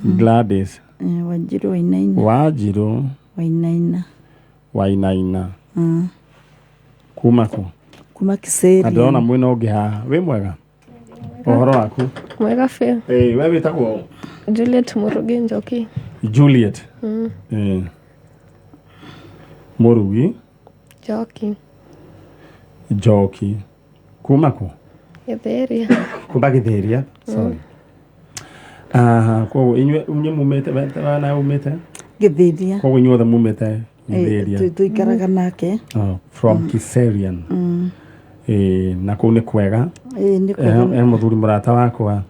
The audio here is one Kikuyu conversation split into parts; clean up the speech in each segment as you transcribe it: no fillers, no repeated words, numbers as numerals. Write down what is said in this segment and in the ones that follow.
Gladys. Wanjirũ Wainaina. Wanjirũ. Wainaina. Wainaina. Kuma kũ? Kuma Na Kiserian. ndĩrona mwĩna ũngĩ haha. Wĩ mwega? Ũhoro waku? Mwega biũ. Ĩĩ, we wĩtagwo? Juliet Mũrugi Njoki. Juliet. Ĩĩ. Mũrugi. Njoki. Njoki. Kuma kũ? Gĩthĩria. Kuma Gĩthĩria. Sorry. Aha, koguo inyuĩ mumĩte, we nawe umĩte? Gĩthĩria. Koguo inyuothe mumĩte Gĩthĩria. Tũikaraga nake. Oh, from Kiserian. Ĩĩ, na kũu nĩ kwega. Ĩĩ, nĩ kwega. He mũthuri mũrata wakwa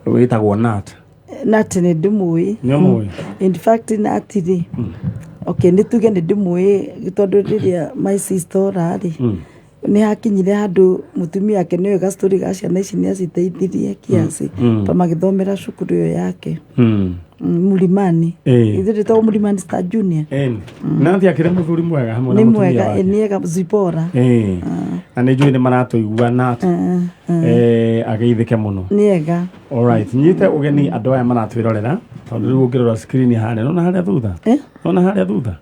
wĩtagwo Nat. Nat nĩ ndĩmũĩ. Nĩ ũmũĩ? In fact Nat rĩ, okay, nĩ tuge nĩ ndĩmũĩ tondũ rĩrĩa my sister ora rĩ, nĩ hakinyire handũ mũtumia wake nĩoĩ gastory ga ciana ici nĩ aciteithirie kiasi ta magĩthomera cukuru ĩyo yake. Mulimani. Ithuĩ twĩtagwo Mulimani Star Junior. Ĩni. Nat akĩrĩ mũthuri mwega hamwe na Nĩ mũtumia mwega, wake. nĩ ega Zipora. Ĩĩ. Na nĩ njũĩ nĩ maratũigua Nat. Ageithĩke mũno. Nĩ ega. Alright, nyite ũgeni andũ aya maratwĩrorera tondũ rĩu ũngĩrora screen harĩa nona harĩa thutha. Nona harĩa thutha.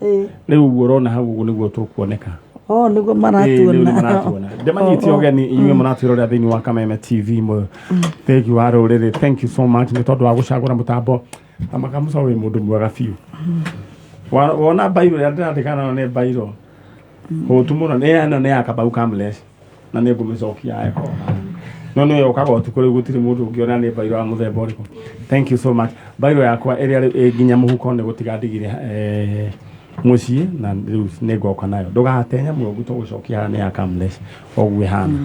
Rĩu ũguo ũrona hau ũguo nĩguo tũkuoneka. Oh, nĩguo Ĩĩ, maratuona. rĩu nĩ maratuona. Ndĩmanyite ũgeni inyuĩ mũratwĩrorera thĩinĩ wa Kameme TV mũthegi wa rũrĩrĩ. Thank you so much nĩ tondũ wa gũcagũra mũtambo. Amakamuca wĩ mũndũ mwega biũ. Wona bairo ĩrĩa ndĩrandĩka nayo nĩ bairo hũtu mũno. Nĩ ĩno nĩ ya Kabau Kamlesh na nĩ ngũmĩcokia eko. No nĩ ũkaga ũtukũ rĩu gũtirĩ mũndũ ũngĩona nĩ bairo ya mũthemba ũrĩkũ. Thank you so much. Bairo yakwa ĩrĩa rĩu ĩ nginya mũhuko nĩ gũtiga ndigire mũciĩ na rĩu nĩ ngoka nayo. Ndũgate nyamũ ũguo tũgũcokia haha nĩ ya Kamlesh ũguo ĩhana.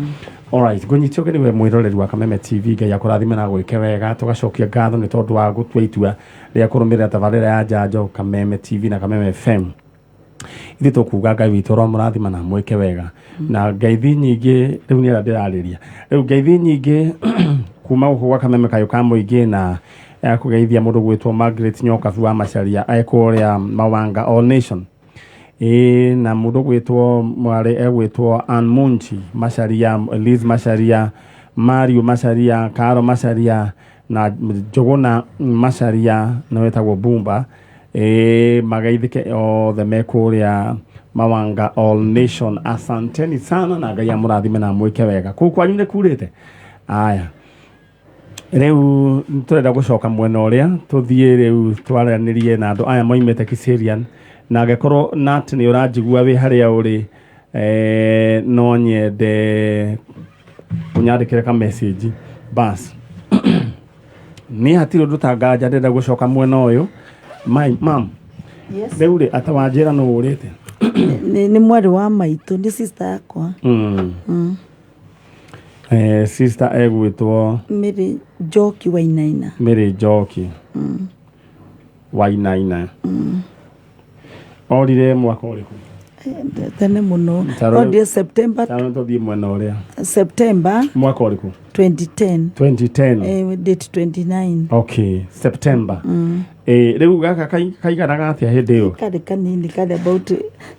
Alright, ngũnyite ũgeni we mwĩroreri wa Kameme TV, Ngai akũrathime na agwĩke wega. Tũgacokia ngatho nĩ tondũ wa gũtua itua rĩa kũrũmĩrĩra tabarĩra ya njanjo Kameme TV na Kameme FM. Ithuĩ tũkuga Ngai witũ ũromũrathima na mwĩke wega. Na ngeithi nyingĩ rĩu nĩ arĩa ndĩrarĩria. Rĩu ngeithi nyingĩ kuma gũkũ gwa Kameme kayũ ka mũingĩ na ya kũgeithia mũndũ gwĩtwo Margaret Nyokabu wa Macharia ekũrĩa Mawanga All Nation. Ĩĩ, na mũndũ gwĩtwo mwarĩ egwĩtwo Ann Munchi Macharia, Liz Macharia, Mario Macharia, Caro Macharia na Njũgũna Macharia na wetagwo Bumba. Ĩĩ, mageithĩke othe me kũrĩa Mawanga All Nation. Asanteni sana na Ngai amũrathime na amwĩke wega. Kũu kwanyu nĩ kurĩte? Aya. Rĩu tũrenda gũcoka mwena ũrĩa tũthiĩ rĩu twaranĩrie na andũ aya moimĩte Kiserian na angĩkorwo Nat nĩ ũranjigua wĩ harĩa ũrĩ no nyende ũnyandĩkĩre ka message bas. Niĩ hatirĩ ũndũ ta nganja ndĩrenda gũcoka mwena ũyũ. My mam. Yes. Rĩu rĩ ata wanjĩra nũ ũrĩte? Nĩ mwarĩ wa maitũ, nĩ sister yakwa. Sister egwĩtwo Mary Njoki Wainaina. Mary Njoki Wainaina. Orire mwaka ũrĩkũ? Tene mũno. Orire September. Taro tũthiĩ mwena ũrĩa. September. Mwaka ũrĩkũ? 2010. 2010. Date 29. Okay, September. Rĩu gaka kaiganaga atĩa hĩndĩ ĩyo? Karĩ kanini, karĩ about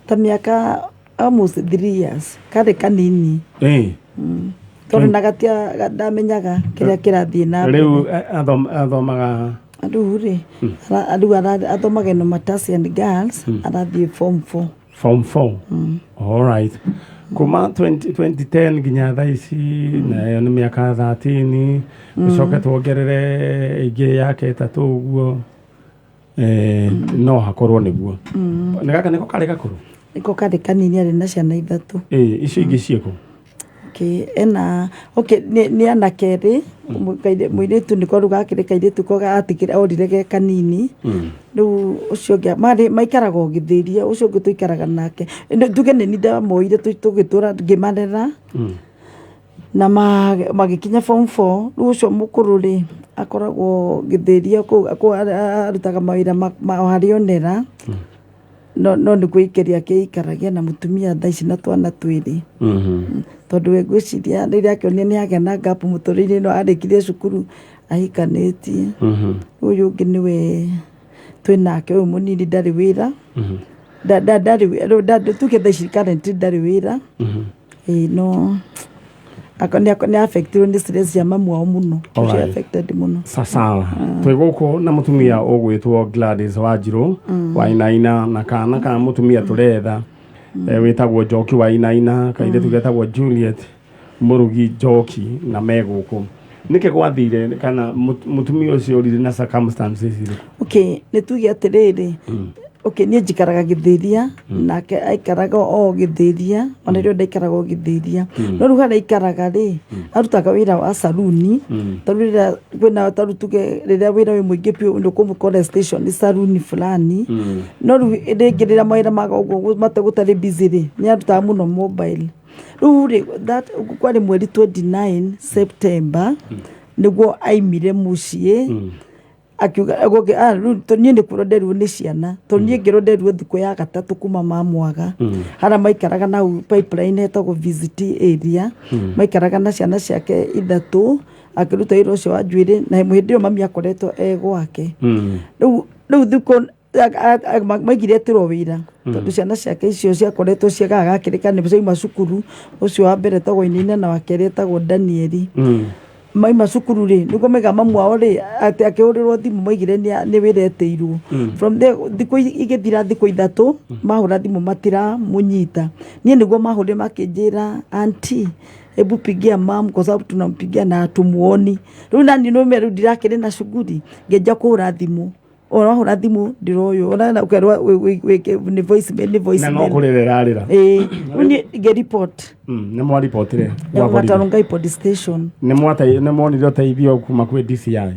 ta mĩaka almost 3 years. Karĩ kanini. Tondũ na gatia ndamenyaga kĩrĩa kĩrathiĩ na mbere. Rĩu athomaga Rĩu rĩ, rĩu athomaga ĩno Matasian Girls, arathiĩ form 4. Form 4. All right. Kuma 2010 nginya thaa ici na ĩyo nĩ mĩaka 13 ũcoke tuongerere ĩngĩ yake ĩtatũ ũguo no hakorwo nĩguo. Nĩ gaka nĩko karĩ gakũrũ? Nĩko karĩ kanini arĩ na ciana ithatũ. Ĩĩ, icio ingĩ ciĩkũ? Okay, ena, okay, nĩ anake erĩ, mũirĩtu nĩko rĩu gakĩrĩ kairĩtu ko gatigire orire ge kanini. Rĩu ũcio ũngĩ marĩ maikaraga o gĩthĩria, ũcio ũngĩ tũikaraga nake. Tuge nĩ niĩ ndamoire tũgĩtũra ngĩmarera. Na magĩkinya form 4, rĩu ũcio mũkũrũ rĩ, akoragwo gĩthĩria kũu arutaga mawĩra ma harĩa onera. No nĩ kwĩikaria akĩikaragia na mũtumia thaa ici na twana twĩrĩ. Tondũ we ngwĩciria rĩrĩa akĩonire nĩ agĩa na gap mũtũrĩre-inĩ no arĩkirie cukuru ahikanĩtie. Ũyũ ũngĩ nĩwe twĩ nake ũyũ mũnini ndarĩ wĩra. Ndarĩ tuge thaa ici currently ndarĩ wĩra. Ĩĩ no Nĩ affectirwo nĩ stress cia mamu wao mũno. Alright. She affected mũno. Sasawa, twĩ gũkũ na mũtumia ũgwĩtwo Gladys Wanjirũ Wainaina na kana ka mũtumia tũretha wĩtagwo Njoki Wainaina, kairĩtu getagwo Juliet Mũrugi Njoki, na me gũkũ. Nĩkĩ gwathire kana mũtumia ũcio ũrire na circumstances irĩkũ? Okay, nĩ tuge atĩrĩrĩ, okay, niĩ njikaraga Gĩthĩria, nake aikaraga o Gĩthĩria, ona rĩo ndaikaraga o Gĩthĩria, no rĩu harĩa aikaraga rĩ, arutaga wĩra wa saruni. Tondũ rĩrĩa kwĩna, tarĩu tuge rĩrĩa wĩra wĩ mũingĩ biũ, nĩ ũkũmũkora station saruni fulani. No rĩu rĩngĩ rĩrĩa mawĩra maga ũguo gũtarĩ busy rĩ, nĩ arutaga mũno mobile. Rĩu rĩ, that kwarĩ mweri 29 September nĩguo aimire mũciĩ, akiuga gũkĩ, ah, rĩu niĩ nĩ kwĩrwo nderirwo nĩ ciana, tondũ niĩ ngĩrwo nderirwo thikũ ya gatatũ kuma mamwaga harĩa maikaraga nau Pipeline hetagwo VCT area. Maikaraga na ciana ciake ithatũ, akĩruta wĩra ũcio wa njuĩrĩ, na hĩndĩ ĩyo mami akoretwo e gwake. Rĩu thikũ maigire etĩrwo wĩra, tondũ ciana ciake icio ciakoretwo ciagaga gakĩrĩka nĩ ciauma cukuru. Ũcio wa mbere etagwo Inaina na wa kerĩ etagwo Danieli. Maima cukuru rĩ, nĩguo maiga mamu wao rĩ, atĩ akĩhũrĩrwo thimũ, maigire nĩ wĩra etĩirwo. From there thikũ igĩthira, thikũ 3 mahũra thimũ matiramũnyita. Niĩ nĩguo mahũrire makĩnjĩra, "Auntie, hebu pigia mam kwa sababu tunampigia na hatumuoni." Rĩu nani nĩme rĩu ndirakĩrĩ na shughuli, ngĩanjia kũhũra thimũ, orahũra thimũ ndiroywo, ona ũkerwo nĩ voice mail, nĩ voice Na no mail. kũrĩra ĩrarĩra. Ĩĩ, rĩu niĩ ngĩripot. Nĩ mwaribotire gwa borithi? Gatarũngai police station. Nĩ mwonire ũteithio kuma kwĩ DCI?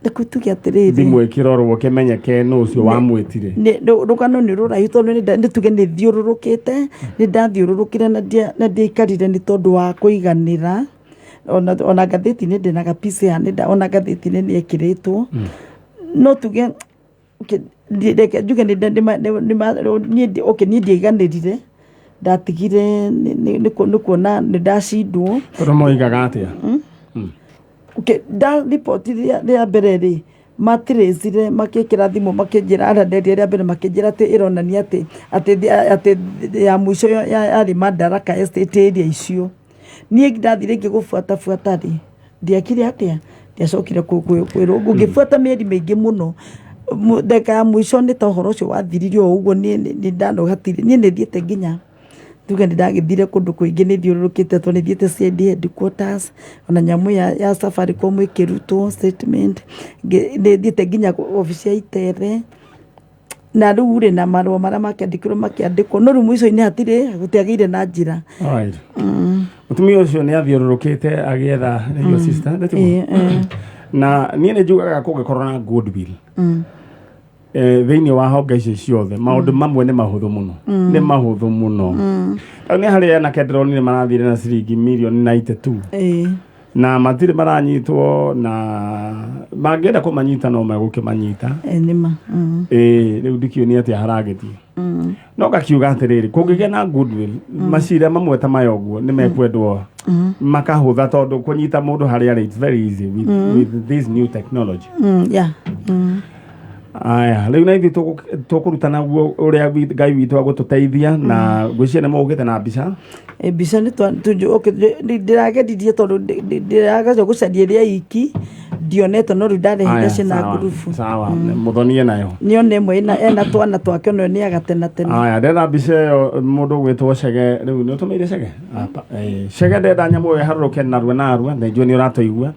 Rĩu tuge atĩrĩrĩ, Thimũ ĩkĩrorwo kĩmenyeke nũ ũcio wamwĩtire? Rũgano nĩ rũraihu, tondũ nĩ tuge nĩ thiũrũrũkĩte, nĩ ndathiũrũrũkire na ndiaikarire nĩ tondũ wa kũiganĩra. Ona ngathĩti-inĩ ndĩna gapica haha, ona ngathĩti-inĩ nĩ ĩkĩrĩtwo. No tuge, okay, reke njuge niĩ okay, niĩ ndiaiganĩrire, ndatigire nĩ kuona nĩ ndacindwo. Tondũ moigaga atĩa? Okay, nda riboti rĩa mbere rĩ, matirĩcire makĩkĩra thimũ makĩnjĩra arĩa nderia rĩa mbere, makĩnjĩra atĩ ĩronania atĩ ya mũico yarĩ Madaraka Estate area icio. Niĩ ndathire ngĩgũbuatabuata rĩ, ndiakire atĩa, ndiacokire kwĩrwo ngĩbuata mĩeri mĩingĩ mũno. Ndagĩka ya mũico nĩ ta ũhoro ũcio wathirire o ũguo. Niĩ nĩ ndanoga hatirĩ. Niĩ nĩ thiĩte nginya tuge nĩ ndagĩthire kũndũ kũingĩ, nĩ thiũrũrũkĩte, tondũ nĩ thiĩte CID headquarters, ona nyamũ ya Safaricom ĩkĩrutwo statement. Nĩ thiĩte nginya obici ya Itere, na rĩu rĩ, na marũa marĩa makĩandĩkirwo makĩandĩkwo, no rĩu mũico-inĩ hatirĩ, gũtiagĩire na njĩra. Alright. Mũtumia ũcio nĩ athiũrũrũkĩte agĩetha your sister, nĩ tiguo? Ĩĩ. Na niĩ nĩ njugaga kũngĩkorwo na goodwill thĩinĩ wa honge icio ciothe, maũndũ mamwe nĩ mahũthũ mũno, nĩ mahũthũ mũno. Rĩu nĩ harĩ anake ndĩronire marathire na ciringi mirioni 92 na matirĩ maranyitwo, na mangĩenda kũmanyita no megũkĩmanyita. Ĩĩ, nĩma. Ĩĩ, rĩu ndikĩũĩ nĩ atĩa haragĩthiĩ, no ngakiuga atĩrĩrĩ, kũngĩgĩa na goodwill, macira mamwe ta maya ũguo nĩ mekwendwo makahũtha, tondũ kũnyita mũndũ harĩa arĩ, it's very easy with this new technology. Aya, rĩu na ithuĩ tũkũruta naguo ũrĩa Ngai witũ agũtũteithia, na ngwĩciria nĩ mũgũkĩte na mbica. Mbica nĩ okay, ndĩrageririe, tondũ ndĩrageria gũcaria ĩrĩa iki ndionete, no rĩu ndarehire Aya, ciĩna sawa, ngurubu. Sawa, mũthonie nayo. Nĩone ĩmwe ena twana twake, onayo nĩ agatena tene. Aya, ndetha mbica ĩyo, mũndũ ũgwĩtwo Cege. Rĩu nĩ ũtũmĩire Cege? Apa, Cege, ndenda nyamũ ĩyo ĩharũrũke narua narua, na njũĩ nĩ ũratũigua.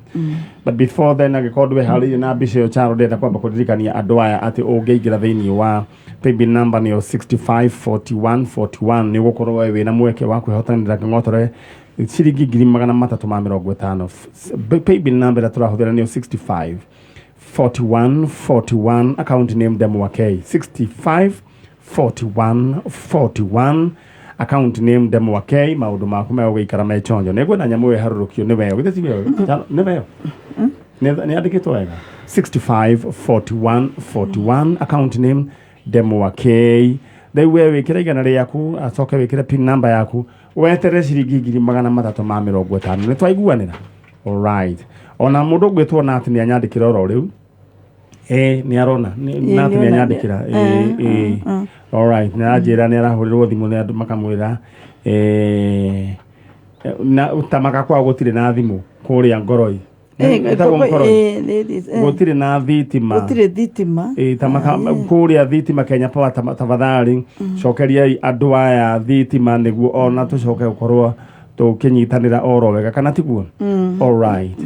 But before then, angĩkorwo ndwĩharĩirie na mbica ĩyo, Charo, ndĩrenda kwamba kũririkania andũ aya atĩ ũngĩingĩra thĩinĩ wa paybill number nĩyo 654141, nĩ ũgũkorwo we wĩna mweke wa kwĩhotanĩra kĩng'otore ciringi 350,000. Paybill number ĩrĩa tũrahũthĩra nĩyo 65 41 41, account name Demwa K. 65 41 41, account name Demwa K. Maũndũ maku megũgĩikara me chonjo. Nĩ ngwenda nyamũ ĩyo ĩharũrũkio. Nĩ weyo githĩ ti weyo? Nĩ weyo, nĩ yandĩkĩtwo wega, 65 41 41, account name Demwa K. Rĩu we wĩkĩre 100 rĩaku, acoke wĩkĩre pin number yaku, weterere ciringi 350,000. Nĩ twaiguanĩra? Alright, ona mũndũ ũgwĩtwo Nat nĩ anyandĩkĩra oro rĩu. Nĩ arona. Nat nĩ nĩona. Anyandĩkĩra. Alright, nĩ aranjĩra nĩ arahũrĩrwo thimũ nĩ andũ makamwĩra. Na tamaka kwao gũtirĩ na thimũ kũrĩa Ngoroi. Ĩtagwo Ngoroi. Gũtirĩ na thitima. Gũtirĩ thitima. Ĩ, tamaka kũrĩa thitima Kenya Power, tafadhali cokeriai andũ aya thitima nĩguo ona tũcoke gũkorwo tũkĩnyitanĩra oro wega, kana tiguo? Alright,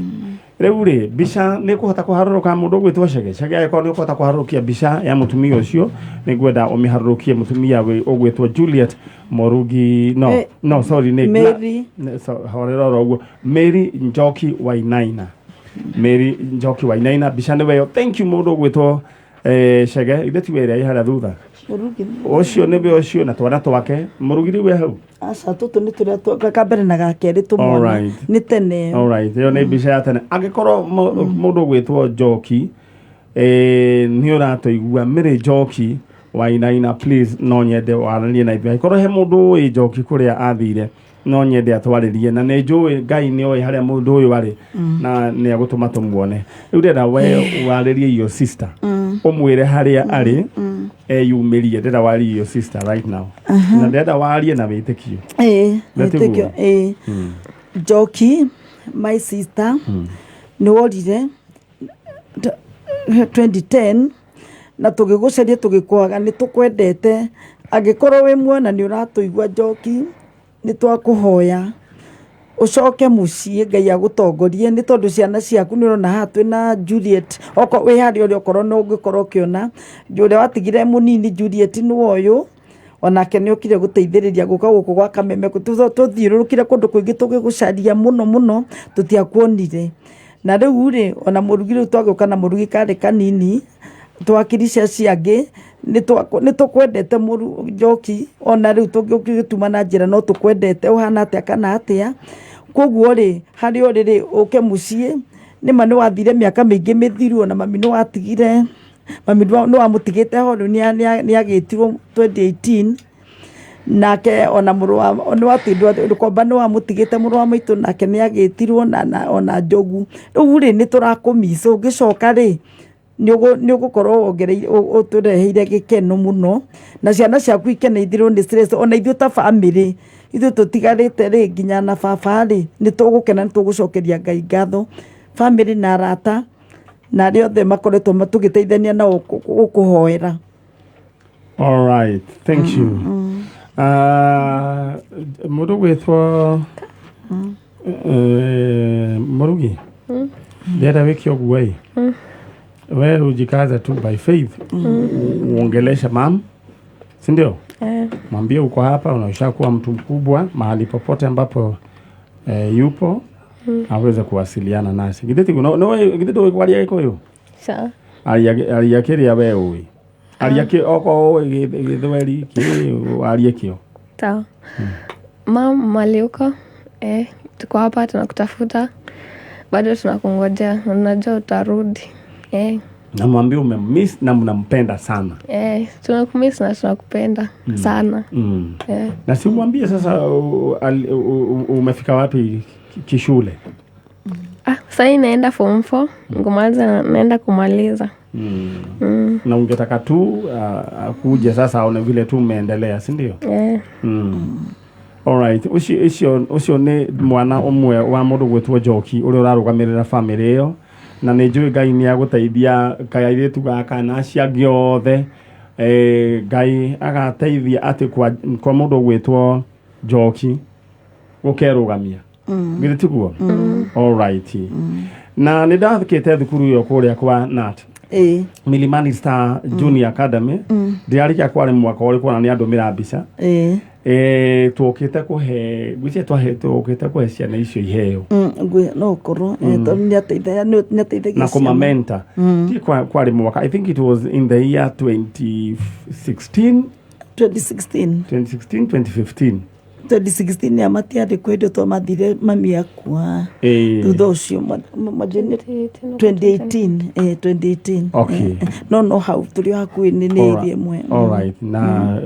rĩu rĩ, mbica nĩ kũhota kũharũrũka mũndũ ũgwĩtwo Cege. Cege, angĩkorwo nĩ ũkũhota kũharũrũkia mbica ya mũtumia ũcio, nĩ ngwenda ũmĩharũrũkie, mũtumia ũgwĩtwo Juliet Morugi, no, no, sorry, nĩ Mary. Horera oro ũguo, Mary Njoki Wainaina, Mary Njoki Wainaina, mbica nĩ weyo. Thank you, mũndũ ũgwĩtwo Chege. Ithe ti wĩrĩa ĩ harĩa thutha? Mũrugi. Ũcio nĩwe ũcio na twana twake. Mũrugi rĩu e hau? Aca, tũtũ nĩ tũrĩa ka mbere na ga kerĩ tũmwana. Nĩ tene. Alright, ĩyo nĩ mbica ya tene. Angĩkorwo mũndũ ũgwĩtwo Njoki nĩ ũratũigua, Mary Njoki Wainaina, please no nyende waranie na ithuĩ. Angĩkorwo he mũndũ ũĩ Njoki kũrĩa athire, no nyende atwarĩrie, na nĩ njũĩ Ngai nĩ oĩ harĩa mũndũ ũyũ arĩ na nĩ agũtũma tũmuone. Rĩu ndĩrenda we warĩrie your sister, ũmwĩre harĩa arĩ eyumĩrie. Ndĩrenda warie your sister right now, na ndĩrenda warie na wĩtĩkio. Na tiguo? Wĩtĩkio, ĩĩ. Njoki, my sister, nĩ worire 2010 na tũgĩgũcaria tũgĩkwaga. Nĩ tũkwendete. Angĩkorwo wĩ muona nĩ ũratũigua, Njoki, nĩ twakũhoya ũcoke mũciĩ. Ngai agũtongorie, nĩ tondũ ciana ciaku nĩ ũrona haha twĩna Juliet. Okorwo wĩ harĩa ũrĩ, okorwo no ũngĩkorwo ũkĩona ũrĩa watigire mũnini Juliet, nĩwe ũyũ, onake nĩ okire gũteithĩrĩria gũka gũkũ gwa Kameme. Tũthiũrũrũkire kũndũ kũingĩ tũgĩgũcaria mũno mũno, tũtiakuonire. Na rĩu rĩ, ona mũrugi, rĩu twagĩũka na mũrugi karĩ kanini, twakiricia acio angĩ. Nĩ tũkwendete mũru Njoki. Ona rĩu tũngĩgĩtuma na njĩra, no tũkwendete ũhana atĩa kana atĩa. Koguo rĩ, harĩa ũrĩ rĩ, ũke mũciĩ. Nĩma nĩ wathire mĩaka mĩingĩ mĩthiru, ona mami nĩ watigire, mami nĩ wamũtigĩte ho. Rĩu nĩ agĩtirwo 2018 nake, ona mũrũ wa nĩ watindwo komba, nĩ wamũtigĩte mũrũ wa maitũ, nake nĩ agĩtirwo na ona Njogu. Rĩu rĩ, nĩ tũrakũmica. Ũngĩcoka rĩ, nĩ ũgũkorwo wongereire ũtũreheire gĩkeno mũno, na ciana ciaku ikeneithirwo nĩ stress. Ona ithuĩ ta bamĩrĩ, ithuĩ tũtigarĩte rĩ, nginya na baba rĩ, nĩ tũgũkena, nĩ tũgũcokeria Ngai ngatho. Bamĩrĩ na arata na arĩa othe makoretwo tũgĩteithania nao gũkũhoera. All right, thank you. Mũndũ gwĩtwo Mũrugi, ndĩrenda wĩke ũguo ĩ, we ujikaze tu by faith, uongeleshe mam, si ndio? Eh. Mwambie uko hapa, unaishakuwa mtu mkubwa, mahali popote ambapo yupo aweze kuwasiliana nasi. Githĩ tiguo? No, githĩ ndũĩ kwaria Gĩkũyũ? Sawa. Aria kĩrĩa we ũĩ, aria kĩ okorwo ũĩ Gĩthweri kĩ, arie kĩo. Sawa. Mam, mali uko? Eh, tuko hapa tunakutafuta. Bado tunakungojea. Unajua utarudi. Eh, Namwambia umemiss na mnampenda sana. Eh, tunakumiss na tunakupenda sana. Eh. Na si umwambie sasa umefika wapi kishule? Ah, sahii naenda form 4, ngumaliza naenda kumaliza. Na ungetaka tu akuje sasa aone vile tu umeendelea, si ndio? Eh. Alright, ũcio nĩ mwana ũmwe wa mũndũ gwĩtwo Njoki ũrĩa ũrarũgamĩrĩra bamĩrĩ ĩyo, na nĩ njũĩ Ngai nĩ agũteithia kairĩtu gaka na acio angĩ othe. Ngai agateithia atĩ kwa mũndũ ũgwĩtwo Njoki gũkerũgamia, githĩ tiguo? Alright, na nĩ ndathikĩte thukuru ĩyo kũrĩa kwa Nat Milimani Star Junior Academy. Ndĩrarĩkia kwarĩ mwaka ũrĩkũ, na nĩ andũmĩra mbica. Tuokĩte kũhe, ngwĩciria tuokĩte kũhe ciana icio iheo. No ũkorwo tondũ nĩ ateithagia Na ciana. kũmamenta ti kwarĩ mwaka, I think it was in the year 2016. 2016. 2016, 2015. 2016 ya matiarĩ kwĩ hĩndĩ twamathire mami akua. Thutha ũcio manjũ 2018, 2018. No hau tũrĩ o hakuhĩ, nĩ area ĩmwe. Alright, na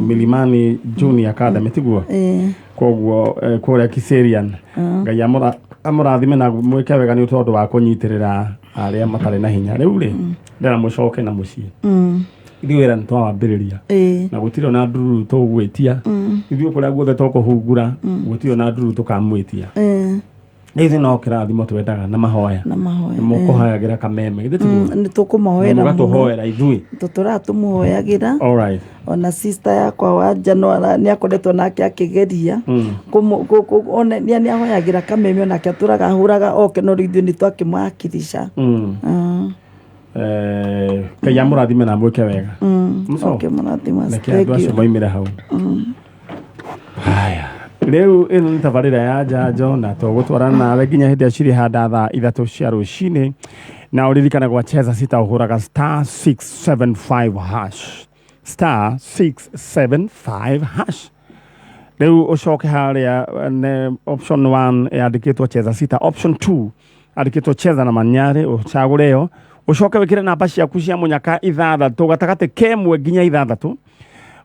Milimani Junior Academy, tiguo? Koguo kũrĩa Kiserian, Ngai amũrathime na mwĩke wega nĩ tondũ wa kũnyitĩrĩra arĩa matarĩ na hinya. Rĩu rĩ, ndĩra mũcoke na mũciĩ. Ithuĩ wĩra nĩ twawambĩrĩria na gũtirĩ ona ndururu tũgwĩtia. Ithuĩ kũrĩa guothe tũkũhungura, gũtirĩ ona ndururu tũkamwĩtia. Ithuĩ no kĩrathimo twendaga na mahoya. Na mahoya. Mũkũhoyagĩra Kameme, githĩ tiguo? Nĩ tũkũmahoera mũno. Mũgatũhoera ithuĩ. Tũtũraga tũmũhoyagĩra. All right. Ona sister yakwa wanja no nĩ akoretwo nake akĩgeria ona nĩ ahoyagĩra Kameme, onake atũraga ahũraga oke, no rĩu ithuĩ nĩ twakĩmwakirisha. Ngai amũrathime na amwĩke wega. Muco. Okay, mũrathima. Reke andũ acio maumĩre hau. Haya, rĩu ĩno nĩ tabarĩra ya njanjo na tũgũtwarana nawe nginya hĩndĩ ĩrĩa cirĩhanda thaa 3 cia rũcinĩ. Na ũririkane gwa Cheza Sita ũhũraga *675#, *675#. Rĩu ũcoke harĩa ne option 1 yandĩkĩtwo Cheza Sita, option 2 andĩkĩtwo Cheza na Manyarĩ, ũcagũre ĩyo, ũcoke wĩkĩre namba ciaku cia mũnyaka ithathatũ, gatagatĩ kemwe nginya ithathatũ.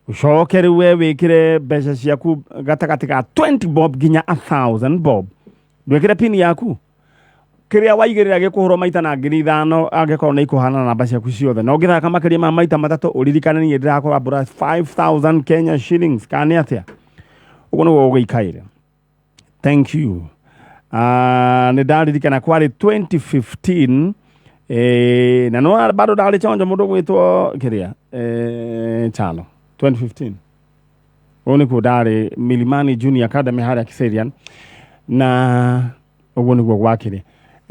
Ũcoke rĩu we wĩkĩre mbeca ciaku gatagatĩ ka 20 bob nginya 1000 bob. Ndwĩkĩre pin yaku kĩrĩa waigĩrĩra gĩkũhũrwo maita na 5,000 angĩkorwo nĩ ikũhana namba ciaku ciothe. Na ũngĩthaka makĩria ma maita matatũ, ũririkane niĩ ndĩrakũrambũra 5000 Kenya shillings, kana nĩ atĩa? Ũguo nĩguo ũgĩikaire. Thank you. Nĩ ndaririkana kwarĩ 2015, na no bado ndarĩ chonjo mũndũ gwĩtwo kĩrĩa, Chalo 2015. Ũũ nĩkuo ndarĩ Milimani Junior Academy harĩa Kiserian, na ũguo nĩguo gwakĩrĩ.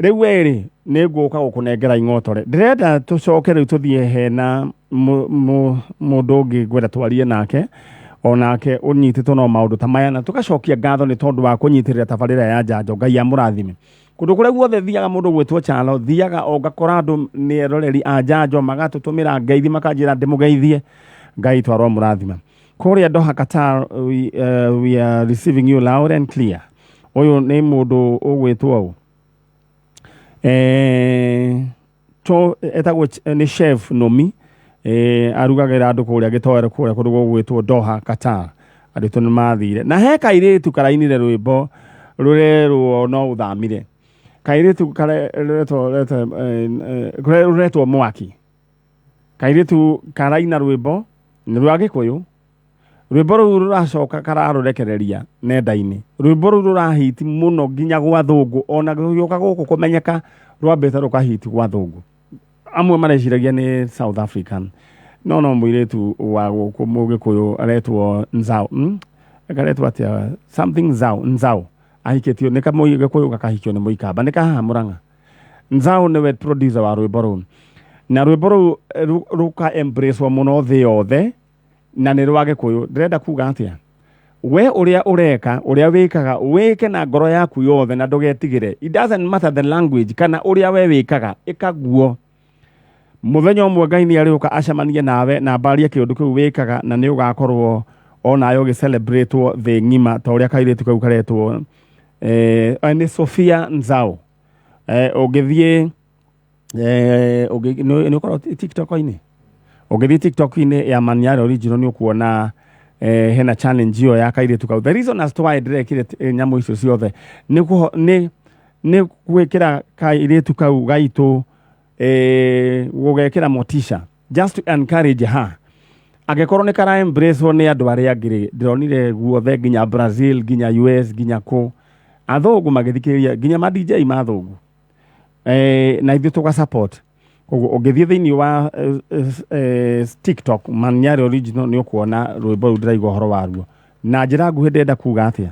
Rĩu werĩ nĩ ngũka gũkũnengera ing'otore. Ndĩrenda tũcoke rĩu tũthiĩ hena mũndũ ũngĩ ngwenda twarie nake, onake ũnyitĩtwo no maũndũ ta maya, na tũgacokia ngatho nĩ tondũ wa kũnyitĩrĩra tabarĩra ya njanjo. Ngai amũrathime. Kũndũ kũrĩa guothe thiaga, mũndũ gwĩtwo Chalo, thiaga o ngakora andũ nĩ eroreri a njanjo, magatũtũmĩra ngeithi, makanjĩra ndĩmũgeithie. Ngai twarwo mũrathima. Kũrĩa Doha, Qatar, we are receiving you loud and clear. Ũyũ nĩ mũndũ ũgwĩtwo ũ, to etagwo nĩ Chef Nomi, arugagĩra andũ kũrĩa gĩtoero kũrĩa kũndũ gũgwĩtwo Doha, Qatar. Andũ aitũ nĩ mathire na he kairĩtu karainire rwĩmbo rũrerwo no ũthamire. Kairĩtu rũretwo Mwaki. Kairĩtu karaina rwĩmbo nĩ rwa Gĩkũyũ. Rwĩmbo rũu rũracoka kararũrekereria nenda-inĩ. Rwĩmbo rũu rũrahiti mũno nginya gwa thũngũ, ona rũgĩũka gũkũ kũmenyeka rwambĩte rũkahiti gwa thũngũ. Amwe mareciragia nĩ South African, no mũirĩtu wa gũkũ mũgĩkũyũ aretwo Nzau, Karetwo atĩa? Something Nzau. Nzau ahikĩtio nĩ kamũgĩkũyũ gakahikio nĩ mũikamba, nĩ kahaha Mũrang'a. Nzau nĩwe producer wa rwĩmbo rũu, na rwĩmbo rũu rũka embrace mũno thĩ yothe, na nĩ rwa Gĩkũyũ. Ndĩrenda kuga atĩa? We ũrĩa ũreka, ũrĩa wĩkaga, wĩke na ngoro yaku yothe na ndũgetigĩre. It doesn't matter the language kana ũrĩa we wĩkaga, ĩka guo. Mũthenya ũmwe Ngai nĩ arĩũka acemanie nawe na mbarie kĩũndũ kĩu wĩkaga, na nĩ ũgakorwo onawe ũgĩcelebratwo thĩ ng'ima ta ũrĩa kairĩtu kau karetwo, nĩ Sofia Nzau. Ũngĩthiĩ nĩ ũkorwo TikTok-inĩ, ũngĩthiĩ TikTok-inĩ ya Maniara Original nĩ ũkuona hena challenge ĩyo ya kairĩtu kau. The reason as to why ndĩrekire nyamũ icio ciothe nĩ gwĩkĩra kairĩtu kau gaitũ, gũgekĩra motisha, just to encourage her. Angĩkorwo nĩ kara embrace nĩ andũ arĩa angĩ rĩ, ndĩronire guothe nginya Brazil, nginya US, nginya kũ athũngũ magĩthikĩrĩria, nginya ma DJ ma athũngũ, na ithuĩ tũga support. Koguo ũngĩthiĩ thĩinĩ wa TikTok Maniara Original nĩ ũkuona rwĩmbo rũu ndĩraiga ũhoro waruo. Na njĩra nguhĩ ndĩrenda kuga atĩa?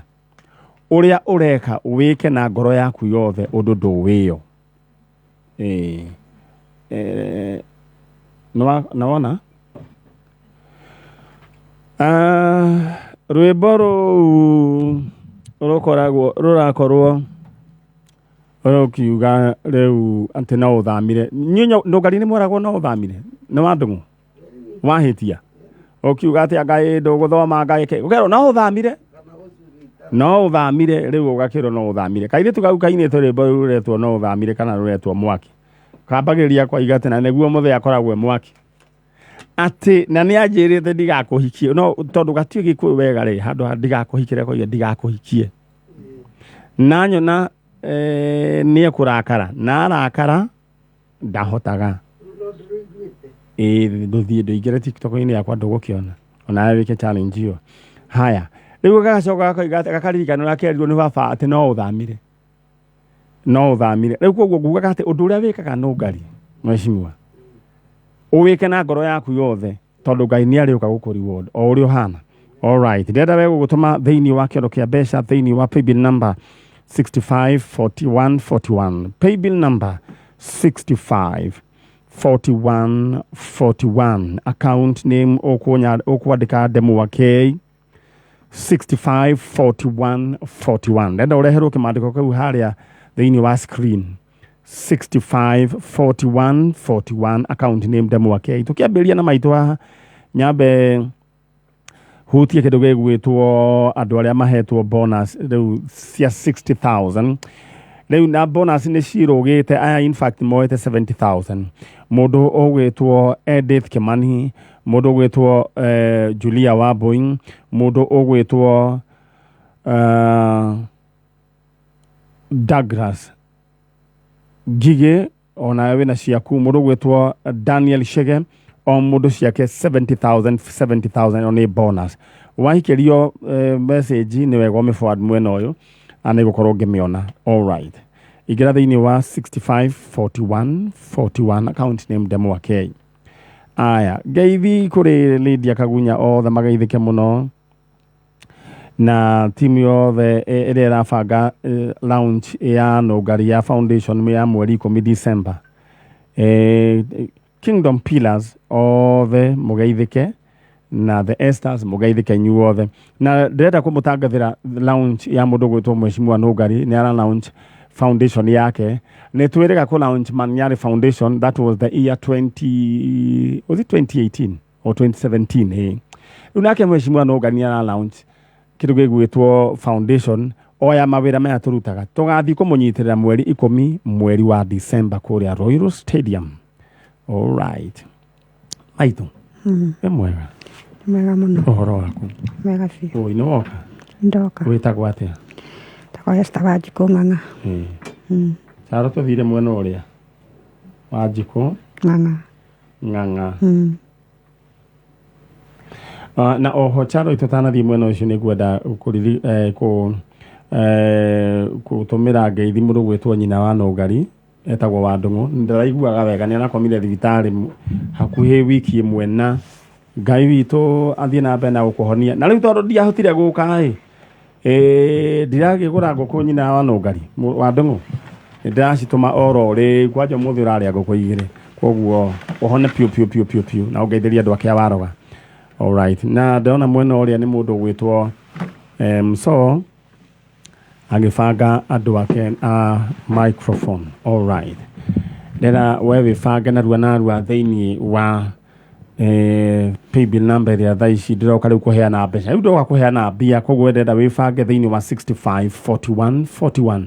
Ũrĩa ũreka wĩke na ngoro yaku yothe, ũndũ ndũwĩyo. Nĩwona rwĩmbo rũu rũkoragwo rũrakorwo rũkiuga rĩu atĩ no ũthamire. Ndũngari nĩ mweragwo no ũthamire nĩ wa ndũng'ũ wahĩtia ũkiuga atĩ anga ĩ ndũgũthoma anga ĩke ũkerwo no ũthamire, no ũthamire. Rĩu ũgakĩrwo no ũthamire. Kairĩtu kau kainĩtwo rwĩmbo rũu rũretwo no ũthamire kana rũretwo Mwaki, kambagĩrĩria kwaiga atĩ na nĩguo mũthee akoragwo e mwaki, atĩ na nĩ anjĩrĩte ndigakũhikie, no tondũ gatiũĩ Gĩkũyũ wega rĩ, handũ ha ndigakũhikĩre koiga ndigakũhikie. Na nyona nĩ ekũrakara na arakara ndahotaga. Ĩĩ, ndũthiĩ ndũingĩre TikTok-inĩ yakwa ndũgũkĩona onawe wĩke challenge ĩyo. Haya, rĩu gagacoka gakoiga atĩ gakaririkana ũrĩa kerirwo nĩ baba atĩ no ũthamire, no ũthamire. Rĩu koguo ngugaga atĩ ũndũ ũrĩa wĩkaga nũngari mheshimiwa, ũwĩke na ngoro yaku yothe, tondũ Ngai nĩ arĩũka gũkũ reward o ũrĩa ũhana. Alright, ndĩrenda we gũgũtũma thĩinĩ wa kĩondo kĩa mbeca thĩinĩ wa paybill number 654141, paybill number 654141, account name ũkwandĩka Ndemwa K, 654141. Ndenda ũreherwo kĩmandĩko kĩu harĩa thĩinĩ wa screen, 654141, account name Ndemwa K. Tũkĩambĩrĩria na maitũ haha, nyambe hutie kĩndũ gĩgwĩtwo andũ arĩa mahetwo bonus rĩu cia 60,000 rĩu, na bonus nĩ cirũgĩte. Aya in fact moete 70,000, mũndũ ũgwĩtwo Edith Kimani, mũndũ ũgwĩtwo Julia Wambui, mũndũ ũgwĩtwo Douglas Ngigĩ, onawe wĩna ciaku, mũndũ ũgwĩtwo Daniel Shege, o mũndũ ciake 70,000 70,000 ĩno nĩ bonus. Wahikĩrio message nĩ wega ũmĩ forward mwena ũyũ na nĩ gũkorwo ngĩmĩona. Alright, ingĩra thĩinĩ wa 65 41 41, account name Ndemwa K. Aya, ngeithi kũrĩ Lydia Kagunya, othe mageithĩke mũno na timu yothe ĩrĩa ĩrabanga launch ya Nũngari ya foundation ya mweri 10 December. Kingdom Pillars othe mũgeithĩke, na the Esters mũgeithĩke inyuothe. Na ndĩrenda kũmũtangathĩra launch ya mũndũ gwĩtwo Mheshimiwa Nũngari, nĩ ara launch foundation yake. Nĩ twĩrĩga kũ launch Manyari Foundation, that was the year 20, was it 2018 or 2017? Eh, rĩu nake Mheshimiwa Nũngari nĩ ara launch kĩndũ gĩgwĩtwo foundation oya mawĩra maya tũrutaga. Tũgathiĩ kũmũnyitĩrĩra mweri 10 mweri wa December kũrĩa Royal Stadium. Alright, maitũ, wĩ mwega? Nĩ mwega mũno. Ũhoro waku? Mwega biũ. Ũĩ nĩ woka? Ndoka. Wĩtagwo atĩa? Tagwo Esther Wanjikũ Ng'ang'a. Caro tũthire mwena ũrĩa Wanjikũ Ng'ang'a. Ng'ang'a. Na oho Charo, tũtanathiĩ mwena ũcio, nĩ ngwenda kũriri gũtũmĩra ngeithi mũndũ gwĩtwo nyina wa Nũngari, etagwo Wandũng'ũ. Ndaraiguaga wega, nĩ arakomire thibitarĩ hakuhĩ wiki ĩmwe, na Ngai witũ athiĩ na mbere na gũkũhonia. Na rĩu tondũ ndiahotire gũka ĩ, ndiragĩgũra ngũkũ nyina wa Nũngari Wandũng'ũ, nĩ ndĩracitũma oro rĩu. Kwanja ũmũthĩ ũrarĩa ngũkũ igĩrĩ, koguo ũhone piũ piũ piũ piũ piũ na ũngeithĩrie andũ ake a Waroga. Alright, na ndĩrona mwena ũrĩa nĩ mũndũ ũgwĩtwo so agĩbanga andũ ake a microphone. Alright, ndĩra we wĩbange narua narua thĩinĩ wa paybill number ĩrĩa thaa ici ndĩroka rĩu kũheana mbeca. Rĩu ndĩroka kũheana mbia, koguo ndĩrenda wĩbange thĩinĩ wa 65 41 41,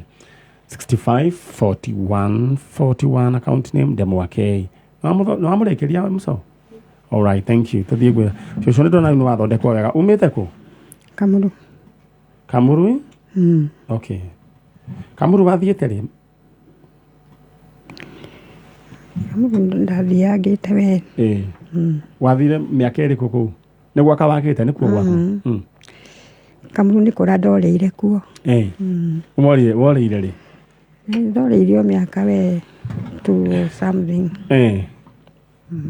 65 41 41, account name Ndemwa K. Nĩ wamũrĩkĩria mũco? Alright, thank you. Tũthiĩ gwĩ cũcũ. Nĩ ndona rĩu nĩ wathondekwo wega. Umĩte kũ? Kamuru. Kamuru? Okay, Kamuru wathiĩte rĩ? Kamuru ndathiangĩte we. Ĩĩ, wathire mĩaka ĩrĩkũ kũu? Nĩ gwaka wakĩte? Nĩ kuo gwaku? Kamuru nĩ kũra ndorĩire kuo. Ĩĩ, worĩire worĩire rĩ? Ndorĩire o mĩaka we two something. Ĩĩ,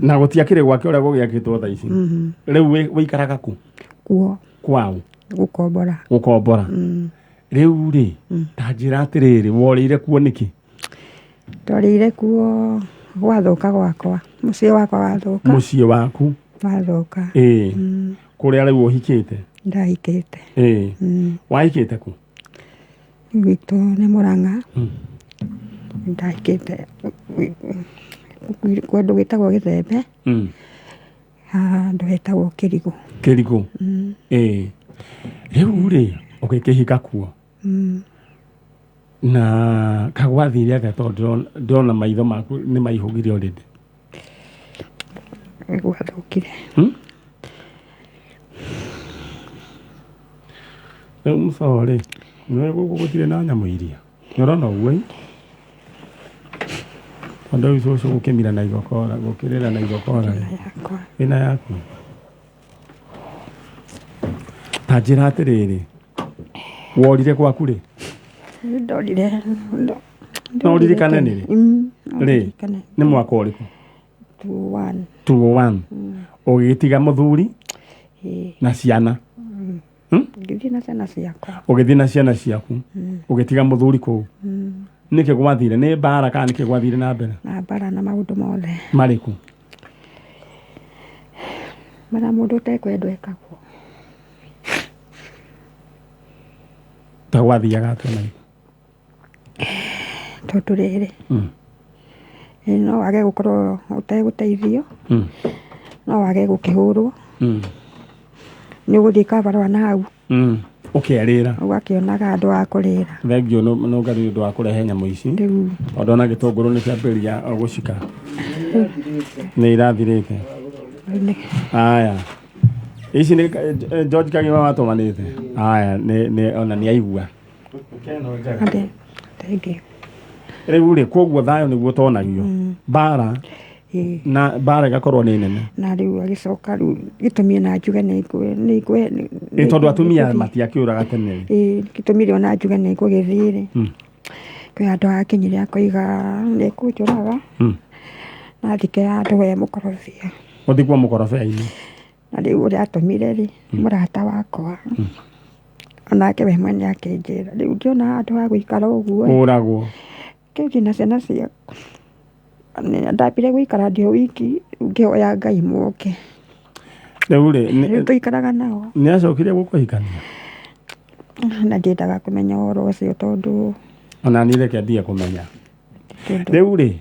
na gũtiakĩrĩ gwake ũrĩa gũgĩakĩtwo thaa ici. Rĩu wĩikaraga kũ? Kuo. Kwao? Gũkombora. Gũkombora. Rĩu rĩ, ta njĩra atĩrĩrĩ, worĩire kuo nĩkĩ? Ndorĩire kuo gwathũka gwakwa, mũciĩ wakwa wathũka. Mũciĩ waku? Wathũka. Ĩĩ, kũrĩa rĩu ũhikĩte? Ndahikĩte. Ĩĩ, wahikĩte kũ? Gwitũ nĩ Mũrang'a. Ndahikĩte kũndũ gwĩtagwo Gĩthembe, handũ hetagwo Kĩrigũ. Kĩrigũ. Ĩĩ, rĩu rĩ, ũgĩkĩhika kuo na kagwathire atĩa? Tondũ ndĩrona maitho maku nĩ maihũgire already. Gwathũkire. Rĩu mũco rĩ, nĩwe gũkũ gũtirĩ na nyamũ iria nĩ ũrona ũguo ĩ? Tondũ rĩu cũcũ gũkĩmira na igokora, gũkĩrĩra na igokora rĩ. Yakwa. Wĩna yaku. Ta njĩra atĩrĩrĩ, worire gwaku rĩ? Ndorire. No ũririkane nĩ rĩ? No Rĩ? ndirikane. Nĩ mwaka ũrĩkũ? 21. 201. Ũgĩgĩtiga mũthuri Ĩĩ. na ciana. Ngĩthiĩ na ciana ciakwa. Ũgĩthiĩ na ciana ciaku. Ũgĩtiga mũthuri kũu. Nĩkĩ gwathire? Nĩ mbara kana nĩkĩ gwathire na mbere? Na mbara na maũndũ mothe. Marĩkũ? Marĩa mũndũ ũtekwendwo ekagwo. Ta gwathiaga atĩa na Tondũ rĩrĩ. No wage gũkorwo ũtegũteithio. No wage gũkĩhũrwo. Nĩ ũgũthiĩ kabarũa na hau. Ũkerĩra. Ũgakĩonaga andũ a kũrĩra. Thengio no Ngai nĩ ũndũ wa kũrehe nyamũ ici. Rĩu. Tondũ ona gĩtũngũrũ nĩ kĩambĩrĩria gũcika. Nĩ irathirĩte. Aya. Ici nĩ George Kagima watũmanĩte. Aya nĩ ona nĩ aigua. Ate. Thank you. Rĩu rĩ koguo thayũ nĩguo tonagio. Mbara na mbara ĩgakorwo nĩ nene. Na rĩu agĩcoka rĩu gĩtũmi na njuge nĩ ngũ Ĩ tondũ atumia matiakĩũraga tene rĩ. Ĩ gĩtũmi rĩo na njuge nĩ ngũgĩthiĩ rĩ. Kwĩ handũ hakinyire akoiga nĩ ekũnjũraga. Na thike handũ he mũkorobia. Ũthikwo mũkorobia-inĩ. Na rĩu ũrĩa atũmire rĩ mũrata wakwa. Onake we mwene akĩnjĩra rĩu ngĩona handũ ha gũikara ũguo. Ũragwo. Kĩngi na ciana ciakwa. Ndambire gũikara ndĩ wiki ngĩhoya Ngai moke. Rĩu rĩ Rĩu tũikaraga nao. Nĩ acokire gũkũhikania? Na ndiendaga kũmenya ũhoro ũcio tondũ ona niĩ reke ndige kũmenya. Rĩu rĩ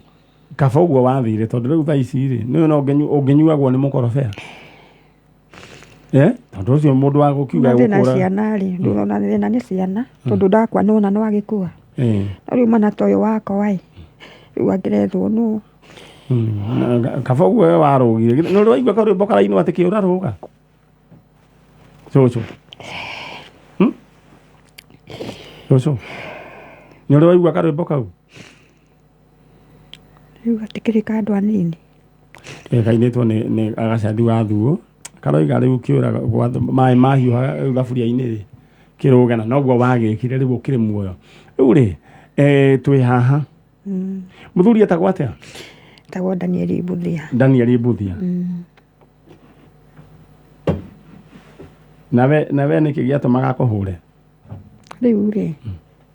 kaba ũguo wathire tondũ rĩu thaa ici rĩ nĩ no ũngĩnyuagwo nĩ mũkorobea. Tondũ ũcio mũndũ wa gũkiuga thĩna gũkũra. Ciana rĩ ndũrona thĩna nĩ ciana tondũ ndakua nĩwona no agĩkua. No rĩu mwana ta ũyũ wakwa ĩ rĩu angĩrethwo nũ. Kaba ũguo we warũgire. Nĩ ũrĩ waigua karwĩmbo karainwo atĩ kĩũra rũga? Cũcũ. Cũcũ. Nĩ ũrĩ waigua karwĩmbo kau? Rĩu gatikĩrĩ ka andũ anini. Kainĩtwo nĩ agacathi wa thuo. Karoiga rĩu kĩũra maĩ mahiũha rĩu thaburia-inĩ rĩ kĩrũge na noguo wagĩkire rĩu ũkĩrĩ muoyo. Rĩu rĩ twĩ haha. Mũthuri etagwo atĩa? Etagwo Daniel Mbuthia. Daniel Mbuthia. Nawe nĩkĩ gĩatũmaga akũhũre? Rĩu rĩ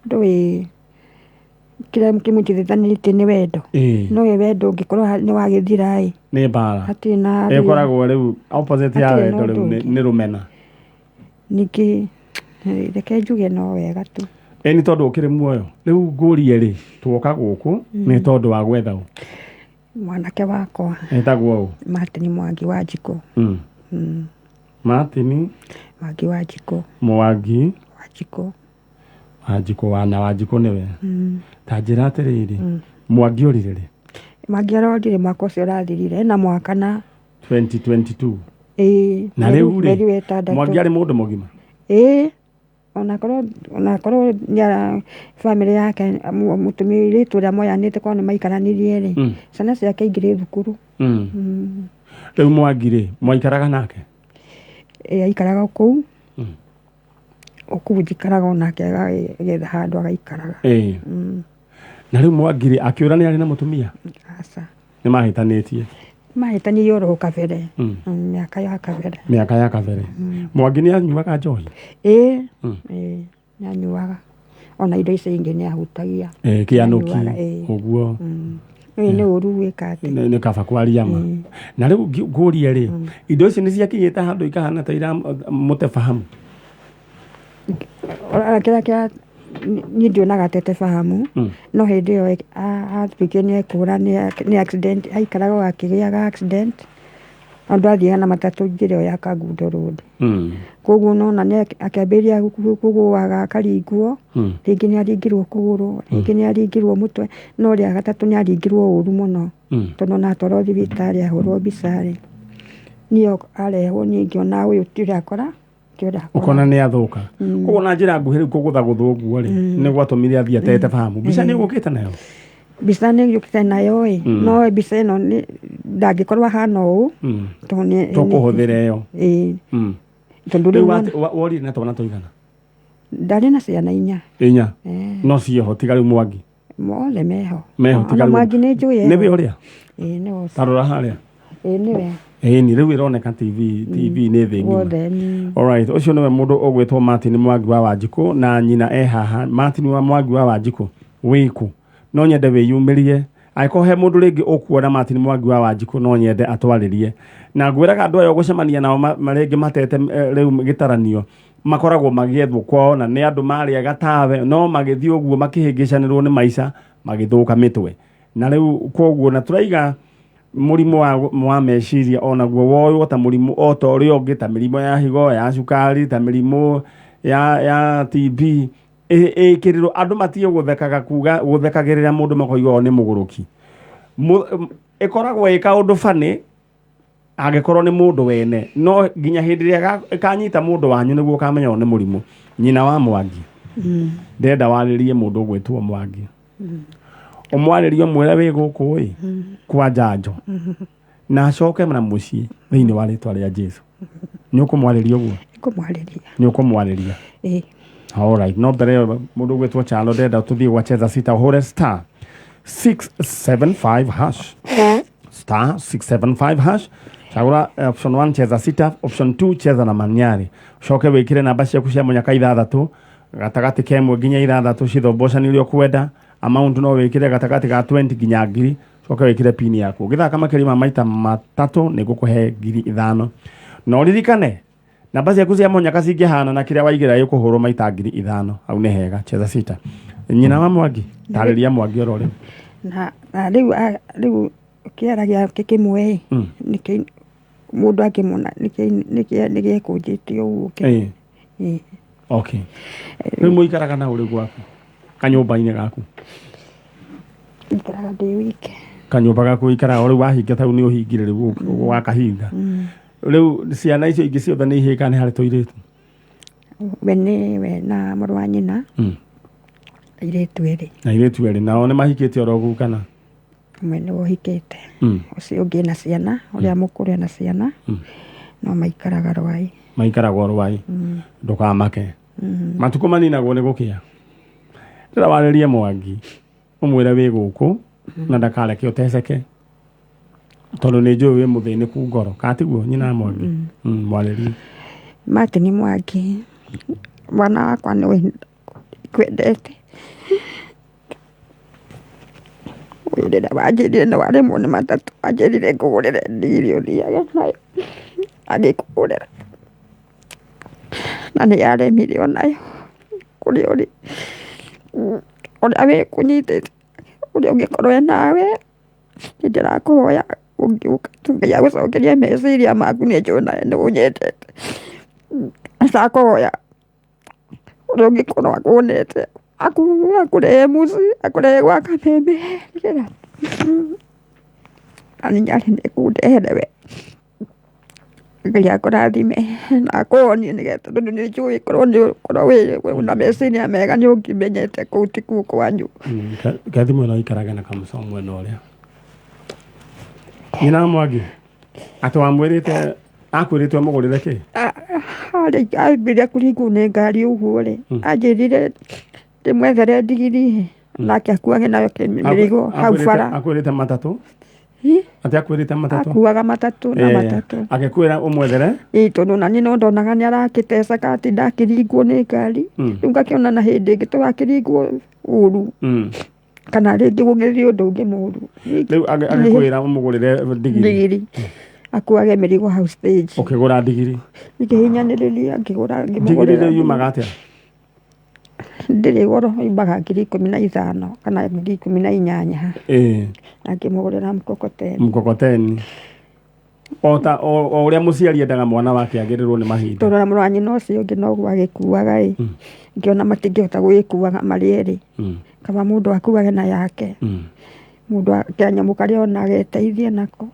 ndũĩ kĩrĩa kĩmũnyitithanĩtie nĩ wendo. No we wendo ũngĩkorwo nĩ wagĩthira ĩ. Nĩ mbara. Hatirĩ na ĩkoragwo rĩu opposite ya wendo rĩu nĩ rũmena. Ningĩ reke njuge no wega tu. Ĩ nĩ tondũ ũkĩrĩ muoyo. Rĩu ngũrie rĩ tuoka gũkũ nĩ tondũ wa gwetha ũ? Mwanake wakwa. Etagwo ũ? Martin Mwangi wa Njikũ. Martin Mwangi wa Njikũ. Mwangi wa Njikũ. Wanjikũ wana Wanjikũ nĩwe. Ta njĩra atĩrĩrĩ, Mwangi ũrire rĩ? Mwangi arorire mwaka ũcio ũrathirire na mwaka na 2022. Ĩĩ. Na rĩu rĩ Mwangi arĩ mũndũ mũgima? Ĩĩ. Onakorwo bamĩrĩ yake mũtumia rĩtwa ũrĩa moyanĩte korwo nĩ maikaranirie rĩ ciana ciake ingĩrĩ thukuru. Rĩu Mwangi rĩ mwaikaraga nake? Ĩĩ aikaraga kũu. Kũu njikaraga onake agetha handũ agaikaraga. Na rĩu Mwangi rĩ akĩũra nĩ arĩ na mũtumia? Aca. Nĩ mahĩtanĩtie? Mahĩtanirie oro kabere. Mĩaka ya kabere. Mĩaka ya kabere. Mwangi nĩ anyuaga njohi? Ĩĩ. Ĩĩ nĩ anyuaga. Ona indo icio ingĩ nĩ ahutagia. Kĩanũki ũguo. Ĩĩ nĩ ũru gwĩka atĩ. Nĩ kaba kwaria ma. Na rĩu ngũrie rĩ indo icio nĩ ciakinyĩte handũ ikahana ta iramũte fahamu? Kĩrĩa kĩa niĩ ndionaga tete fahamu no hĩndĩ ĩyo atuĩkire nĩ ekũra nĩ accident aikaraga akĩgĩaga accident andũ athiaga na matatũ njĩra ĩyo ya Kangundo Road. Koguo nona nĩ akĩambĩrĩria kũgũaga akaringwo rĩngĩ nĩ aringirwo kũgũrũ rĩngĩ nĩ aringirwo mũtwe no rĩa gatatũ nĩ aringirwo ũru mũno tondũ ona atwarwo thibitarĩ ahũrwo mbica rĩ niĩ arehwo niĩ ngĩona ũyũ ti ũrakora. Ũkona nĩ athũka. Koguo na njĩra nguhĩ rĩu kũgũthagũthwo ũguo rĩ nĩ gwatũmire athiĩ atete fahamu. Mbica nĩ ũgũkĩte nayo? Mbica nĩ yũkĩte nayo ĩ, no mbica ĩno ndangĩkorwo ahana ũũ, tondũ Tũkũhũthĩra ĩyo. Ĩĩ. Tondũ Rĩu rĩu worire na twana tũigana? Ndarĩ na ciana 4. 4? Eh. No ciĩho tiga rĩu Mwangi? Mothe meho. Meho tiga Ona rĩu. Mwangi nĩ njũĩ Nĩwe eho. ũrĩa? Ĩĩ, nĩwe ũcio. Ta rora harĩa. Ĩĩ, nĩwe. Ĩni rĩu ĩroneka TV, TV nĩ thĩ ng'ima. Wothe. Alright, ũcio nĩwe mũndũ ũgwĩtwo Martin Mwangi wa Wanjikũ na nyina e haha. Martin wa Mwangi wa Wanjikũ wĩkũ? No nyende wĩyumĩrie. Angĩkorwo he mũndũ rĩngĩ ũkuona Martin Mwangi wa Wanjikũ, no nyende atwarĩrie. Na ngwĩraga andũ aya ũgũcemania nao rĩngĩ matete rĩu gĩtaranio, makoragwo magĩethwo kwao na nĩ andũ marĩaga tawe, no magĩthiĩ ũguo makĩhĩngĩcanĩrwo nĩ maica, magĩthũka mĩtwe. Na rĩu koguo na tũraiga mũrimũ wa meciria onaguo woywo ta mũrimũ o ta ũrĩa ũngĩ, ta mĩrimũ ya higo, ya cukari, ta mĩrimũ ya TB, ĩkĩrĩrwo andũ matige gũthekaga, kuga gũthekagĩrĩra mũndũ makoiga ũyũ nĩ mũgũrũki. Ĩkoragwo ĩ kaũndũ bani angĩkorwo nĩ mũndũ wene, no nginya hĩndĩ ĩrĩa ĩkanyita mũndũ wanyu nĩguo ũkamenya ũyũ nĩ mũrimũ. Nyina wa Mwangi, ndĩrenda warĩrie mũndũ ũgwĩtwo Mwangi, ũmwarĩrie ũmwĩre wĩ gũkũ ĩ kwa njanjo na acoke na mũciĩ thĩinĩ wa rĩtwa rĩa Jesu. Nĩ ũkũmwarĩria ũguo? Ngũmwarĩria. Nĩ ũkũmwarĩria? Ĩĩ. Alright, no mbere ĩyo mũndũ ũgwĩtwo Chalo ndĩrenda tũthiĩ gwa Cheza Sita, ũhũre star 675 hash, star 675 hash, cagũra option 1 Cheza Sita, option 2 Cheza na Manyari, ucoke wĩkĩre namba ciaku cia mũnyaka ithathatũ, gatagatĩ ka 1 nginya 6, cithombocanio ũrĩa ũkwenda. Amount no wĩkĩre gatagatĩ ga 20 nginya 1000, ucoke wĩkĩre pin yaku. Ũgĩthaka makĩria ma maita 3 nĩ ngũkũhe 5000. Na ũririkane namba ciaku cia mũnyaka cingĩhana na kĩrĩa waigĩra, ĩkũhũrwo maita 5000. Hau nĩ hega. Cheza Sita. Nyina wa Mwangi, tarĩria Mwangi oro rĩu. Na rĩu kĩara gĩake kĩmwe ĩ, nĩkĩ mũndũ angĩmona nĩ gĩekũnjĩte ũguo. Ĩĩ. Okay, rĩu mũikaraga na ũrĩ gwaku kanyũmba-inĩ gaku? Njikaraga ndĩ wike. Kanyũmba gaku ũikaraga o rĩu wahinga tau nĩ ũhingire rĩu wakahinga. Rĩu ciana icio ingĩ ciothe nĩ ihĩĩ kana nĩ harĩ tũirĩtu? We nĩ we na mũrũ wa nyina, airĩtu erĩ. Na airĩtu erĩ, nao nĩ mahikĩte oro ũguo kana? Ũmwe nĩwe ũhikĩte, ũcio ũngĩ ena ciana, ũrĩa mũkũrũ ena ciana, no maikaraga Rwai. Maikaragwo Rwai. Ndũkamake, matukũ maninagwo nĩ gũkĩa. Ndĩra warĩrie Mwangi ũmwĩre wĩ gũkũ na ndakareke ũteceke, tondũ nĩ njũĩ wĩ mũthĩnĩku ngoro, katiguo nyina wa Mwangi? Mwarĩrie. Martin Mwangi, mwana wakwa, nĩwe kwendete. Rĩrĩa wanjĩrire nĩ waremwo nĩ matatũ, wanjĩrire ngũgũrĩre ndigiri ũthiage nayo, agĩkũgũrĩra na nĩ yaremire onayo. Kũrĩa ũrĩ, ũrĩa wĩkũnyitĩte, ũrĩa ũngĩkorwo e nawe, nĩ ndĩrakũhoya ũngĩũka Ngai agũcokerie meciria maku, nĩ njũĩ nawe nĩ ũnyendete. Ndakũhoya ũrĩa ũngĩkorwo akuonete akũrehe mũciĩ, akũrehe gwa kameme, nĩgetha na nĩ nĩkũndehere we. Ngai akũrathime na akũhonie, nĩgetha tondũ nĩ njũĩ korwo nĩ ũkorwo wĩ na meciria mega nĩ ũngĩmenyete kũu tikuo kwanyu. Kethi mwena ũikarage na kamũco mwena ũrĩa. Nyina wa Mwangi, atĩ wamwĩrĩte akwĩrĩte ũmũgũrĩre kĩ? Harĩa ambĩrĩria kũringwo nĩ ngari ũguo rĩ, anjĩrire ndĩmwethere ndigiri nake akuage nayo mĩrigo hau bara. Akwĩrĩte matatũ? Atĩ akwĩrĩte matatũ? Akuaga matatũ na matatũ. Agĩkwĩra ũmwethere? Ĩĩ, tondũ naniĩ no ndonaga nĩ arakĩteceka atĩ ndakĩringwo nĩ ngari. Rĩu ngakĩona na hĩndĩ ĩngĩ tũgakĩringwo ũru kana rĩngĩ gũgĩthiĩ ũndũ ũngĩ mũru. Rĩu agĩkwĩra ũmũgũrĩre ndigiri? Ndigiri akuage mĩrigo hau stage. Ũkĩgũra ndigiri? Ngĩhinyanĩrĩria ngĩgũra. Ndigiri Ngĩmũgũrĩra. rĩu yumaga atĩa? Ndĩrĩ goro, yumaga 15,000 kana 18,000. Na ngĩmũgũrĩra mkokoteni. Mkokoteni o ta o ũrĩa mũciari endaga mwana wake agĩrĩrwo nĩ mahinda. Tondũ mũrũ wa nyina ũcio ũngĩ noguo agĩkuaga ĩ, ngĩona matingĩhota gũgĩkuaga marĩ erĩ, kaba mũndũ akuage na yake, mũndũ kanyamũ karĩa ona ageteithie nako.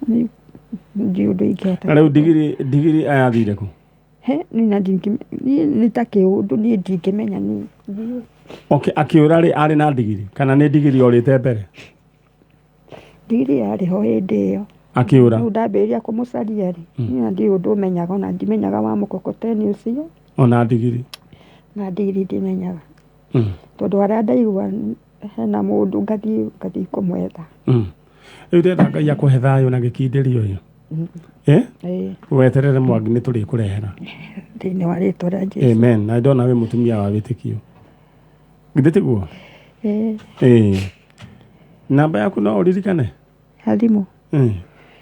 Niĩ ndiũĩ ũndũ ingĩhota. Na rĩu ndigiri ayathire kũ? He niĩ na niĩ nĩ ta kĩũndũ, niĩ ndingĩmenya niĩ. Okay, akĩũra rĩ arĩ na ndigiri kana nĩ ndigiri orĩte mbere? Ndigiri yarĩ ho hĩndĩ ĩyo. Akĩũra. Rĩu ndambĩrĩria kũmũcaria rĩ, niĩ ona ndirĩ ũndũ menyaga, ona ndimenyaga wa mũkokoteni ũcio. Ona ndigiri. Na ndigiri ndimenyaga. Tondũ harĩa ndaigua hena mũndũ ngathiĩ kũmwetha. Rĩu ndĩrenda Ngai akũhe thayũ na gĩkindĩrio ĩ. Eh? Ĩĩ. Weterere Mwangi nĩ tũrĩkũrehera. Thĩinĩ wa rĩtwa rĩa Jesũ. Amen. Na ndona wĩ mũtumia wa wĩtĩkio. Githĩ tiguo? Ĩĩ. Ĩĩ. Namba yaku no ũririkane? Ya thimũ. Ĩĩ.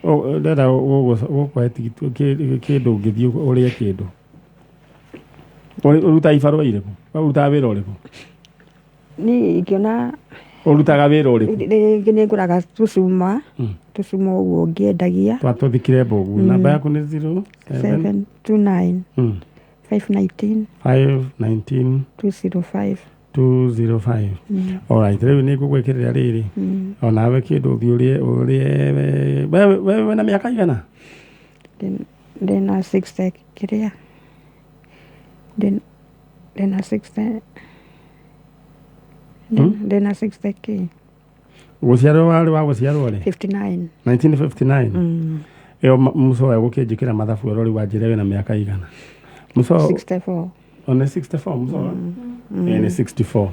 Ndĩrenda gũkũhe tigiti kĩndũ ũngĩthiĩ ũrĩe kĩndũ. Ũrutaga ibarũa irĩkũ? Ũrutaga wĩra ũrĩkũ? Niĩ ingĩona Ũrutaga wĩra ũrĩkũ? Rĩngĩ nĩ ngũraga tũcuma, tũcuma ũguo ngĩendagia. Twatũthikire mbũgu. Namba yaku nĩ 0 7 7 2 9 5 19 5 19 2 0 5. 205. Alright, rĩu nĩ ngũgwĩkĩrĩra rĩrĩ. Onawe kĩndũ ũthiĩ ũrĩe ũrĩe wewe wĩna mĩaka igana? Ndĩna 60 kĩrĩa? Ndĩna 60. Ndĩna 60 kĩ? Gũciarwo warĩ wa gũciarwo rĩ? 59. 1959. Ĩyo mũcoe gũkĩnjĩkĩra mathabu oro rĩu wanjĩre wĩna mĩaka igana. Mũcoe 64. O nĩ 64 mũcoe? Ĩĩ nĩ 64.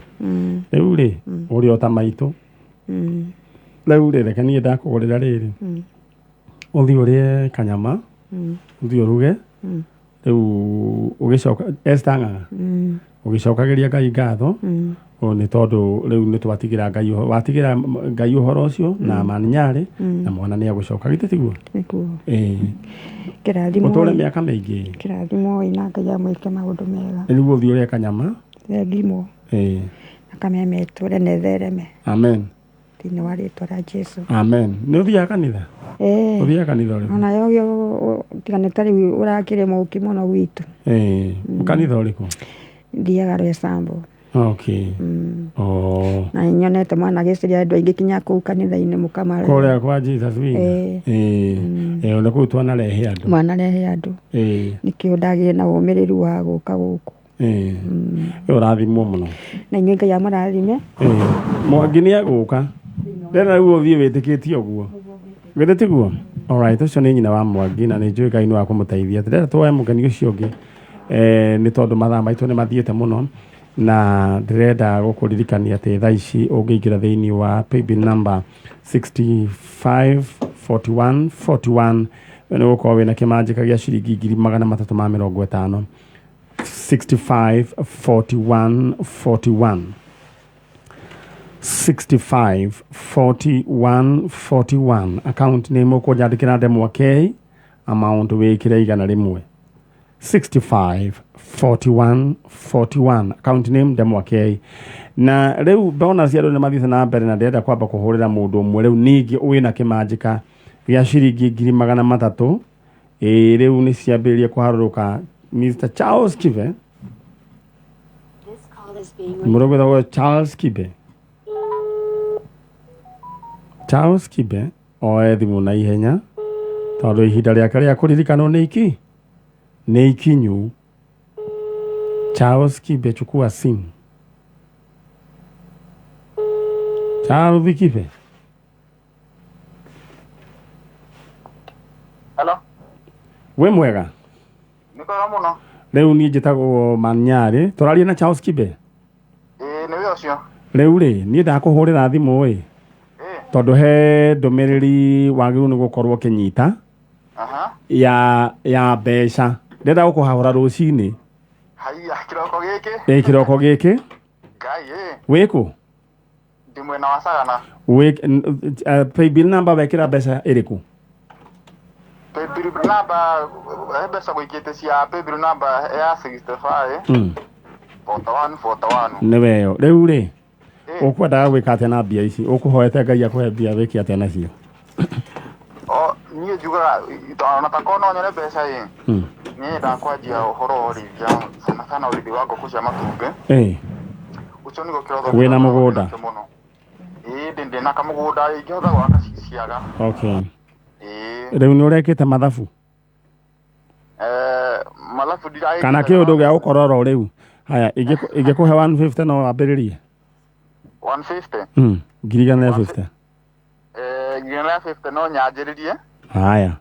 Rĩu rĩ, ũrĩ o ta maitũ. Rĩu rĩ, reke niĩ ndakũgũrĩra rĩrĩ. Ũthiĩ ũrĩe kanyama, ũthiĩ ũruge. Rĩu ũgĩcoka Esther Ng'ang'a. Ũgĩcokagĩria Ngai ngatho. Nĩ tondũ rĩu nĩ twatigĩra Ngai ũhoro, watigĩra Ngai ũhoro ũcio na Amani Nyarĩ na mwana nĩ agũcoka githĩ tiguo? Nĩguo. Ĩĩ. Kĩrathimo. Ũtũre mĩaka mĩingĩ. Kĩrathimo na Ngai amwĩke maũndũ mega. Rĩu ũthiĩ ũrĩe kanyama. Thengimo. Ĩĩ. Na kameme ĩtũre na ĩthereme. Amen. Thĩinĩ wa rĩtwa rĩa Jesũ. Amen. Nĩ ũthiaga kanitha? Ĩĩ. Ũthiaga kanitha ũrĩkũ? Ona yo tiga nĩ ta rĩu ũrakĩrĩ mũki mũno gwitũ. Ĩĩ. Kanitha ũrĩkũ? Thiaga Rwesambo. Okay. Oh. Na nyonete mwana agĩciria andũ aingĩ kinya kũu kanitha-inĩ mũkamare. Kũrĩa kwa Jesus Winner. Ĩĩ. Ĩĩ. Ona kũu twanarehe andũ. Mwanarehe andũ. Ĩĩ. Nĩkĩo ndagĩire na ũmĩrĩru wa gũka gũkũ. Ĩĩ. Ũrathimwo mũno. Na inyuĩ Ngai amũrathime. Ĩĩ. Mwangi nĩ egũka. Ndĩrenda rĩu ũthiĩ wĩtĩkĩtie ũguo. Githĩ tiguo? Alright, ũcio nĩ nyina wa Mwangi na nĩ njũĩ Ngai nĩ wa kũmũteithia. Ndĩrenda tuoe mũgeni ũcio ũngĩ nĩ tondũ mathaa maitũ nĩ mathiĩte mũno na ndĩrenda gũkũririkania atĩ thaa ici ũngĩingĩra thĩinĩ wa paybill number 654141 nĩ ũgũkorwo wĩna kĩmanjĩka gĩa ciringi 350,000. 654141 654141 account name ũkũnjandĩkĩra ndemwa K amount wĩkĩre 100. 654141 account name ndemwa K. Na rĩu bonus andũ nĩ mathiĩte na mbere na ndĩrenda kwamba kũhũrĩra mũndũ ũmwe rĩu ningĩ wĩna kĩmanjĩka gĩa ciringi 300,000. Ĩĩ rĩu nĩ ciambĩrĩria kũharũrũka. Mr Charles Kibe. Mũndũ wĩtagwo Charles Kibe. Charles Kibe oe thimũ na ihenya tondũ ihinda rĩake rĩa kũririkanwo nĩ iki nĩ ikinyu. Charles Kibe, chukua simu. Charles Kibe. Hello. Wĩ mwega? Nĩ kwega mũno. Rĩu niĩ njĩtagwo Manyarĩ, tũraria na Charles Kibe. Ĩĩ nĩwe ũcio. Rĩu rĩ, niĩ ndakũhũrĩra thimũ ĩ. Tondũ he ndũmĩrĩri wagĩrĩirwo nĩ gũkorwo ũkĩnyita. Aha. Ya mbeca. Ndĩrenda gũkũhahũra rũcinĩ. Haiya, kĩroko gĩkĩ? Ĩ kĩroko gĩkĩ. Ngai ĩ. Wĩkũ? Ndĩ mwena wa Sagana. Wĩ paybill number wekĩra mbeca ĩrĩkũ? Paybill number he mbeca gũikĩte cia paybill number ya 65 41 41. Nĩ weyo. Rĩu rĩ, ũkwendaga gwĩka atĩa na mbia ici? Ũkũhoete Ngai akũhe mbia wĩke atĩa nacio? O niĩ njugaga ona ta korwo no nyone mbeca ĩ. Niĩ nyendaga kwanjia ũhoro wa ũrĩithia sana sana ũrĩithi wa ngũkũ cia matumbĩ. Ĩ. Ũcio nĩguo kĩroto Wĩna mũgũnda? mũno. Ĩĩ ndĩ na kamũgũnda ingĩhota gwaka ciaga. Okay. Ĩĩ. Rĩu nĩ ũrekĩte mathabu? Mathabu ndiragĩka. Kana kĩũndũ gĩa gũkorora rĩu. Haya, ingĩkũhe 150 no wambĩrĩrie? 150. 150,000. 150 no nyanjĩrĩrie. Haya.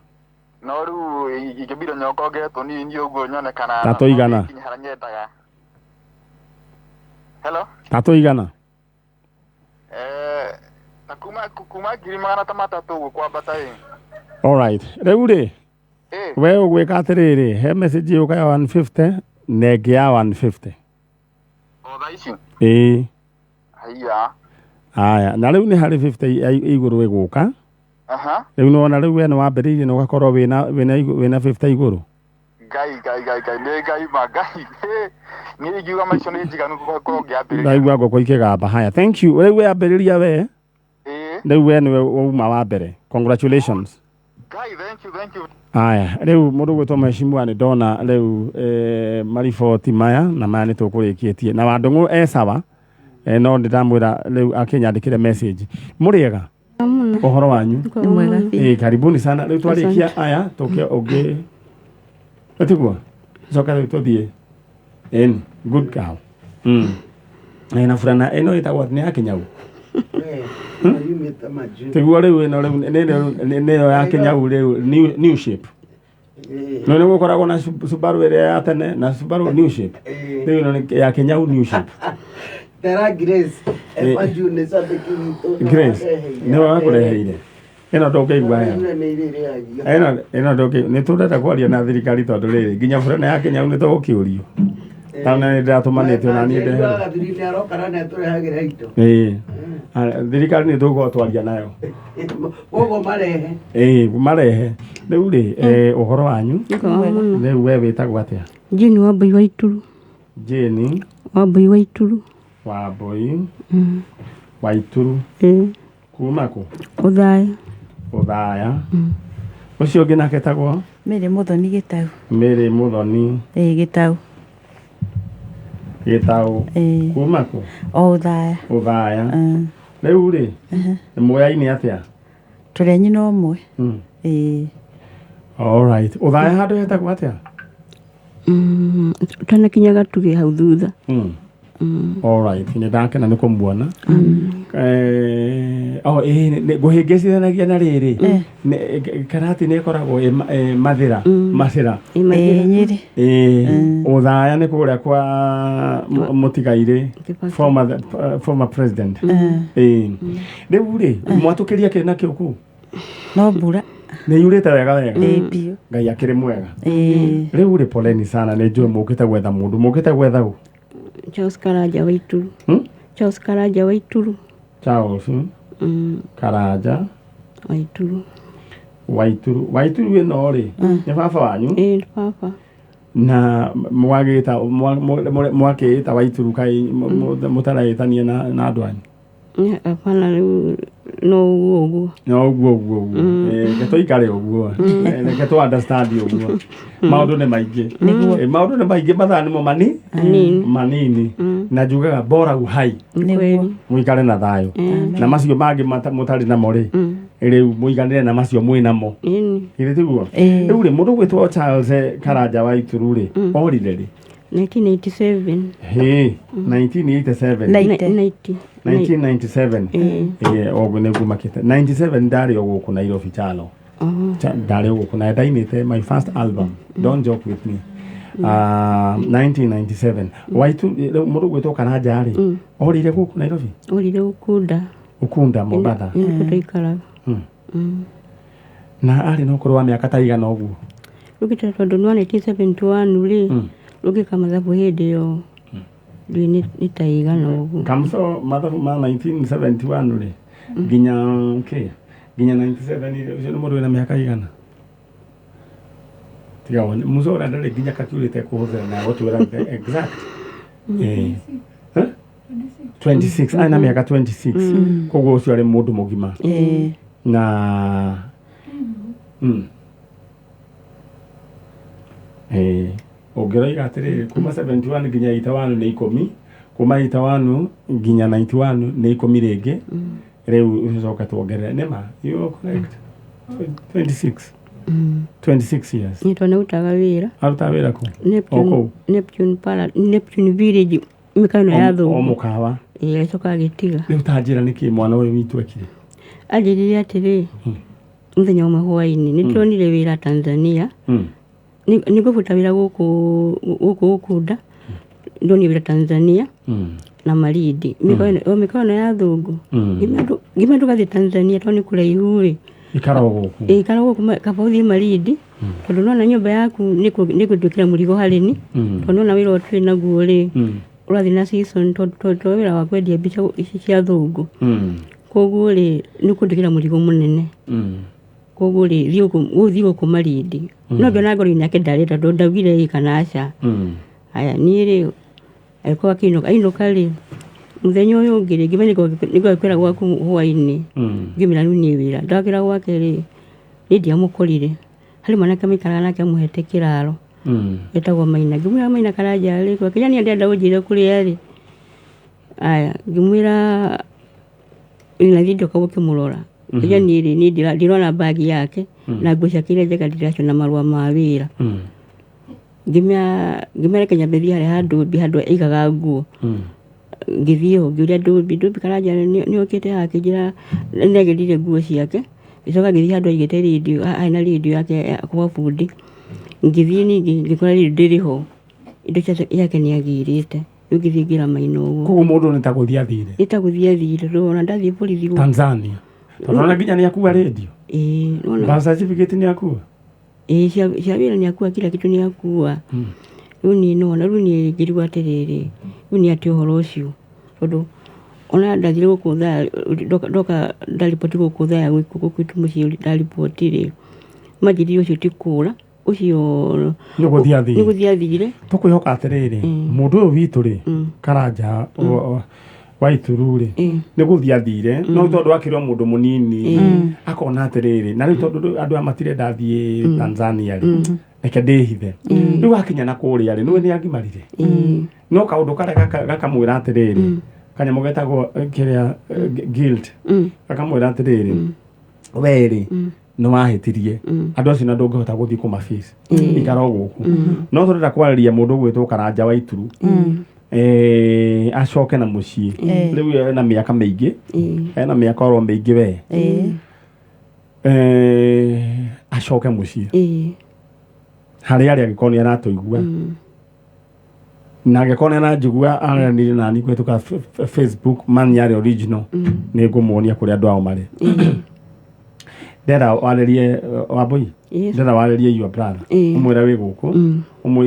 No rĩu ingĩbira nyokonge tũnini ũguo nyone kana Ta tũigana? no nginya harĩa nyendaga. Hello. Ta tũigana? Ta kuma 300,000 ũguo kwambata ĩ. Alright, rĩu rĩ, we ũgwĩka atĩrĩrĩ, he message yũka ya 150 na ĩngĩ ya 150. O thaa ici? Ĩĩ. Haiya. Haya, na rĩu nĩ harĩ 50 igũrũ ĩgũka. Aha. Rĩu nĩwona rĩu we nĩwambĩrĩirie na ũgakorwo wĩna 50 igũrũ. Ngai ngai ngai ngai nĩ ngai ma ngai. Niĩ ingiuga maico nĩ njiganu gũkorwo ngĩambĩrĩria. Ndaigua ngũkũ ikĩgamba. Haya, thank you. Rĩu we ambĩrĩria we. Ĩĩ. Rĩu we nĩwe wauma wa mbere. Congratulations. Ngai, thank you, thank you. Aya, rĩu mũndũ gwĩtwo mheshimiwa nĩ ndona rĩu mariboti maya na maya nĩ tũkũrĩkĩtie na Wandũng'ũ e sawa, no nĩ ndamwĩra rĩu akĩnyandĩkĩre message. Mũrĩega? Ũhoro wanyu? Nĩ mwega biũ. Karibuni sana. Rĩu twarĩkia aya tũke ũngĩ, tiguo coka rĩu tũthiĩ. Ĩni, good girl. Na burana ĩno ĩtagwo nĩ ya Kĩnyau. Tiguo rĩu ĩno rĩu nĩyo ya Kĩnyau rĩu new shape. No nĩ gũkoragwo na Subaru ĩrĩa ya tene na Subaru new shape. Rĩu ĩno nĩ ya Kĩnyau new shape. Tera Grace, Maju nĩ cambĩki witũ. Grace, nĩwe wakũreheire. Ĩno ndũngĩigua heho. Ĩno ndũngĩ, nĩ tũrenda kwaria na thirikari tondũ rĩrĩ nginya burana ya Kĩnyau nĩ tũgũkĩũrio. Tondũ nĩ ndĩratũmanĩte ona niĩ ndeherwo. Gathuri nĩ aroka na nĩ atũrehagĩra indo. Ĩĩ. Thirikari nĩ tũgũkorwo twaria nayo. Koguo marehe. Ĩĩ, marehe. Rĩu rĩ, ũhoro wanyu? Rĩu we wĩtagwo atĩa? Jane Wambui wa Ituru. Jane Wambui wa Ituru. Wambui wa Ituru. Kuma kũ? Ũthaya. Ũthaya. Ũcio ũngĩ nake etagwo? Mary Muthoni Gĩtau. Mary Muthoni. Ĩĩ, Gĩtau. Gĩtau. Ĩĩ. Kuma kũ? O Ũthaya. Ũthaya. Rĩu rĩ, mũyaine atĩa? Tũrĩ a nyina ũmwe. Ĩĩ. All right. Ũthaya handũ hetagwo atĩa? Ũtanakinya Gatugĩ hau thutha. All right, nĩ ndakena nĩ kũmuona. Ngũhĩngĩcithanagia na rĩrĩ. Karati nĩ ĩkoragwo ĩ mathĩra, macĩra. Ĩĩ, Nyĩrĩ. Ĩĩ, Ũthaya nĩ kũrĩa kwa Mũtigairĩ, former president. Ĩĩ. Rĩu rĩ, mwatũkĩria kĩ nakĩo kũu? No mbura. Nĩ yurĩte wega wega. Ĩĩ, biũ. Ngai akĩrĩ mwega. Ĩĩ. Rĩu rĩ, poleni sana, nĩ njũĩ mũkĩte gwetha mũndũ. Mũkĩte gwetha ũ? Charles Karanja wa Ituru. Charles Karanja wa Ituru. Charles Karanja wa Ituru. Wa Ituru. Wa Ituru ĩno rĩ, nĩ baba wanyu? Ĩĩ, nĩ baba. Na mwagĩta mwakĩĩta wa Ituru kaĩ mũtaraĩtania na andũ anyu? Hapana, rĩu no ũguo ũguo. No ũguo ũguo ũguo. Reke tũikare ũguo. Reke tũ understand ũguo. Maũndũ nĩ maingĩ. Maũndũ nĩ maingĩ, mathaa nĩmo manini. Na njugaga bora uhai. Mũikare na thayũ. Na macio mangĩ mũtarĩ namo rĩ, rĩu mũiganĩre na macio mwĩ namo. Githĩ tiguo? Rĩu rĩ, mũndũ gwĩtwo Charles Karanja wa Ituru rĩ, orire rĩ? 1987. Hĩ, 1987. 1997. Ĩĩ, ũguo nĩguo makĩte. 97 ndarĩ o gũkũ Nairobi Chalo. Ndarĩ o gũkũ na ndainĩte my first album, Don't Joke With Me. 1997. Waitu mũndũ gwĩtwo Karanja rĩ, orire gũkũ Nairobi? Orire Ukunda. Ukunda, Mombatha. Nĩkuo twaikaraga. Na arĩ na ũkũrũ wa mĩaka ta igana ũguo? Rũkĩte tondũ nĩ wa 1971 rĩ, rũgĩka mathabu hĩndĩ ĩyo ndiũĩ nĩ ta igana ũguo. Kamso mathabu ma 1971 rĩ, nginya kĩ? Nginya 97 rĩ, ũcio nĩ mũndũ wĩna mĩaka igana? Tiga wone, muso ũrĩa ndarĩ nginya calculator kũhũthĩra na gũtwĩra the exact. 26, arĩ na mĩaka 26. Koguo ũcio arĩ mũndũ mũgima. Na ũngĩroiga atĩrĩrĩ, kuma 71 nginya 81 nĩ 10, kuma 81 nginya 91 nĩ 10 rĩngĩ. Rĩu ũcoke tuongerere. Nĩma, you are correct. 26. 26 years. Nĩ tondũ nĩarutaga wĩra. Arutaga wĩra kũ? O Neptune, kũu? Neptune, Pala, Neptune Village mĩkawa ĩno ya O thũngũ. mũkawa. Ĩĩ, agĩcoka agĩtiga. Rĩu ta njĩra nĩkĩ mwana ũyũ witũ ekire? Anjĩrire atĩrĩ, mũthenya ũmwe hwainĩ nĩ ndĩronire wĩra Tanzania. Nĩ ngũbuta wĩra gũkũ gũkũ Ukunda, ndonire wĩra Tanzania na Malindi, mĩkawa ĩno, o mĩkawa ĩno ya thũngũ. Ngĩmera ndũgathiĩ Tanzania tondũ nĩ kũraihu rĩ. Ikara o gũkũ. Ĩĩ, ikara gũkũ, kaba ũthiĩ Malindi tondũ nona nyũmba yaku nĩ gũtuĩkĩra mũrigo harĩ ni, tondũ nona wĩra ũyũ twĩ naguo rĩ, ũrathiĩ na season, tondũ wĩra wa kwendia mbica ici cia thũngũ. Koguo rĩ, nĩ ũkũnduĩkĩra mũrigo mũnene. Koguo rĩ, thiĩ gũkũ, thiĩ gũkũ Malindi. No ngĩona ngoro-inĩ yake ndarenda, tondũ ndaugire ĩ kana aca. Haya, niĩ rĩ, agĩkorwo akĩinũka, ainũka rĩ, mũthenya ũyũ ũngĩ rĩ, ngĩmenya nĩngũgĩkwĩra gwaku hwainĩ. Ngĩmwĩra rĩu niĩ wĩra ndakĩra gwake rĩ, niĩ ndiamũkorire. Harĩ mwanake maikaraga nake amũhete kĩraro, etagwo Maina. Ngĩmwĩra Maina Karanja rĩ, kinya niĩ ndĩrenda ũnjĩre kũrĩa rĩ. Aya, ngĩmwĩra nathiĩ ndoka gũkĩmũrora. Kinya niĩ rĩ, niĩ ndirona bagi yake na nguo ciake iria njega ndiraciona, marũa ma wĩra. Ngĩmera reke nyambe thiĩ harĩa ha Ndũmbi, handũ aigaga nguo. Ngĩthiĩ ho ngĩũria Ndũmbi, Ndũmbi Karanja nĩ okĩte haha? Akĩnjĩra nĩagĩrire nguo ciake. Ngĩcoka ngĩthiĩ handũ aigĩte rĩndiũ, harĩ na rĩndiũ yake kwa bundi. Ngĩthiĩ ningĩ ngĩkora rĩndiũ ndĩrĩ ho, indo ciake nĩ agĩrĩte. Rĩu ngĩthiĩ ngĩra Maina ũguo. Koguo mũndũ nĩ ta gũthiĩ athire. Nĩ ta gũthiĩ athire, tondũ ona ndathiĩ borithi Tanzania. Tondũ ona nginya nĩ akua rĩndiũ. Ĩĩ, nĩwona. Birth certificate nĩ akua. Ĩĩ, cia wĩra nĩ akua, kila kitu nĩ akua. Rĩu niĩ nĩwona, rĩu niĩ ngĩrigwo atĩrĩrĩ, rĩu nĩ atĩ ũhoro ũcio, tondũ ona ndathire gũkũ thaa ndoka ndariboti gũkũ thaa gũkũ gwitũ mũciĩ, ndariboti rĩ, manjĩrire ũcio ti kũra ũcio. Nĩ gũthiĩ athire. Nĩ gũthiĩ athire. Tũkwĩhoka atĩrĩrĩ, mũndũ ũyũ witũ rĩ, Karanja wa Ituru rĩ, nĩ gũthiĩ athire, no tondũ akĩrĩ o mũndũ mũnini, akona atĩrĩrĩ, na rĩu tondũ rĩu andũ aya matirenda thiĩ Tanzania rĩ, reke ndĩhithe. Rĩu akinya na kũrĩa rĩ, nĩwe nĩ agimarire, no kaũndũ karĩa gakamwĩra atĩrĩrĩ, kanyamũ getagwo kĩrĩa, guilt, gakamwĩra atĩrĩrĩ, we rĩ, nĩ wahĩtirie andũ acio na ndũngĩhota gũthiĩ kũmabace, ikara o gũkũ. No tũrenda kwarĩria mũndũ ũgwĩtwo Karanja wa Ituru, acoke na mũciĩ. Rĩu ena mĩaka mĩingĩ, ena mĩaka oro mĩingĩ we. Acoke mũciĩ harĩa arĩ, angĩkorwo nĩ aratũigua, na angĩkorwo nĩ aranjigua aranire nani kũhĩtũka Facebook man yarĩ original, nĩ ngũmuonia kũrĩa andũ ao marĩ. Ndera warĩrie Wambui. Yes. Ndera warĩrie your brother. Ũmwĩre wĩ gũkũ, ũmũ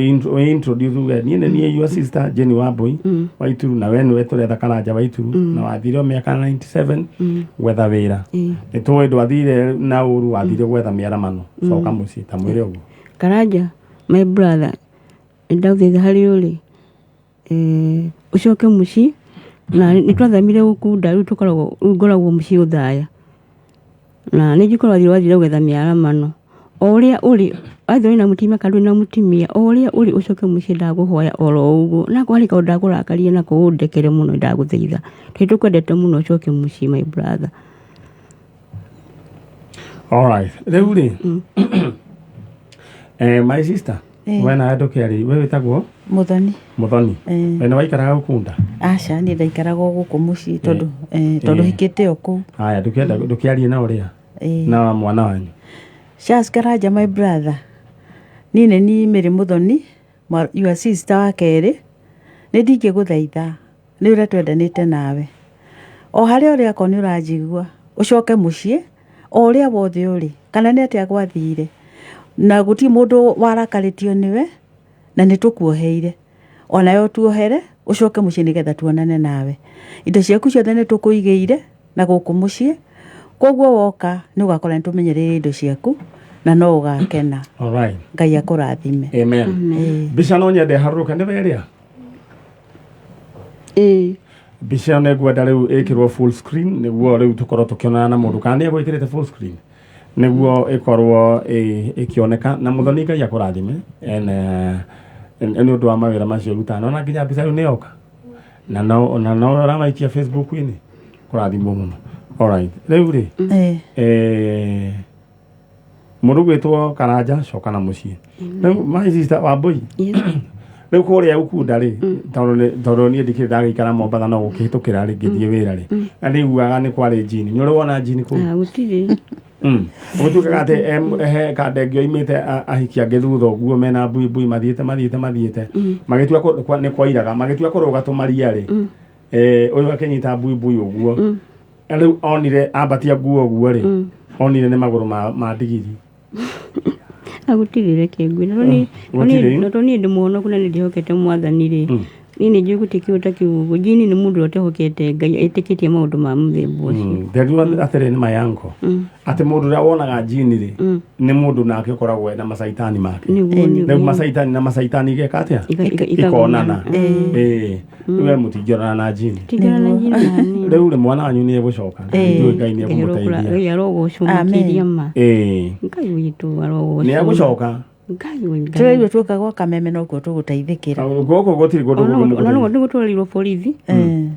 introduce, uge niĩ nĩ niĩ your sister Jenny Wambui wa Ituru, na we nĩwe tũretha Karanja wa Ituru, na wathire o mĩaka 97 gwetha wĩra. Nĩ tũĩ ndwathire na ũru, wathire gwetha mĩaramano. Coka mũciĩ, ta mwĩre ũguo. Karanja my brother, ndagũthaitha harĩ ũrĩ, ũcoke mũciĩ, na nĩ twathamire Gũkunda, rĩu tũkoragwo, rĩu ngoragwo mũciĩ Ũthaya, na nĩ njũkorwo wathire gwetha mĩaramano. O ũrĩa ũrĩ, wathire na mũtumia kana ndũrĩ na mũtumia, o ũrĩa ũrĩ ũcoke mũciĩ, ndagũhoya oro ũguo. Na akorwo harĩ kaũndũ ndakũrakaria nako, ũndekere mũno, ndagũthaitha, tondũ tũkwendete mũno. Ũcoke mũciĩ, my brother. Alright, rĩu rĩ, my sister, we nawe ndũkĩarĩ, we wĩtagwo? Muthoni. Mũthoni. Eh. We nĩ waikaraga Gũkunda? Aca, niĩ ndaikaraga o gũkũ mũciĩ, tondũ hikĩte o kũu. Haya, ndũkĩenda ndũkĩarie na ũrĩa na mwana wanyu. Charles Karanja my brother, niĩ nĩ niĩ Mary Muthoni, your sister wa kerĩ. Nĩ ndingĩgũthaitha nĩ ũrĩa twendanĩte nawe, o harĩa ũrĩ, akorwo nĩ ũranjigua, ũcoke mũciĩ o ũrĩa wothe ũrĩ, kana nĩ atĩa gwathire, na gũtirĩ mũndũ warakarĩtio nĩwe, na nĩ tũkuoheire, onawe ũtuohere, ũcoke mũciĩ nĩgetha tuonane nawe. Indo ciaku ciothe nĩ tũkũigĩire na gũkũ mũciĩ, koguo woka nĩ ũgakora nĩ tũmenyereire indo ciaku na no ũgakena. Alright. Ngai akũrathime. Amen. Mbica no nyende harũrũke nĩ werĩa. Ĩĩ. Mbica ĩyo nĩ ngwenda rĩu ĩkĩrwo full screen, nĩguo rĩu tũkorwo tũkĩonana na mũndũ, kana nĩ egwĩkĩrĩte full screen nĩguo ĩkorwo ĩkĩoneka. Na Mũthoni, Ngai akũrathime nĩ ũndũ wa mawĩra macio ũrutaga. Nona nginya mbica rĩu nĩ yoka, na no ũramaikia Facebook-inĩ, kũrathimwo mũno. Alright, rĩu rĩ, Mũndũ gwĩtwo Karanja, coka na mũciĩ. Rĩu my sister Wambui, rĩu kũrĩa Ukunda rĩ, tondũ niĩ ndikĩrĩ ndagĩikara Mombatha, no gũkĩhĩtũkĩra rĩ, ngĩthiĩ wĩra rĩ, na nĩiguaga nĩ kwarĩ njini. Nĩ ũrĩ wona njini kũu? Ah, gũtirĩ. Gũtuĩkaga atĩ he kandenge oimĩte ahiki angĩ thutha ũguo mena mbuibui, mathiĩte magĩtua nĩ kwairaga, magĩtua kũrũga tũmaria rĩ, ũyũ akĩnyita mbuibui ũguo. Rĩu onire ambatia nguo ũguo rĩ, onire nĩ magũrũ ma ndigiri. Ah, gũtirĩ, reke ngwĩre. Gũtirĩ? No niĩ ndĩ mũhonoku na nĩ ndĩhokete Mwathani rĩ, niĩ nĩ njũĩ gũtirĩ kĩndũ ta kĩu ũguo. Njini nĩ mũndũ ũrĩa ũtehokete Ngai, etĩkĩtie maũndũ ma mũthemba ũcio. Ndengiuga atĩrĩ, nĩ mayanko atĩ mũndũ ũrĩa wonaga njini rĩ, nĩ mũndũ nake ũkoragwo ena macaitani make. Nĩguo. Rĩu macaitani na macaitani igeka atĩa? Ikonana. Ĩĩ, rĩu we mũtingĩonana na njini. Tingĩonana na njini na niĩ. Rĩu rĩ, mwana wanyu nĩ egũcoka, njũĩ Ngai nĩ egũmũteithia. Ngai arogocwo makĩria ma. Ngai witũ arogocwo. Nĩ egũcoka. Ngai witũ. Tũraigua tuoka gwa Kameme nokuo tũgũteithĩkĩra. Gũkũ gũtirĩ kũndũ Ona kũngĩ. nĩ gũtwarirwo borithi.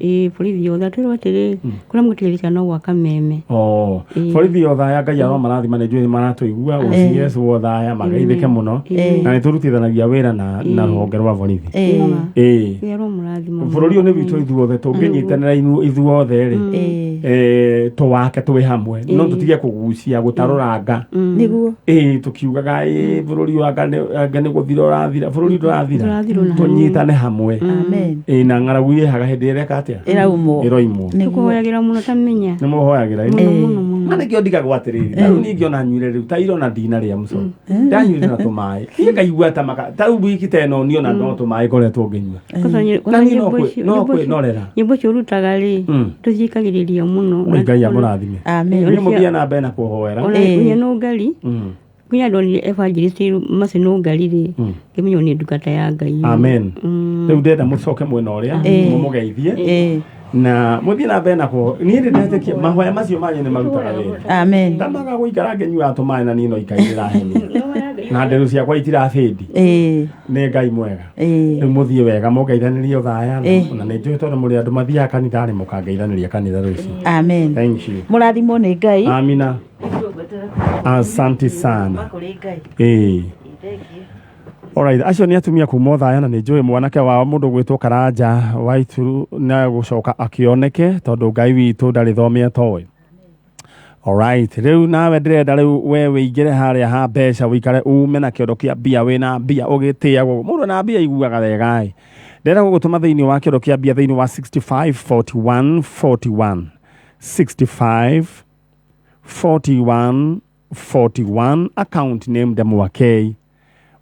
Ĩĩ, borithi yothe atwĩrwo atĩrĩ, kũrĩa mũgũteithĩka no gwa Kameme. Oh, borithi Othaya, Ngai aromarathima, nĩ njũĩ nĩ maratũigua. OCS wa Othaya mageithĩke mũno, na nĩ tũrutithanagia wĩra na rũhonge rwa borithi. Ĩĩ. Ngai aromũrathima. Bũrũri ũyũ nĩ witũ ithuothe, tũngĩnyitanĩra ithuothe rĩ, tũwake twĩ hamwe, no tũtige kũgucia gũtarũranga. Ĩĩ, tũkiugaga ĩĩ bũrũri ũyũ anga nĩ gũthira ũrathira, bũrũri ndũrathira. Ndũrathira ona. Tũnyitane hamwe. Amen. Ĩĩ, na ng'aragu ĩhaga hĩndĩ ĩrĩa ĩreka atĩa? Ĩraumwo. Ĩroimwo. Tũkũhoyagĩra mũno ta menya. Nĩ mũhoyagĩra? Mũno mũno mũno. Ma nĩkĩo ndigagwo atĩrĩrĩ, ta rĩu ningĩ ona nyuire rĩu ta irona ndinarĩa mũco, ndanyuire na tũmaĩ, niĩ ngaigua ta maka ta rĩu wiki ta ĩno niĩ ona no tũmaĩ ngoretwo ngĩnyua. Kwanza Na niĩ nyĩmbo no kwĩnorera. Nyĩmbo icio ũrutaga rĩ, tũthikagĩrĩria mũno. Oi, Ngai amũrathime. Amen. Niĩ mũthiĩ na mbere na kũhoera. Ona nginya nũngari, nginya ndonire evangelist maci nũngari rĩ, ngĩmenya nĩ ndungata ya Ngai. Amen. Rĩu ndĩrenda mũcoke mwena ũrĩa mũmũgeithie na mũthiĩ na mbere na kũho. Niĩ nĩ ndetĩkia mahoya macio manyu nĩ marutaga wĩra. Amen. Ndamaga gũikara ngĩnyuaga tũmaĩ na niĩ no ikairĩra henia na nderu ciakwa itirabĩndi. Nĩ Ngai mwega. Rĩu mũthiĩ wega, mũngeithanĩrie Ũthaya, na nĩ njũĩ tondũ mũrĩ andũ mathiaga kanitha-rĩ, mũkangeithanĩria kanitha rũciũ. Amen. Thank you. Mũrathimwo nĩ Ngai. Amina, asante sana. Kũrĩ Ngai. Ĩĩ. Alright, acio nĩ atumia kuma Othaya, na nĩ njũĩ mwanake wao mũndũ gwĩtwo Karanja wa Ituru na gũcoka akĩoneke, tondũ Ngai witũ ndarĩ thome atoĩ. Alright, rĩu nawe ndĩrenda rĩu we wĩingĩre harĩa ha mbeca, ũikare ume na kĩondo kĩa mbia, wĩna mbia ũgĩtĩagwo. Mũndũ na mbia iguaga wega ĩ. Ndĩrenda gũgũtũma thĩinĩ wa kĩondo kĩa mbia thĩinĩ wa 65 41 41, 65 41 41, account name Ndemwakei.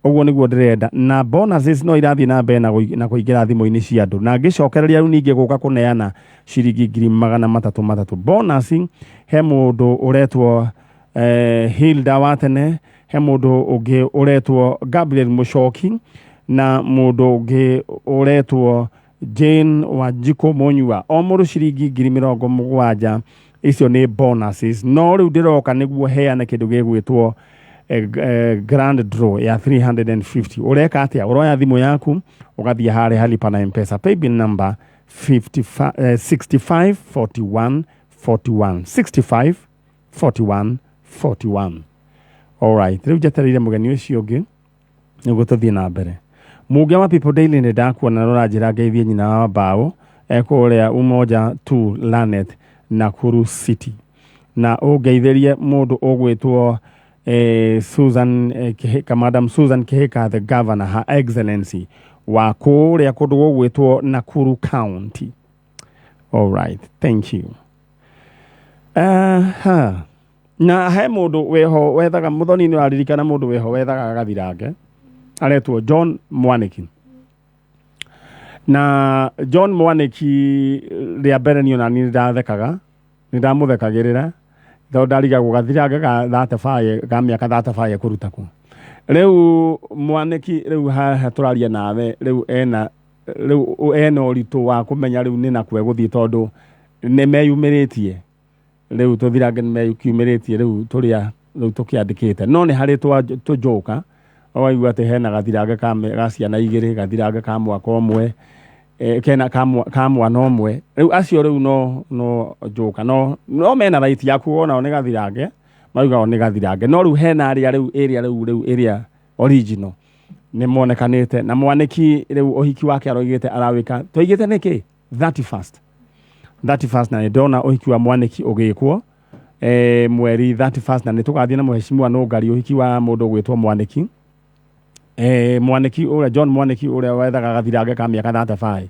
Ũguo nĩguo ndĩrenda, na bonuses no irathiĩ na mbere na kũingĩra thimũ-inĩ cia andũ, na ngĩcokereria rĩu ningĩ gũka kũneana ciringi ngiri magana matatũ matatũ bonus. He mũndũ ũretwo Hilda wa tene, he mũndũ ũngĩ ũretwo Gabriel Mũcoki, na mũndũ ũngĩ ũretwo Jane Wanjikũ Mũnyua, o mũndũ ciringi ngiri mĩrongo mũgwanja. Icio nĩ bonuses, no rĩu ndĩroka nĩguo heane kĩndũ gĩgwĩtwo grand draw ya 350. Ũreka atĩa? Ũroya thimũ yaku, ũgathiĩ harĩa ha lipa na M-Pesa, paybill number 55, 65 41 41, 65 41 41. Alright, rĩu njetereire mũgeni ũcio ũngĩ nĩguo tũthiĩ na mbere. Mũnge wa People Daily, nĩ ndakuona ũranjĩra ngeithie nyina wa mbaũ ekũrĩa Umoja 2 Lanet, Nakuru City, na ũngeithĩrie mũndũ ũgwĩtwo Susan Kihika, Madam Susan Kihika, the governor, Her Excellency wa kũrĩa kũndũ gũgwĩtwo Nakuru County. Alright, thank you. Na he mũndũ wĩho wethaga mũthoni, nĩ ũraririkana mũndũ wĩho wethaga gathirange aretwo John Mwaniki? Na John Mwaniki, rĩa mbere niĩ ona niĩ nĩ ndathekaga, nĩ ndamũthekagĩrĩra, tondũ ndarigagwo gathirange ga 35, ga mĩaka 35 ekũruta kũ. Rĩu Mwaniki, rĩu haha tũraria nawe, rĩu ena rĩu ena ũritũ wa kũmenya rĩu nĩ nakũ egũthiĩ, tondũ nĩ meyumĩrĩtie. Rĩu tũthirange nĩ mekiumĩrĩtie, rĩu tũrĩa rĩu tũkĩandĩkĩte, no nĩ harĩ tũnjũka ũkaigua atĩ hena gathirange ga ciana igĩrĩ, gathirange ka mwaka ũmwe, kena ka mwana ũmwe. Rĩu acio rĩu no njoka, no mena right yaku, onao nĩ gathirange. Marauga o nĩ gathirange, no rĩu hena arĩa rĩu ĩrĩa rĩu rĩu ĩrĩa original nĩ monekanĩte. Na mwanĩki rĩu ũhiki wake aroigĩte arawĩka, twaigĩte nĩkĩ, 31st, 31st, na nĩ ndona ũhiki wa mwanĩki ũgĩkwo mweri 31st, na nĩ tũgathiĩ na mũhecimiwa Nũngari ũhiki wa mũndũ ũgwĩtwo mwanĩki, mwanĩki ũrĩa John Mwanĩki ũrĩa wethaga gathirange ka mĩaka 35.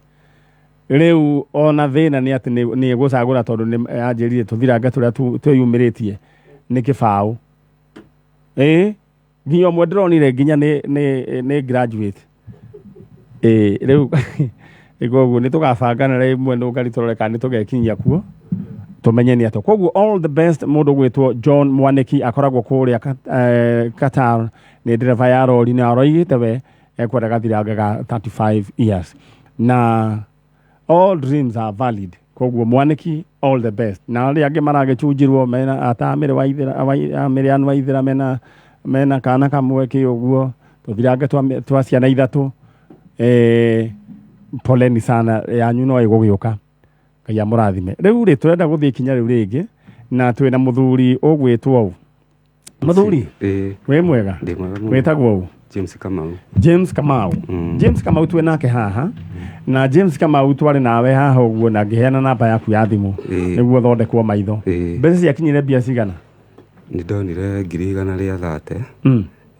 Rĩu ona thĩna nĩ atĩ nĩ gũcagũra, tondũ nĩ anjĩrire tũthirange tũrĩa twĩyumĩrĩtie nĩ kĩbaũ, ĩĩ, nginya ũmwe ndĩronire nginya nĩ graduate. Ĩĩ, rĩu koguo nĩ tũgabangana rĩmwe Nũngari tũrore kana nĩ tũgekinyia kuo tũmenye nĩ atĩa. Koguo all the best mũndũ gwĩtwo John Mwanĩki, akoragwo kũrĩa Qatar, nĩ ndereba ya rori, na aroigĩte we ekwenda gathirange ga 35 years, na all dreams are valid. Koguo Mwanĩki, all the best. Na arĩa angĩ maragĩcunjirwo mena atamĩrĩ waithĩra, amĩrĩ anu waithĩra, mena kana kamwe kĩ ũguo, tũthirange twa ciana ithatũ, poleni sana, yanyu no ĩgũgĩũka. Ngai amũrathime. Rĩu rĩ, tũrenda gũthiĩ ikinya rĩu rĩngĩ, na twĩna mũthuri ũgwĩtwo ũ? Mũthuri, Ĩĩ. wĩ mwega? Ndĩ mwega mũno. Wĩtagwo ũ? James Kamau. James Kamau. James Kamau twĩ nake haha, na James Kamau twarĩ nawe haha ũguo na ngĩheana namba yaku ya thimũ nĩguo thondekwo maitho. Mbeca ciakinyire mbia cigana? Nĩ ndonire 130,000.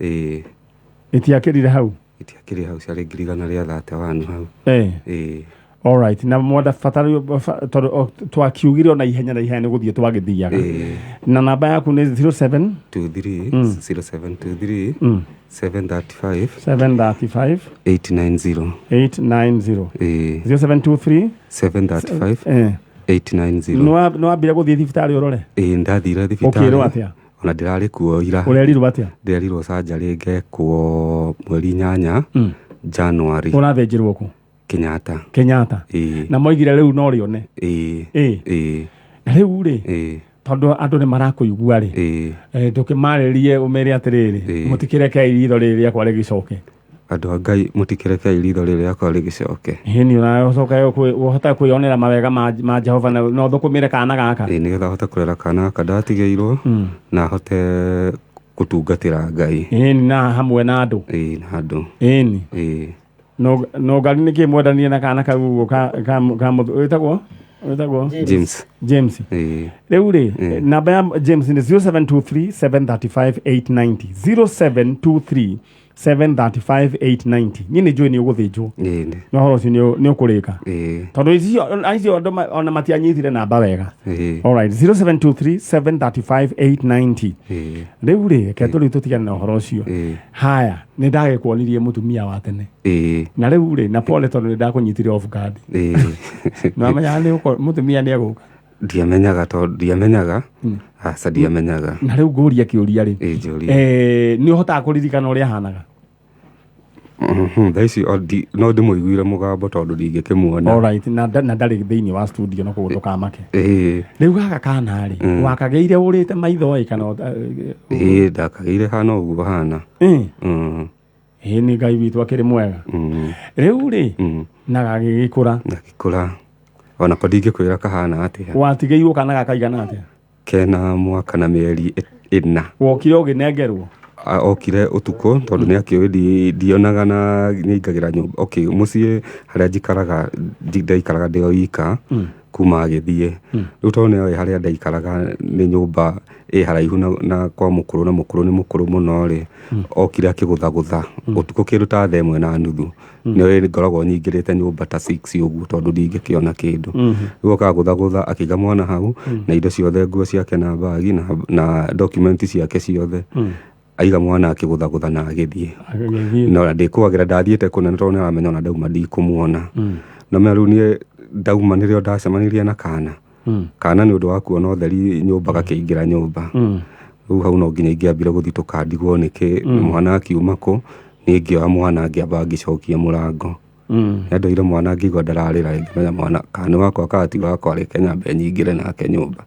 Ĩĩ. Itiakĩrire hau? Itiakĩrire hau, ciarĩ 131,000 hau. Ĩĩ. Alright, na mwenda bata tondũ twakiugire ona ihenya na ihenya nĩ gũthiĩ twagĩthiaga. Na namba yaku nĩ 07 23 0723 735 735 890. 890. Ĩĩ. 0723 735 890. Nĩ wambire gũthiĩ thibitarĩ ũrore? Ĩĩ, ndathire Ũkĩrwo thibitarĩ. atĩa? Ona ndĩrarĩ kuo ira. Ũrerirwo atĩa? Ndĩrerirwo canjarĩ ngekwo mweri 8 January. Ũrathĩnjĩrwo kũ? Kenyatta. Kenyatta. Ĩĩ. Na moigire rĩu no rĩone? Ĩĩ. Ĩĩ. Ĩĩ. Na rĩu rĩ, Ĩĩ. tondũ andũ nĩ marakũigua rĩ, Ĩĩ. ndũkĩmarĩrie ũmere atĩrĩrĩ, mũtikĩrekei ritho rĩrĩ rĩakwa rĩgĩcoke. Andũ a Ngai, mũtikĩrekei ritho rĩrĩ rĩakwa rĩgĩcoke. Ĩni, ũcoke ũhote kwĩyonera mawega ma Jehova na ũthũkũmĩre kana gaka. Ĩĩ, nĩgetha hote kũrera kana gaka ndatigĩirwo na hote gũtungatĩra Ngai. Ĩni, na hamwe na andũ. Ĩĩ, na andũ. Ĩni. Ĩĩ. No ngari nĩkĩ mwendanie na kana kau ũguo ka wĩtagwo James. James. Ĩĩ. Rĩu rĩ, namba ya James nĩ 0723 735 890, 0723 735 890. Niĩ nĩ njũĩ nĩ ũgũthĩnjwo Ĩĩ. na ũhoro ũcio nĩ ũkũrĩka, Ĩĩ. tondũ icio andũ ona matianyitire namba wega. Ĩĩ. Alright, 0723 735 890. Ĩĩ. Rĩu rĩ, reke tũrĩu tũtigane na ũhoro ũcio. Haya, nĩ ndagĩkuonirie mũtumia wa tene. Ĩĩ. Na rĩu rĩ, na pole tondũ nĩ ndakũnyitire off guard. Ĩĩ. Nĩwamenyaga nĩ mũtumia nĩ egũka? Ndiamenyaga, tondũ ndiamenyaga, aca, ndiamenyaga. Na rĩu ngũrie kĩũria rĩ, Ĩĩ, njũria. Nĩ ũhotaga kũririkana ũrĩa ahanaga? Thaa ici no ndĩmũiguire mũgambo tondũ ndingĩkĩmuona. Alright, na ndarĩ thĩinĩ wa studio, no koguo ndũkamake. Ĩĩ. Rĩu gaka kana rĩ, wakagĩire ũrĩte maitho ĩ kana Ĩĩ, ndakagĩire hana ũguo hana. Ĩĩ. Ĩĩ, nĩ Ngai witũ akĩrĩ mwega. Rĩu rĩ, na gagĩgĩkũra? Gagĩkũra, onako ndingĩkwĩra kahana atĩa. Watigĩirwo kana gakaigana atĩa? Kena mwaka na mĩeri 4. Wokire ũgĩnengerwo? Okire ũtukũ tondũ nĩ akĩũĩ ndionaga na nĩ aingagĩra nyũmba. Okay, mũciĩ harĩa njikaraga, ndaikaraga ndĩ o ika kuma agĩthiĩ. Rĩu tondũ nĩoĩ harĩa ndaikaraga nĩ nyũmba ĩ haraihu na kwa mũkũrũ, na mũkũrũ nĩ mũkũrũ mũno rĩ, okire akĩgũthagũtha ũtukũ kĩndũ ta 1:30. Nĩoĩ ngoragwo nyingĩrĩte nyũmba ta 6 ũguo tondũ ndingĩkĩona kĩndũ. Rĩu oka gũthagũtha akĩiga mwana hau na indo ciothe, nguo ciake na mbagi na document ciake ciothe. Aiga mwana akĩgũthagũtha na agĩthiĩ. Agĩthiĩ. No na ndĩkũagĩra ndathiĩte kũnene tondũ nĩaramenya ona ndauma ndikũmuona. Na menya rĩu niĩ ndauma nĩrĩo ndacemanirie na kana. Kana nĩ ũndũ wa kuona ũtheri nyũmba gakĩingĩra nyũmba. Rĩu hau no nginya ingĩambire gũthitũka ndigwo nĩkĩ mwana akiuma kũ, niĩ ngĩoya mwana ngĩamba ngĩcokia mũrango. Nĩandoire mwana ngĩigua ndararĩra, ngĩmenya mwana kana nĩ wakwa kana ti wakwa, reke nyambe nyingĩre nake nyũmba.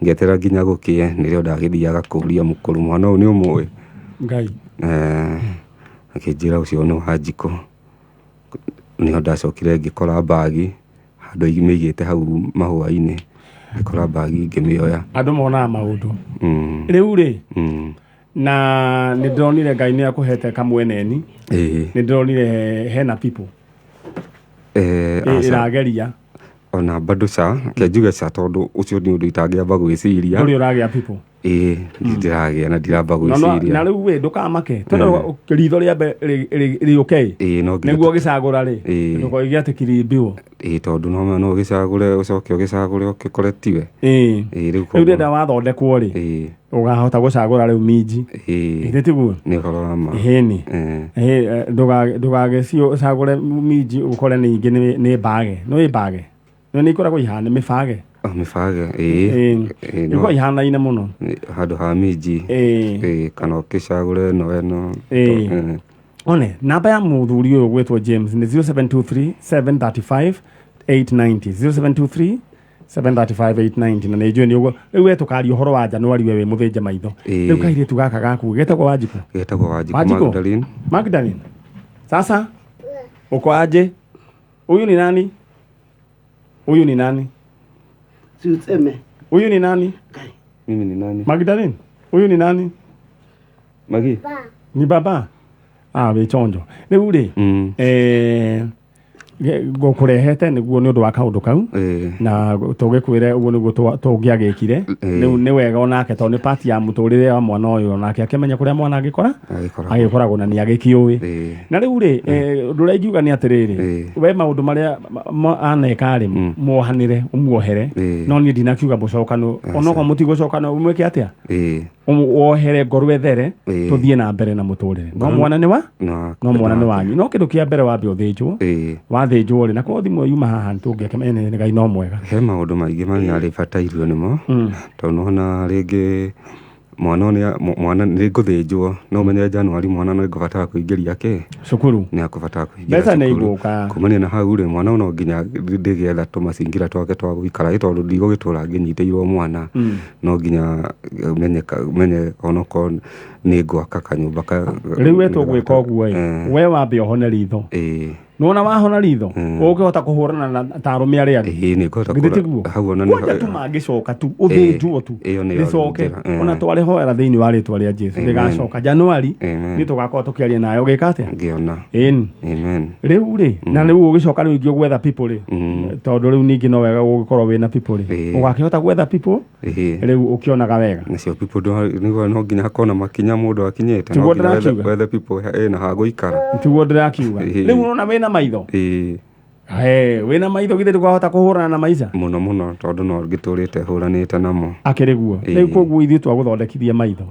Ngĩeterera nginya gũkĩe nĩrĩo ndagĩthiaga kũria mũkũrũ, mwana ũyũ nĩ ũmũĩ? Ngai. Akĩnjĩra ũcio nĩ wa Njikũ. Nĩho ndacokire ngĩkora mbagi handũ mĩigĩte hau mahũa-inĩ. Ngĩkora mbagi ngĩmĩoya. Andũ monaga maũndũ. Rĩu rĩ, na nĩ ndĩronire Ngai nĩ akũhete kamweneni. Nĩ ndĩronire hena people Aca. ĩrageria. Ona bado ca ke njuge ca, tondũ ũcio nĩ ũndũ itangĩamba gwĩciria. Ndũrĩ ũragĩa people? Ĩĩ, ndiragĩa na ndiramba Na gwĩciria. rĩu ĩ, ndũkamake tondũ ritho rĩambe rĩũke ĩ, Ĩĩ, no nginya. Nĩguo gĩcagũra rĩ, ndũkoige atĩ kirimbiwo. Ĩĩ, tondũ no ũgĩcagũre, ũcoke ũgĩcagũre, ũgĩkore tiwe. Ĩĩ, rĩu Rĩu koguo rĩrĩa wathondekwo rĩ, ũgahota gũcagũra rĩu minji. Githĩ tiguo? Nĩ ũhoro wa ma. Ĩhĩni. Ndũgagĩcagũre minji ũkore ningĩ nĩ mbage, no ĩ mbage no nĩ ikoragwo ihana mĩbage. Oh, mĩbage, ĩĩ. Ĩĩ, no. Ikoragwo ihanaine mũno. Handũ ha minji. Ĩĩ, kana ũkĩcagũre ĩno ĩno. One namba ya mũthuri ũyũ gwĩtwo James nĩ 0723 735 890, 0723 735 890. Na nĩ njũĩ nĩ ũguo rĩu we tũkaria ũhoro wa Januari, we wĩ mũthĩnje maitho. Rĩu kairĩtu gaka gaku getagwo Wanjikũ? Getagwo Wanjikũ. Wanjikũ. Magdalene. Magdalene, sasa uko aje? Huyu ni nani? Huyu ni nani? Si useme. Huyu ni nani? Mimi ni nani? Magdalene, huyu ni nani? Magi. Ni baba. Ah, wĩ chonjo rĩu rĩ, ngũkũrehete nĩguo nĩ ũndũ wa kaũndũ kau, na tũgĩkwĩre ũguo nĩguo tũngĩagĩkire. Rĩu nĩ wega onake, tondũ nĩ part ya mũtũrĩre wa mwana ũyũ, onake akĩmenya kũrĩa mwana angĩkora agĩkoragwo na nĩ agĩkĩũĩ. Na rĩu rĩ, ũndũ ũrĩa ingiuga nĩ atĩrĩrĩ, we maũndũ marĩa aneka rĩ, muohanĩre, ũmuohere. No niĩ ndinakiuga mũcokano, onokorwo mũtigũcokana, ũmwĩke atĩa? Wohere ngoro ĩthere, tũthiĩ na mbere na mũtũrĩre. No mwana nĩ wa no mwana nĩ wanyu, no kĩndũ kĩa mbere wambe ũthĩnjwo. Wathĩnjwo rĩ, na korwo thimũ ĩyo yuma haha, nĩtũngĩakĩmenya Ngai no mwega. He maũndũ maingĩ marĩa arĩbatairio nĩmo, tondũ nona rĩngĩ mwana ũyũ mwana nĩ ngũthĩnjwo, no ũmenye Januari mwana no ngũbatara kũingĩria kĩ? Cukuru. Nĩ akũbatara kũingĩra Mbeca nĩ cukuru. igũka. Kumania na hau rĩ, mwana ũyũ no nginya ndĩgĩetha tũmacingira twake twa gũikara ĩ, tondũ ndigũgĩtũra ngĩnyitĩirwo mwana. No nginya menye onokorwo nĩ ngwaka kanyũmba ka. Rĩu we tũgwĩka ũguo ĩ, we wambe ũhone ritho. Nĩwona wahona ritho, ũngĩhota kũhũrana na ta arũme arĩa angĩ. Ĩĩ, nĩ ngũhota. Githĩ tiguo? Hau ona Kwanja tu mangĩcoka tu ũthĩnjwo tu, Ĩyo nĩyo rĩcoke. njĩra. Ona twarĩhoera thĩinĩ wa rĩtwa rĩa Jesu, Amen. rĩgacoka Januari. Amen. Nĩ tũgakorwo tũkĩaria nawe ũgĩka atĩa. Ngĩona. Ĩni. Amen. Rĩu rĩ, na rĩu ũgĩcoka rĩu ingĩ gwetha people rĩ, tondũ rĩu ningĩ no wega gũgĩkorwo wĩna people rĩ, ũgakĩhota gwetha people rĩu ũkĩonaga wega. Nacio people nĩguo no nginya hakorwo na makinya mũndũ akinyĩte. Tiguo No nginya ndĩrakiuga. wethe people ĩna ha gũikara. Tiguo ndĩrakiuga. Rĩu ũrona wĩna maitho. He, wĩna maitho, githĩ ndũkahota kũhũrana na maica? Mũno mũno, tondũ no ngĩtũrĩte hũranĩte namo. Akĩrĩ guo. Rĩu koguo ithuĩ twagũthondekithia maitho.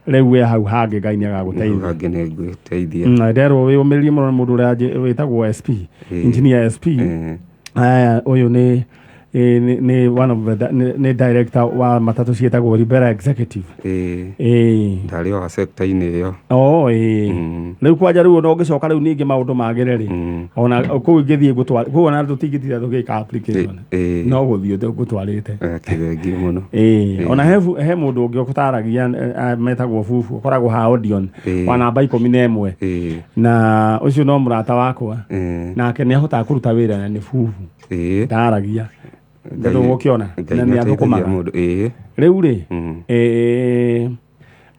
Rĩu we hau hangĩ Ngai nĩ agagũteithia. Hau hangĩ nĩ ngwĩteithia. Na nderwo wĩyũmĩrĩrie mũno nĩ mũndũ ũrĩa wĩtagwo SP, engineer SP. Aya, ũyũ nĩ nĩ one of the nĩ director wa matatũ ciĩtagwo Libera Executive. Ndarĩ o sector-inĩ ĩyo. Oh, ĩĩ. Rĩu kwanja rĩu ona ũngĩcoka rĩu ningĩ maũndũ magĩre rĩ, ona kũu ingĩthiĩ ngũtwara kũu, ona tũtingĩtinda tũgĩka application. No gũthiĩ ngũtwarĩte. Kĩthengi mũno. Ĩĩ, ona he mũndũ ũngĩ ũgũtaragia, metagwo Bubu, ũkoragwo ha Odeon wa namba 11, na ũcio no mũrata wakwa, nake nĩ ahotaga kũruta wĩra na nĩ bubu. Ndaragia ndũgũkĩona na nĩ athũkũmaga. Mũndũ ĩĩ. Rĩu rĩ,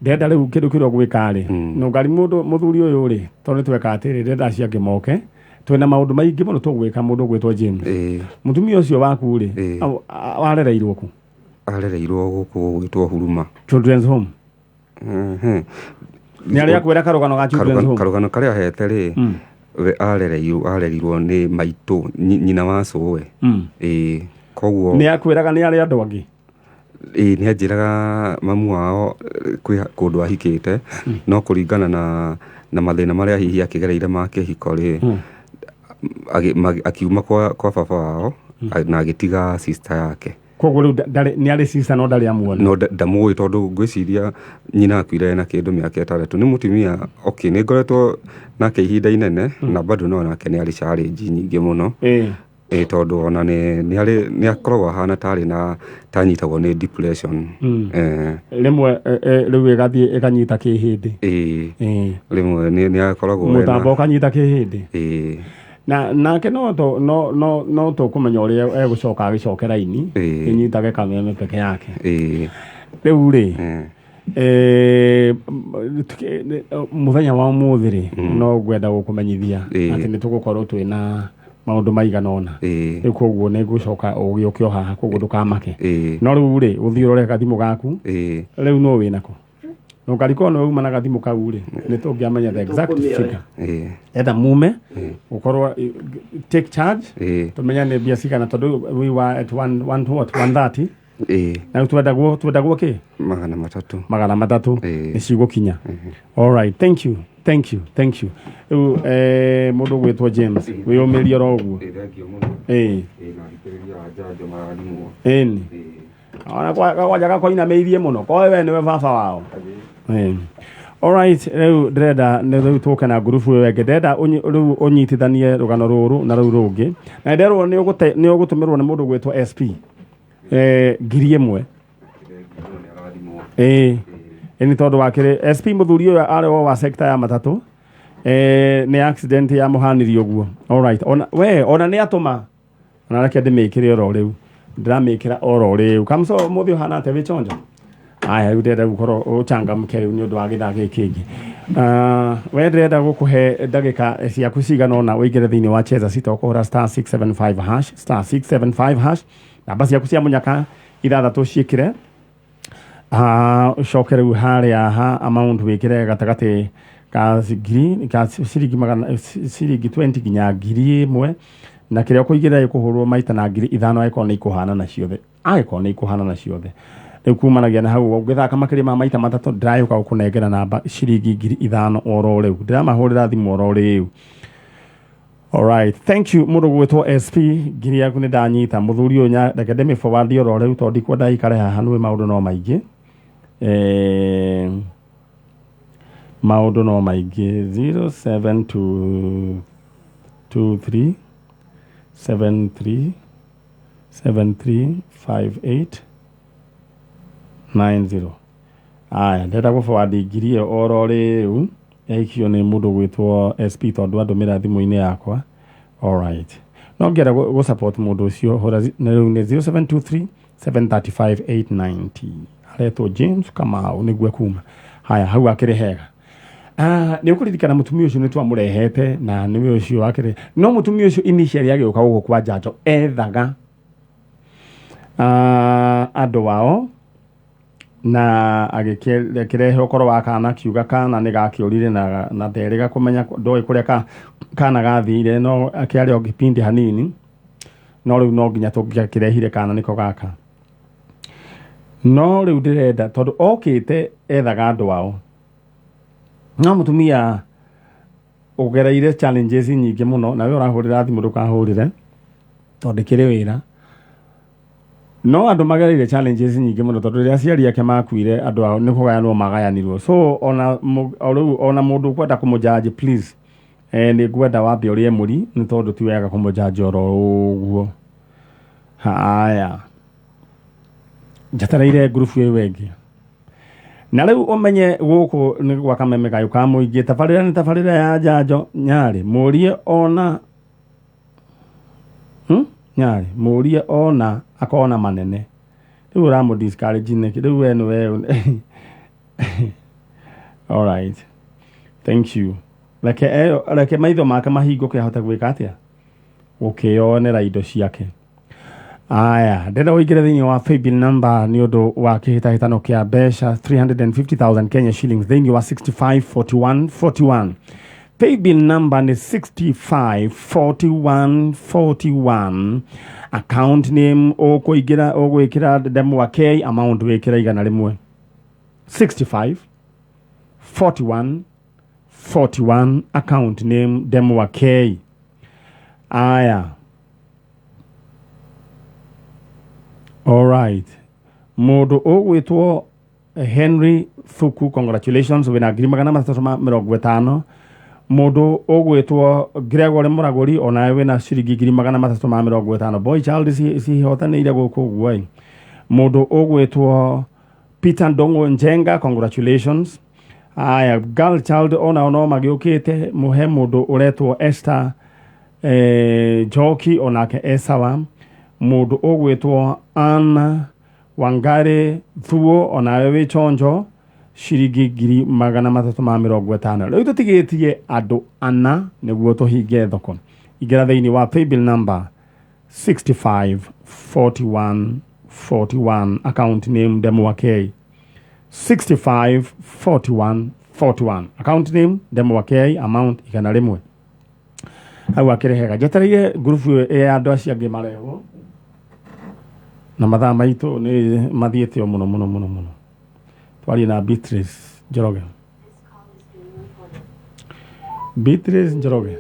ndenda rĩu kĩndũ kĩrĩa ũgwĩka rĩ, nũngari mũndũ mũthuri ũyũ rĩ, tondũ nĩ tweka atĩrĩ, ndenda acio angĩ moke, twĩna maũndũ maingĩ mũno tũgwĩka. Mũndũ ũgwĩtwo James, mũtumia ũcio waku rĩ, warereirwo kũ? Arereirwo gũkũ gũgwĩtwo Huruma. Children's Home. Nĩ arĩa akwĩra karũgano ga Children's Home? Karũgano karĩa ahete rĩ, we arerirwo nĩ maitũ, nyina wa cũwe. Ĩĩ, koguo Nĩ akwĩraga nĩ arĩ andũ angĩ? Ĩĩ, nĩ anjĩraga mamu wao kwĩ kũndũ ahikĩte, no kũringana na mathĩna marĩa hihi akĩgereire ma kĩhiko rĩ, akiuma kwa baba wao na agĩtiga sister yake. Koguo rĩu nĩ arĩ sister no ndarĩ amuona? No ndamũĩ, tondũ ngwĩciria nyina akuire na kĩndũ mĩaka 6. Nĩ mũtumia, okay, nĩ ngoretwo nake ihinda inene, na bado no nake nĩ arĩ challenge nyingĩ mũno. Ĩĩ, tondũ ona nĩ arĩ nĩ akoragwo ahana tarĩ na tanyitagwo nĩ depression. Rĩmwe rĩu ĩgathiĩ ĩkanyita kĩhĩndĩ. Ĩĩ, rĩmwe nĩ akoragwo Mũtambo ũkanyita kĩhĩndĩ. Na nake no to no no no tũkũmenya ũrĩa egũcoka agĩcoke raini ĩnyitage kameme peke yake. Rĩu rĩ, mũthenya wa ũmũthĩ rĩ, no ngwenda gũkũmenyithia atĩ nĩ tũgũkorwo twĩna maũndũ maigana ũna. Rĩu koguo nĩ ngũcoka ũgĩũke o haha, koguo ndũkamake. No rĩu rĩ, ũthiĩ ũrore gathimũ gaku. Rĩu no wĩnako no kariko no uma na gathimũ kau rĩ, nĩ tũngĩamenya the exact figure. Etha mume ũkorwo take charge, tũmenye nĩ mbia cigana, tondũ we were at one one what 130 na rĩu twendagwo kĩ? 300. 300 nĩ cigũkinya. All right, thank you, thank you, thank you. Rĩu mũndũ ũgwĩtwo James, wĩyũmĩrie oro ũguo. Ĩĩ. Ĩni ona kwanja gakoinamĩirie mũno koe we nĩwe baba wao. Ĩĩ. Alright, rĩu ndĩrenda nĩ rĩu tũke na ngurubu ĩyo ĩngĩ. Ndĩrenda rĩu ũnyitithanie rũgano rũrũ na rũu rũngĩ, na nderwo nĩ ũgũtũmĩrwo nĩ mũndũ ũgwĩtwo SP 1000. Ĩĩ, nĩ tondũ wa kĩrĩ SP mũthuri ũyũ arĩ o wa sector ya matatũ, nĩ accident ya mũhanirie ũguo. Alright, ona we ona nĩ atũma, ona reke ndĩmĩkĩre oro rĩu, ndĩramĩkĩra oro rĩu. Kamso, mũthĩ ũhana atĩa? Wĩ chonjo? Aya, rĩu ndĩrenda gũkorwo ũchangamke rĩu nĩ ũndũ wa gĩthaa gĩkĩ kĩngĩ. We ndĩrenda gũkũhe ndagĩka ciaku cigana ũna ũingĩre thĩinĩ wa Cheza Sita, ũkũhũra *675 hash, *675 hash, namba ciaku cia mũnyaka ithathatũ ciĩkĩre. Ũcoke rĩu harĩa ha amount wĩkĩre gatagatĩ ka ngiri ka ciringi magana ciringi 20 nginya 1000, na kĩrĩa ũkũigĩrĩra gĩkũhũrwo maita na 5000 angĩkorwo nĩ ikũhanana ciothe, angĩkorwo nĩ ikũhanana ciothe. Rĩu kumanagia na hau ũngĩthaka makĩria ma maita matatũ, ndĩragĩũka gũkũnengera namba ciringi 5000 oro rĩu, ndĩramahũrĩra thimũ oro rĩu. Alright, thank you mũndũ gwĩtwo SP, ngiri yaku nĩ ndanyita. Mũthuri ũyũ reke ndĩmĩ forward oro rĩu tondũ ndikwenda ikare haha, nĩũĩ maũndũ no maingĩ. Maũndũ no maingĩ. 072 23 73 73 58 90. Aya, ndĩrenda gũ forward ngiri ĩyo oro rĩu yaikio nĩ mũndũ gwĩtwo SP tondũ andũmĩra thimũ-inĩ yakwa. Alright, no ngĩenda gũ support mũndũ ũcio, hũra rĩu nĩ 0723 735 890, aretwo James Kamau nĩguo kuma haya hau akĩrĩ hega. Nĩ ũkũririkana mũtumia ũcio nĩ twamũrehete na nĩwe ũcio akĩrĩ no mũtumia ũcio initially agĩũka gũkũ kwa njanjo ethaga andũ ao na agĩkĩrehe ũkoro wa kana, kiuga kana nĩ gakĩũrire na nderĩga kũmenya, ndoĩ kũrĩa kana gathire, no akĩarĩ o kipindi hanini, no rĩu no nginya tũngĩakĩrehire kana nĩko gaka. No rĩu ndĩrenda tondũ okĩte ethaga andũ ao, no mũtumia ũgereire challenges nyingĩ mũno, na we ũrahũrĩra thimũ ndũkahũrĩre tondũ ndĩkĩrĩ wĩra, no andũ magereire challenges nyingĩ mũno tondũ rĩrĩa aciari ake makuire, andũ ao nĩ kũgayanwo magayanirwo. So ona o rĩu ona mũndũ ũkwenda kũmũjudge, please, nĩ ngwenda wambe ũrĩe mũri, nĩ tondũ ti wega kũmũjudge oro ũguo. Haya, njetereire ngurubu ĩyo ĩngĩ, na rĩu ũmenye gũkũ nĩ gwa Kameme kayũ ka mũingĩ. Tabarĩra nĩ tabarĩra ya njanjo nyarĩ mũrie ona Nyarĩ mũrie ona akona manene. Rĩu ũramũ discourage nĩkĩ rĩu we nĩwe? Alright, thank you. Reke eyo, reke maitho make mahingũke ahote gwĩka atĩa, gũkĩyonera indo ciake. Aya, ndĩrenda ũingĩre thĩinĩ wa paybill number nĩ ũndũ wa kĩhĩtahĩtano kĩa mbeca 350,000 Kenya shillings thĩinĩ wa 654141. Paybill number nĩ 654141, account name ũkũingĩra ũgwĩkĩra ndemwa K, amount wĩkĩra 100. 65 41 41, account name ndemwa K. Aya, alright, mũndũ ũgwĩtwo Henry Thuku, congratulations, wĩna 350,000. Mũndũ ũgwĩtwo Gregory Mũragũri, onawe wĩna ciringi 350,000. Boy child cihotanĩire gũkũ ũguo ĩ. Mũndũ ũgwĩtwo Peter Ndong'o Njenga, congratulations. Aya, girl child onao no magĩũkĩte, mũhe mũndũ ũretwo Esther. Njoki onake e sawa. Mũndũ ũgwĩtwo Anna Wangari Thuo onawe wĩ chonjo ciringi 350,000. Rĩu tũtigĩtie andũ ana nĩguo tũhinge thoko. Ingĩra thĩinĩ wa paybill number 65 41 41, account name Ndemwa K. 65 41 41, account name Ndemwa K, amount 100. Hau akĩrĩ hega. Njetereire ngurubu ĩyo ya andũ acio angĩ marehwo na mathaa maitũ nĩ mathiĩte o mũno mũno mũno mũno. Twarie na Beatrice Njoroge. Beatrice Njoroge.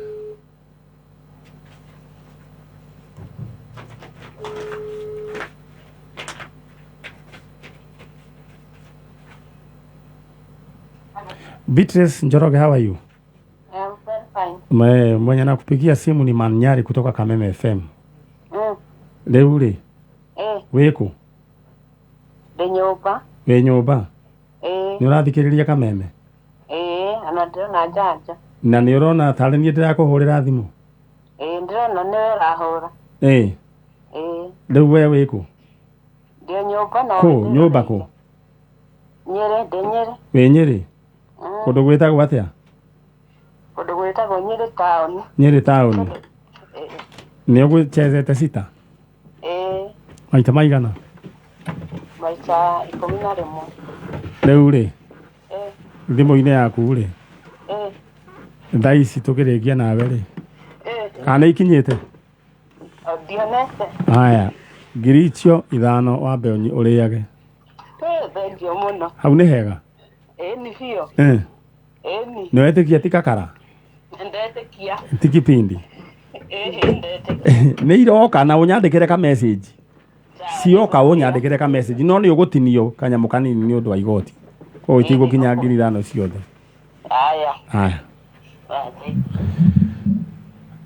Beatrice Njoroge, how are you? I'm very fine. Mwenye nakupigia simu ni Manyari kutoka Kameme FM. Rĩu rĩ, wĩkũ? Ndĩ nyũmba. Wĩ nyũmba? Ĩĩ. Nĩ ũrathikĩrĩria Kameme? Ĩĩ, ona ndĩrona njanja. Na nĩ ũrona tarĩ niĩ ndĩrakũhũrĩra thimũ? Ĩĩ, ndĩrona nĩwe ũrahũra. Ĩĩ. Ĩĩ. Rĩu we wĩkũ? Ndĩ nyũmba no. Kũ? Nyũmba kũ? Nyĩrĩ, ndĩ Nyĩrĩ. Wĩ Nyĩrĩ? Kũndũ gwĩtagwo atĩa? Kũndũ gwĩtagwo Nyĩrĩ taũni. Nyĩrĩ taũni. Nĩ ũgũchezete sita? Ĩĩ. Maita maigana? Maita 11. Rĩu rĩ, thimũ-inĩ yaku rĩ, thaa ici tũkĩrĩkia nawe rĩ, kana nĩ ikinyĩte? Ndionete. Haya, 5,000 wambe ũrĩage. Thengiũ mũno. Hau nĩ hega? Ĩĩ nĩ biũ. Ĩĩ. Nĩ wetĩkia ti kakara? Ndetĩkia. Ti kipindi? Ĩĩ, ndetĩkia. Nĩ iroka na ũnyandĩkĩre ka message. Cioka ũnyandĩkĩre ka message, no nĩ ũgũtinio kanyamũ kanini nĩ ũndũ wa igoti. Koguo itigũkinya 5,000 ciothe. Haya. Haya.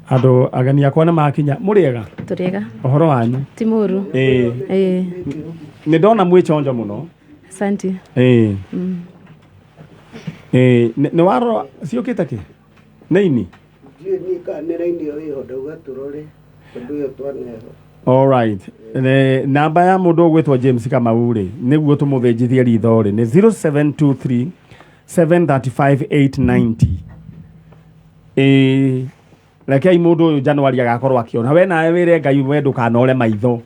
Andũ ageni akwa nĩ makinya. Mũrĩega? Tũrĩega. Ũhoro wanyu? Ti mũru. Ĩĩ. Ĩĩ. Nĩ ndona mwĩ chonjo mũno. Asante. Ĩĩ. Ĩĩ, nĩ warora ciũkĩte kĩ? Nĩ ini? Ndiũĩ niĩ kana nĩ raini ĩyo ĩho ndauga tũrore tondũ ĩyo twaneho. All right. Namba ya mũndũ ũgwĩtwo James Kamau rĩ, nĩguo tũmũthĩnjithie ritho rĩ, nĩ 0723 735 890. Ĩĩ, rekei mũndũ ũyũ January agakorwo akĩona. We nawe wĩre Ngai we ndũkanore maitho.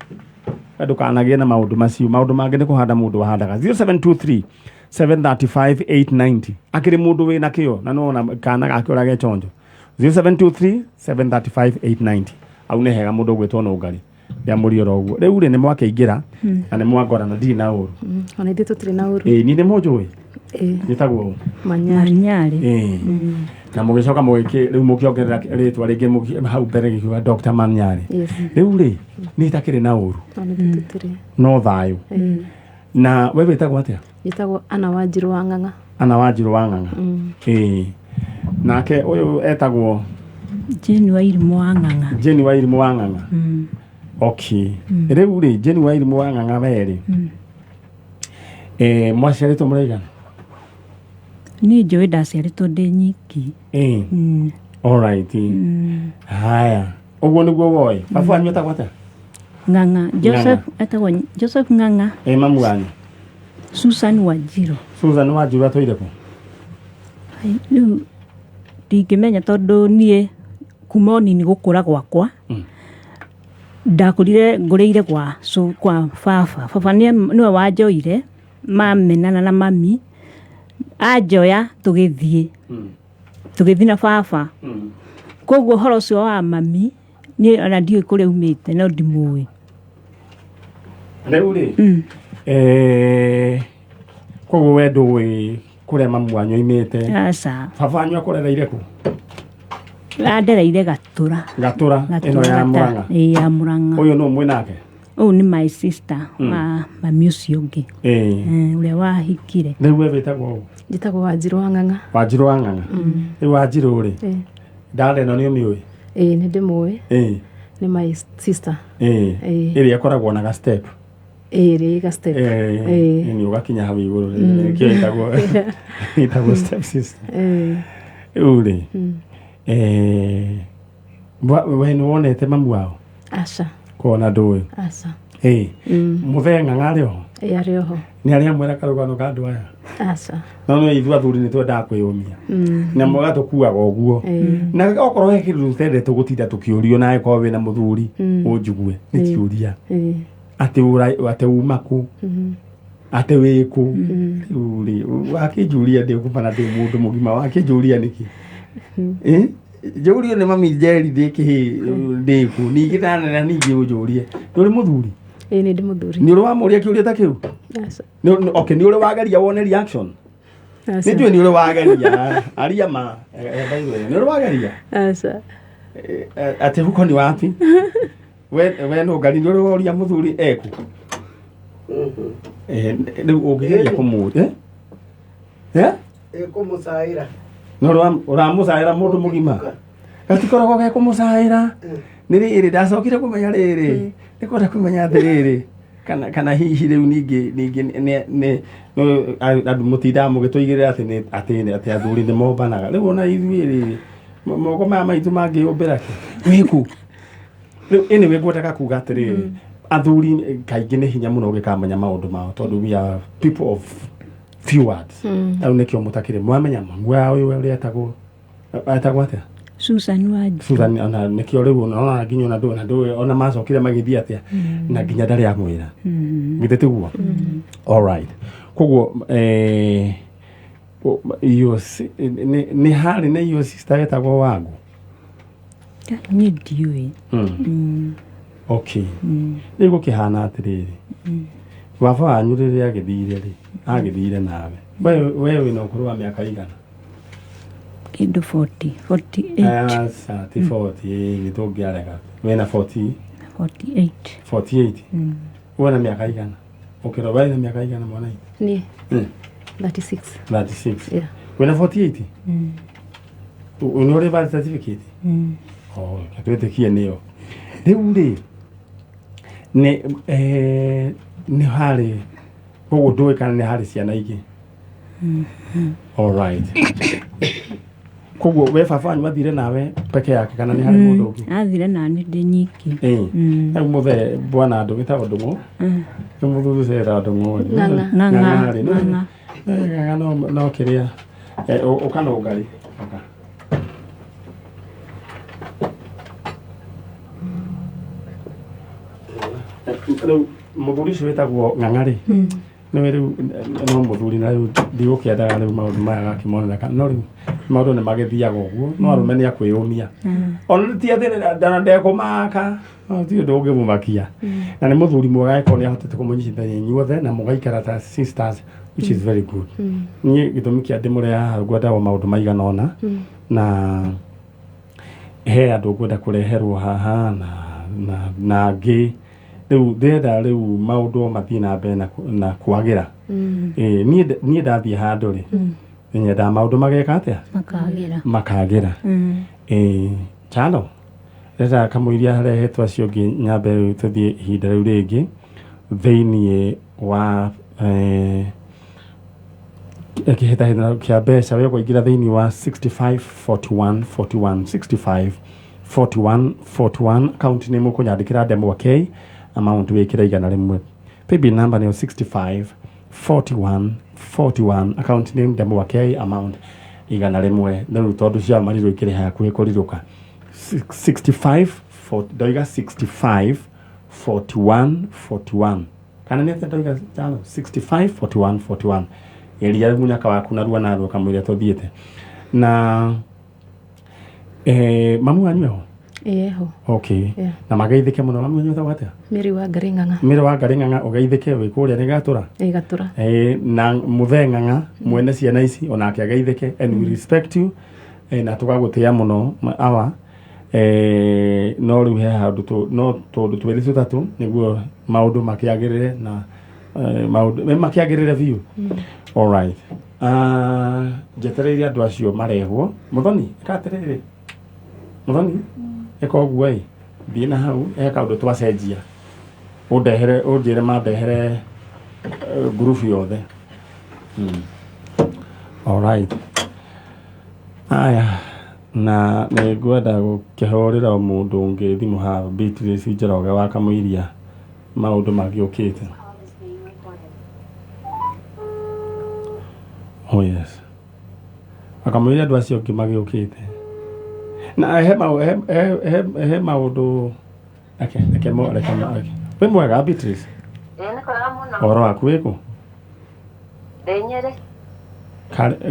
We ndũkanagĩe na maũndũ macio. Maũndũ mangĩ nĩ kũhanda mũndũ ahandaga. 0723 735 890. Akĩrĩ mũndũ wĩna kĩo na nĩwona kana gake ũrĩa gechonjo. 0723 735 890. Au nĩ hega mũndũ ũgwĩtwo Nũngari. Ndĩamũria oro ũguo. Rĩu rĩ nĩ mwakĩingĩra na nĩ mwangora na ndirĩ na ũru. Ona ithuĩ tũtirĩ na ũru. Ĩĩ, niĩ nĩ mũnjũĩ. Ĩĩ. Njĩtagwo ũũ. Manyarĩ. Ĩĩ. Na mũgĩcoka mũgĩkĩ rĩu mũkĩongerera rĩtwa rĩngĩ hau mbere gĩkiuga Dr. Manyarĩ. Yes. Rĩu rĩ niĩ itakĩrĩ na ũru Ona ithuĩ tũtirĩ. no thayũ. Na we wĩtagwo atĩa? Njĩtagwo Anna Wanjirũ wa Ng'ang'a. Anna Wanjirũ wa Ng'ang'a. Ĩĩ. Nake ũyũ etagwo Jane Wairimũ wa Ng'ang'a. Jane Wairimũ wa Ng'ang'a. Okay. Rĩu rĩ Jane Wairimũ wa Ng'ang'a we rĩ, mwaciarĩtwo mũraigana? Niĩ njũĩ ndaciarĩtwo ndĩ nyiki. Ĩĩ. All right. Haya. Ũguo nĩguo woĩ. Baba wanyu etagwo atĩa? Ng'ang'a. Joseph etagwo Joseph Ng'ang'a. Ĩĩ, mamu wanyu? Susan Wanjirũ. Susan Wanjirũ atũire kũ? Rĩu ndingĩmenya tondũ niĩ kuma o nini gũkũra gwakwa ndakũrire ngũrĩire kwa kwa baba. Baba nĩwe wanjoire mamenana na mami anjoya tũgĩthiĩ na baba. Koguo ũhoro ũcio wa mami niĩ ona ndiũĩ kũrĩa umĩte no ndimũĩ. Rĩu rĩ, koguo we ndũĩ kũrĩa mamu wanyu oimĩte? Aca. Baba wanyu akũrereire kũ? Andereire Gatũra. Gatũra ĩno ya Mũrang'a? Ĩĩ, ya Mũrang'a. Ũyũ nũ mwĩ nake? Ũyũ nĩ my sister wa mami ũcio ũngĩ. Ĩĩ. Ũrĩa wahikire. Rĩu we wĩtagwo ũ? Njĩtagwo Wanjirũ wa Ng'ang'a. Wanjirũ wa Ng'ang'a. Rĩu Wanjirũ rĩ, ndara ĩno nĩ ũmĩũĩ? Ĩĩ, nĩ ndĩmũĩ. Ĩĩ. Nĩ my sister. Ĩĩ. Ĩĩ. Ĩrĩa ĩkoragwo na ga step. Ĩĩ, rĩ ga step. Ĩĩ. Nĩ ũgakinya hau igũrũ. Nĩkĩo ĩtagwo step sister. Ĩĩ. Rĩu rĩ, We nĩ wonete mamu wao? Aca. Kona ndũĩ? Aca. Ĩ mũthee ng'ang'a arĩ oho? Ĩ arĩ oho. Nĩ arĩa mwĩra karũgano ka andũ aya? Aca. No nĩ ithuĩ athuri nĩ twendaga kwĩyũmia na mũgatũkuaga ũguo, na okorwo he kĩndũ tũtendete gũtinda tũkĩũrio, na angĩkorwo wĩna mũthuri ũnjigue nĩ kĩũria atĩ atĩ uma kũ, atĩ wĩ kũ. Rĩu rĩ, wakĩnjũria ndĩ kũmana ndĩ mũndũ mũgima, wakĩnjũria nĩkĩ? Ĩ? Njũrio nĩ mami Njeri ndĩ kĩhĩ ndĩ kũ, ningĩ ndanena ningĩ ũnjũrie. Nĩ ũrĩ mũthuri? Ĩ nĩ ndĩ mũthuri. Nĩ ũrĩ wamũria kĩũria ta kĩu? Aca. Okay, nĩ ũrĩ wageria wone reaction? Aca. Nĩ njũĩ nĩ ũrĩ wageria aria ma. By the way, nĩ ũrĩ wageria? Aca. Atĩ huko ni wapi? We no ngari, nĩ ũrĩ woria mũthuri eku? Rĩu ũngĩgeria kũmũria, eh? Ĩkũmũcaĩra. No ũramũcaĩra mũndũ mũgima, gatikoragwo ge kũmũcaĩra. Nĩ rĩrĩ ndacokire kũmenya rĩrĩ, nĩ kwenda kũmenya atĩrĩrĩ, kana hihi rĩu ningĩ nĩ andũ mũtindaga mũgĩtũigĩrĩra atĩ nĩ atĩ athuri nĩ mombanaga. Rĩu ona ithuĩ rĩrĩ, moko maya maitũ mangĩyũmbĩra kĩ wĩku rĩu. Anyway, ngwendaga kuga atĩrĩrĩ, athuri kaingĩ nĩ hinya mũno ũgĩkamenya maũndũ mao, tondũ we are people of few words. Rĩu nĩkĩo mũtakĩrĩ mwamenya mamu wa ũyũ ũrĩa etagwo atĩa? Susan Wanjiru. Susan, ona nĩkĩo rĩu ona nginya ona ndũĩ, ona ndũĩ ona macokire magĩthiĩ atĩa, na nginya ndarĩ amwĩra. Githĩ tiguo? All right, koguo iyo nĩ harĩ na iyo sister etagwo Wangu? Niĩ ndiũĩ. Okay, rĩu gũkĩhana atĩrĩrĩ, baba wanyu rĩrĩa agĩthire rĩ, agĩthire nawe we wĩna ũkũrũ wa mĩaka igana? Kĩndũ 40, 48. Aca, ti 40, nĩ tũngĩarega wĩna 40. 48. 48. Wena mĩaka igana? Ũkĩrora wena mĩaka igana, mwana? Niĩ 36. 36? Yeah. Wĩna 48. Nĩ ũrĩ birth certificate? Oh, twĩtĩkie nĩyo. Rĩu rĩ, nĩ harĩ koguo ndũĩ kana nĩ harĩ ciana ingĩ. All right, koguo we baba wanyu athire nawe peke yake kana nĩ harĩ mũndũ ũngĩ? Athire nani ndĩ nyiki. Rĩu mũthee bwana andũ wĩtagwo Ndũng'ũ, nĩ mũthuri ũcio wĩtagwo Ndũng'ũ rĩ? Ng'ang'a. Ng'ang'a. Rĩ. Ng'ang'a. Ng'ang'a no kĩrĩa ũkanũngari ũka. Rĩu mũthuri ũcio wĩtagwo Ng'ang'a rĩ, nĩwe rĩu no mũthuri, na rĩu ndigũkĩendaga rĩu maũndũ maya gakĩmonera, no rĩu maũndũ nĩ magĩthiaga ũguo, no arũme nĩ akwĩyũmia, ona ti atĩ ndekũmaka, no ti ũndũ ũngĩmũmakia, na nĩ mũthuri mwega angĩkorwo nĩ ahotete kũmũnyitithania inyuothe na mũgaikara ta sisters, which is very good. Niĩ gĩtũmi kĩa ndĩmũrehe haha, ngwendaga o maũndũ maigana ũna, na he andũ ngwenda kũreherwo haha na angĩ. Rĩu ndĩrenda rĩu maũndũ mathiĩ na mbere na kwagĩra. Ĩ, niĩ ndathiĩ handũ rĩ, nyendaga maũndũ mageka atĩa? Makagĩra. Makagĩra. Ĩ, chano ndĩrenda kamũiria harehetwo acio ũngĩ, nyambe rĩu tũthiĩ ihinda rĩu rĩngĩ thĩiniĩ wa kĩhĩtahĩtano kĩa mbeca. We ũkũingĩra thĩiniĩ wa 65 41 41, 65 41 41, account nĩ mũkũnyandĩkĩra ndemwa K, amount wĩkĩre 100. Paybill number nĩyo 65 41 41, account name ndemwa K, amount 100. Rĩu tondũ cia marirũ ikĩrĩ hakuhĩ kũrirũka, 65 ndoiga 65 41 41, kana nĩ atĩa ndoiga tano? 65 41 41. Geria mũnyaka waku narua narua kamũira tũthiĩte na mamu wanyu eho? Ĩeho. Okay. Yeah. Na mageithĩke mũno. Mamu wanyu etagwo atĩa? Mary wa Ngarĩ Ng'ang'a. Mĩrĩ wa Ngarĩ Ng'ang'a, ũgeithĩke wĩ kũrĩa nĩ Gatũra. Ĩ Gatũra. Na mũthee Ng'ang'a mwene ciana ici onake ageithĩke, and we respect you, na tũgagũtĩa mũno awa, no rĩu he handũ no tũndũ twĩrĩ tũtatũ nĩguo maũndũ makĩagĩrĩre na maũndũ makĩagĩrĩre biũ. Alright. Njetereire andũ acio marehwo. Mũthoni, ĩka atĩrĩrĩ, Mũthoni, ĩka ũguo ĩ, thiĩ na hau he kaũndũ twacenjia, ũndehere, ũnjĩre mandehere ngurubu yothe. Alright. Aya. Na nĩ ngwenda gũkĩhũrĩra mũndũ ũngĩ thimũ haha, Beatrice Njoroge wa Kamũiria, maũndũ magĩũkĩte. Oh yes, akamwĩra andũ acio angĩ magĩũkĩte na he mau- he- he- he- he maũndũ. Reke reke mo- reke mo- reke. Wĩ mwega, Beatrice? Ĩĩ, nĩ kwega mũno. Ũhoro waku wĩkũ? Ndĩ Nyĩrĩ.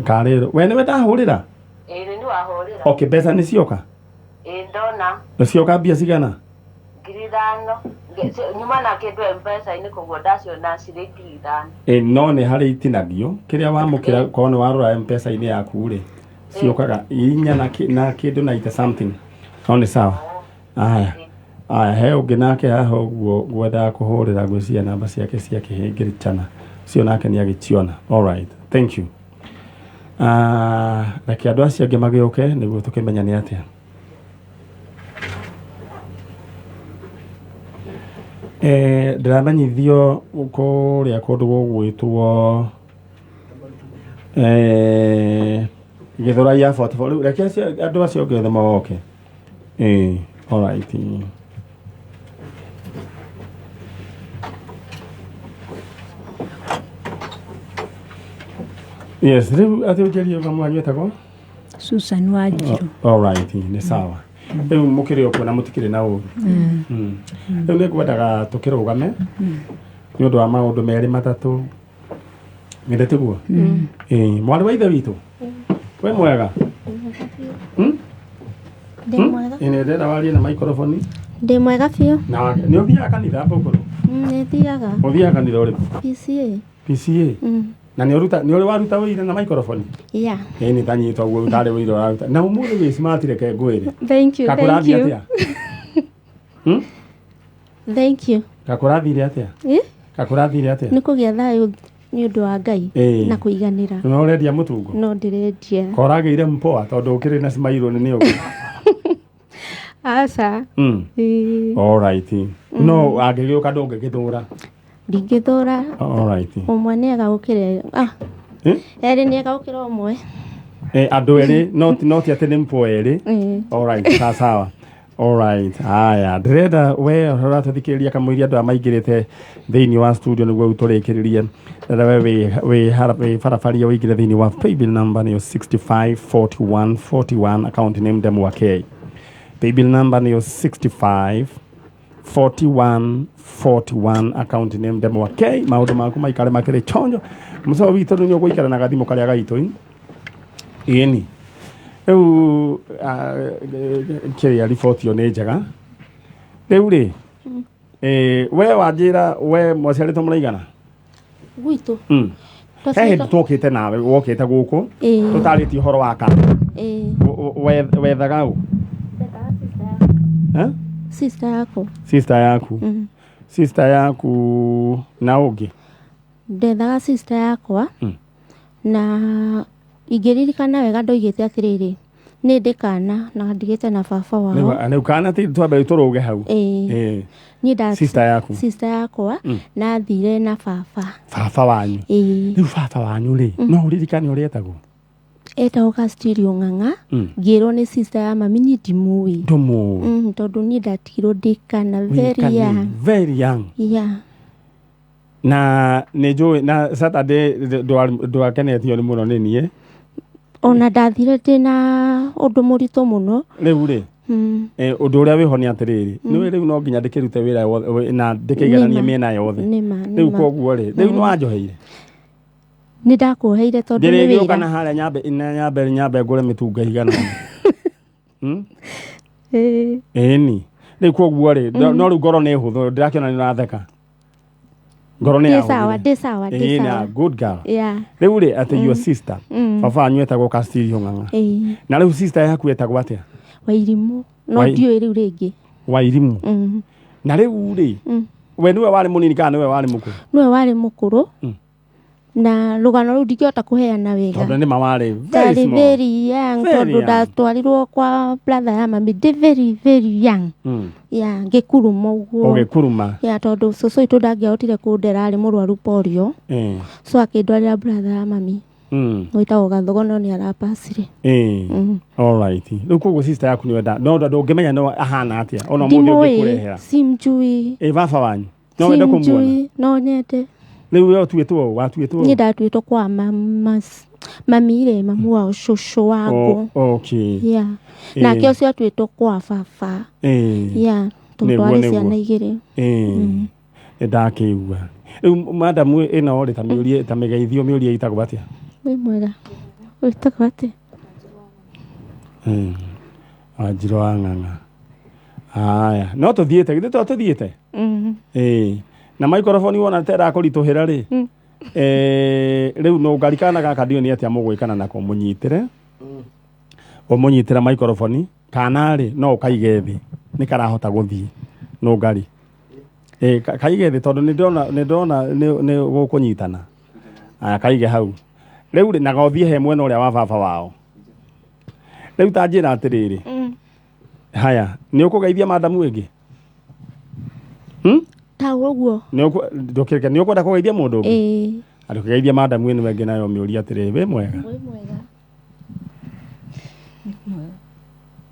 Karĩrũ, we nĩwe ndahũrĩra? Ĩĩ, nĩ wahũrĩra. Okay, mbeca nĩ cioka? Ĩĩ, ndona. Nĩ cioka mbia cigana? 5,000. Nyuma na kĩndũ M-Pesa-inĩ, koguo ndaciona cirĩ 5,000. Ĩ, no nĩ harĩ itinagio kĩrĩa wamũkĩra, korwo nĩ warora M-Pesa-inĩ yaku rĩ, ciũkaga inya na kĩndũ 90 something, no nĩ sawa. Aya aya, he ũngĩ nake haha ũguo ngwendaga kũhũrĩra, ngwĩciria namba ciake cia kĩhĩngĩrĩchana cio nake nĩ agĩciona. Alright, thank you. Ah, reke andũ acio angĩ magĩũke nĩguo tũkĩmenya nĩ atĩa. Ndĩramenyithio kũrĩa kũndũ gũgwĩtwo Gĩthũrai ya 44. Rĩu reke andũ acio angĩ othe moke. Alright. Yes, rĩu atĩ ũnjĩrie kamwanyu etagwo? Susan Wanjiru. Alright, nĩ sawa. Rĩu mũkĩrĩ o kuo na mũtikĩrĩ na ũru? Rĩu nĩ ngwendaga tũkĩrũgame nĩ ũndũ wa maũndũ merĩ matatũ, githĩ tiguo? Ĩĩ, mwarĩ wa ithe witũ, wĩ mwega? Hmm? Ndĩ mwega. Ĩĩ, nĩ ndĩrenda warie na microphone. Ndĩ mwega biũ. Na nĩ ũthiaga kanitha mbũkũrũ? Nĩ thiaga. Ũthiaga kanitha ũrĩkũ? PCA. PCA? Na nĩ ũruta, nĩ ũrĩ waruta wĩira na microphone? Yeah. Ĩĩ, nĩ tanyita ũguo ũtarĩ wĩira ũraruta na ũmũthĩ wĩ smart, reke ngwĩre. Thank you. Thank Kakũrathiĩ you. atĩa? Hmm? Thank you. Kakũrathire atĩa? Eh? Kakũrathire atĩa? Nĩ kũgĩa thayũ nĩ ũndũ wa Ngai Ĩĩ. na kũiganĩra. No ũrendia mũtungo? No ndĩrendia. Koragĩire mpoa tondũ ũkĩrĩ na cimairũ nĩ ũguo. Aca. Ĩĩ. Alright. No angĩgĩũka ndũngĩgĩthũra? Ndingĩthũra. Alright. Ũmwe nĩ ega gũkĩra Eh? erĩ nĩ ega gũkĩra ũmwe. Andũ erĩ no ti atĩ nĩ mpoa erĩ. Ĩĩ. Alright, sawa sawa. Alright, haya, ndĩrenda we ũratũthikĩrĩria kamũiria andũ aya maingĩrĩte thĩinĩ wa studio nĩguo tũrĩkĩrĩrie. Ndĩrenda we wĩ barabaria ũingĩre thĩinĩ wa paybill number nĩyo 654141, account name Ndemwa K. Paybill number nĩyo 654141, account name Ndemwa K. Maũndũ maku maikare makĩrĩ chonjo. Mũcoro witũ nĩ ũgũikara na gathimũ karĩa gaitũ. Ĩni. Rĩu kĩrĩa riboti ĩyo nĩ njega. Rĩu rĩ, we wanjĩra we mwaciarĩtwo mũraigana? Gwitũ. He hĩndĩ twokĩte nawe, wokĩte gũkũ Ĩĩ. tũtarĩtie ũhoro wa kana. Ĩĩ. Wethaga ũ? Eh? Sister yakwa. Sister yaku? Sister yaku na ũngĩ? Ndethaga sister yakwa. Na ingĩririkana wega ndoigĩte atĩrĩrĩ, nĩ ndĩ kana na ndigĩte na baba wao. Rĩu kana ti twambe tũrũge hau. Ĩĩ. Ĩĩ. Niĩ nda Sister yaku? Sister yakwa nathire na baba. Baba wanyu? Ĩĩ. Rĩu baba wanyu rĩ, no ũririkane ũrĩa etagwo? Etagwo Castilio Ng'ang'a. Ngĩrwo nĩ sister ya mami, niĩ ndimũĩ. Ndũmũĩ? Tondũ niĩ ndatigirwo ndĩ kana, very Wĩ young. Very young. Yeah. Na nĩ njũĩ na Saturday ndwakenetio nĩ mũno nĩ niĩ. Ona ndathire ndĩ na ũndũ mũritũ mũno. Rĩu rĩ, ũndũ ũrĩa wĩho nĩ atĩrĩrĩ, nĩwe rĩu no nginya ndĩkĩrute wĩra wothe na ndĩkĩigananie Nĩma. mĩena yothe. Nĩma, Rĩu nĩma. koguo rĩ, rĩu nĩ wanjoheire. Nĩ ndakuoheire tondũ nĩ Ndĩrĩgĩũka wĩra. na harĩa nyambe na nyambe ngũre mĩtungo ĩigana ũna. Ĩĩ. Ĩni rĩu koguo rĩ, no rĩu ngoro nĩ hũthũ, ndĩrakĩona nĩ ũratheka, ngoro nĩ Ndĩ sawa, ndĩ sawa, ndĩ yahũthire. sawa. Na good girl. Yeah. Rĩu rĩ, atĩ your sister, baba wanyu etagwo Castilio Ng'ang'a? Ĩĩ. Na rĩu sister yaku etagwo atĩa? Wairimũ. No ndiũĩ rĩu rĩngĩ. Wairimũ. Na rĩu rĩ, we nĩwe warĩ mũnini kana nĩwe warĩ mũkũrũ? Nĩwe warĩ mũkũrũ. Na rũgano rũu ndingĩhota kũheana wega. Tondũ nĩma warĩ very Ndarĩ small. very young Very tondũ young. ndatwarirwo kwa brother ya mami ndĩ very very young. Yeah, ngĩkuruma ũguo. Ũgĩkuruma. Yeah, tondũ cũcũ witũ ndangĩahotire kũndera, arĩ mũrwaru polio. So akĩndwarĩra brother ya mami. Wĩtagwo Gathogo no nĩ arapacire. Ĩĩ. Alright. Rĩu koguo sister yaku nĩ wenda no ndũngĩmenya no ahana atĩa ona ũmũthĩ Ndimũĩ, ũngĩkũrehera. simjui. Ĩ baba wanyu no wende kũmuona. Simjui, no nyende. Rĩu we ũtuĩtwo ũ? Watuĩtwo Niĩ ũ? ndatuĩtwo kwa mami rĩ, mamu wao cũcũ wakwa. Okay. Yeah. Ĩĩ. Nake ũcio atuĩtwo kwa baba. Ĩĩ. Yeah, tondũ Nĩguo, arĩ nĩguo. ciana igĩrĩ. Ĩĩ. Nĩ ndakĩigua. Rĩu madamu ĩno rĩ ta mĩũrie ta mĩgeithio mĩũrie ĩtagwo atĩa? Wĩ mwega. Wĩtagwo atĩa? Wanjirũ wa Ng'ang'a. Aya, no tũthiĩte, githĩ to tũthiĩte? Ĩĩ. Na microphone wona ta ĩrakũritũhĩra rĩ, rĩu no ngari kana gaka ndiũĩ nĩ atĩa mũgwĩkana nako mũnyitĩre. Ũmũnyitĩre microphone kana rĩ no ũkaige thĩ nĩ karahota gũthiĩ no ngari. Ĩĩ kaige thĩ tondũ nĩ ndĩrona nĩ ndĩrona nĩ gũkũnyitana. Aya kaige hau. Rĩu rĩ na gothiĩ he mwena ũrĩa wa baba wao. Rĩu ta njĩra atĩrĩrĩ. Haya, nĩ ũkũgeithia madamu ĩngĩ? Ta ũguo. Nĩ nĩ ũkwenda kũgeithia mũndũ ũngĩ? Ĩĩ. Andũ kũgeithia madamu ĩno ĩngĩ nayo mĩũria atĩrĩrĩ, wĩ mwega? Wĩ mwega.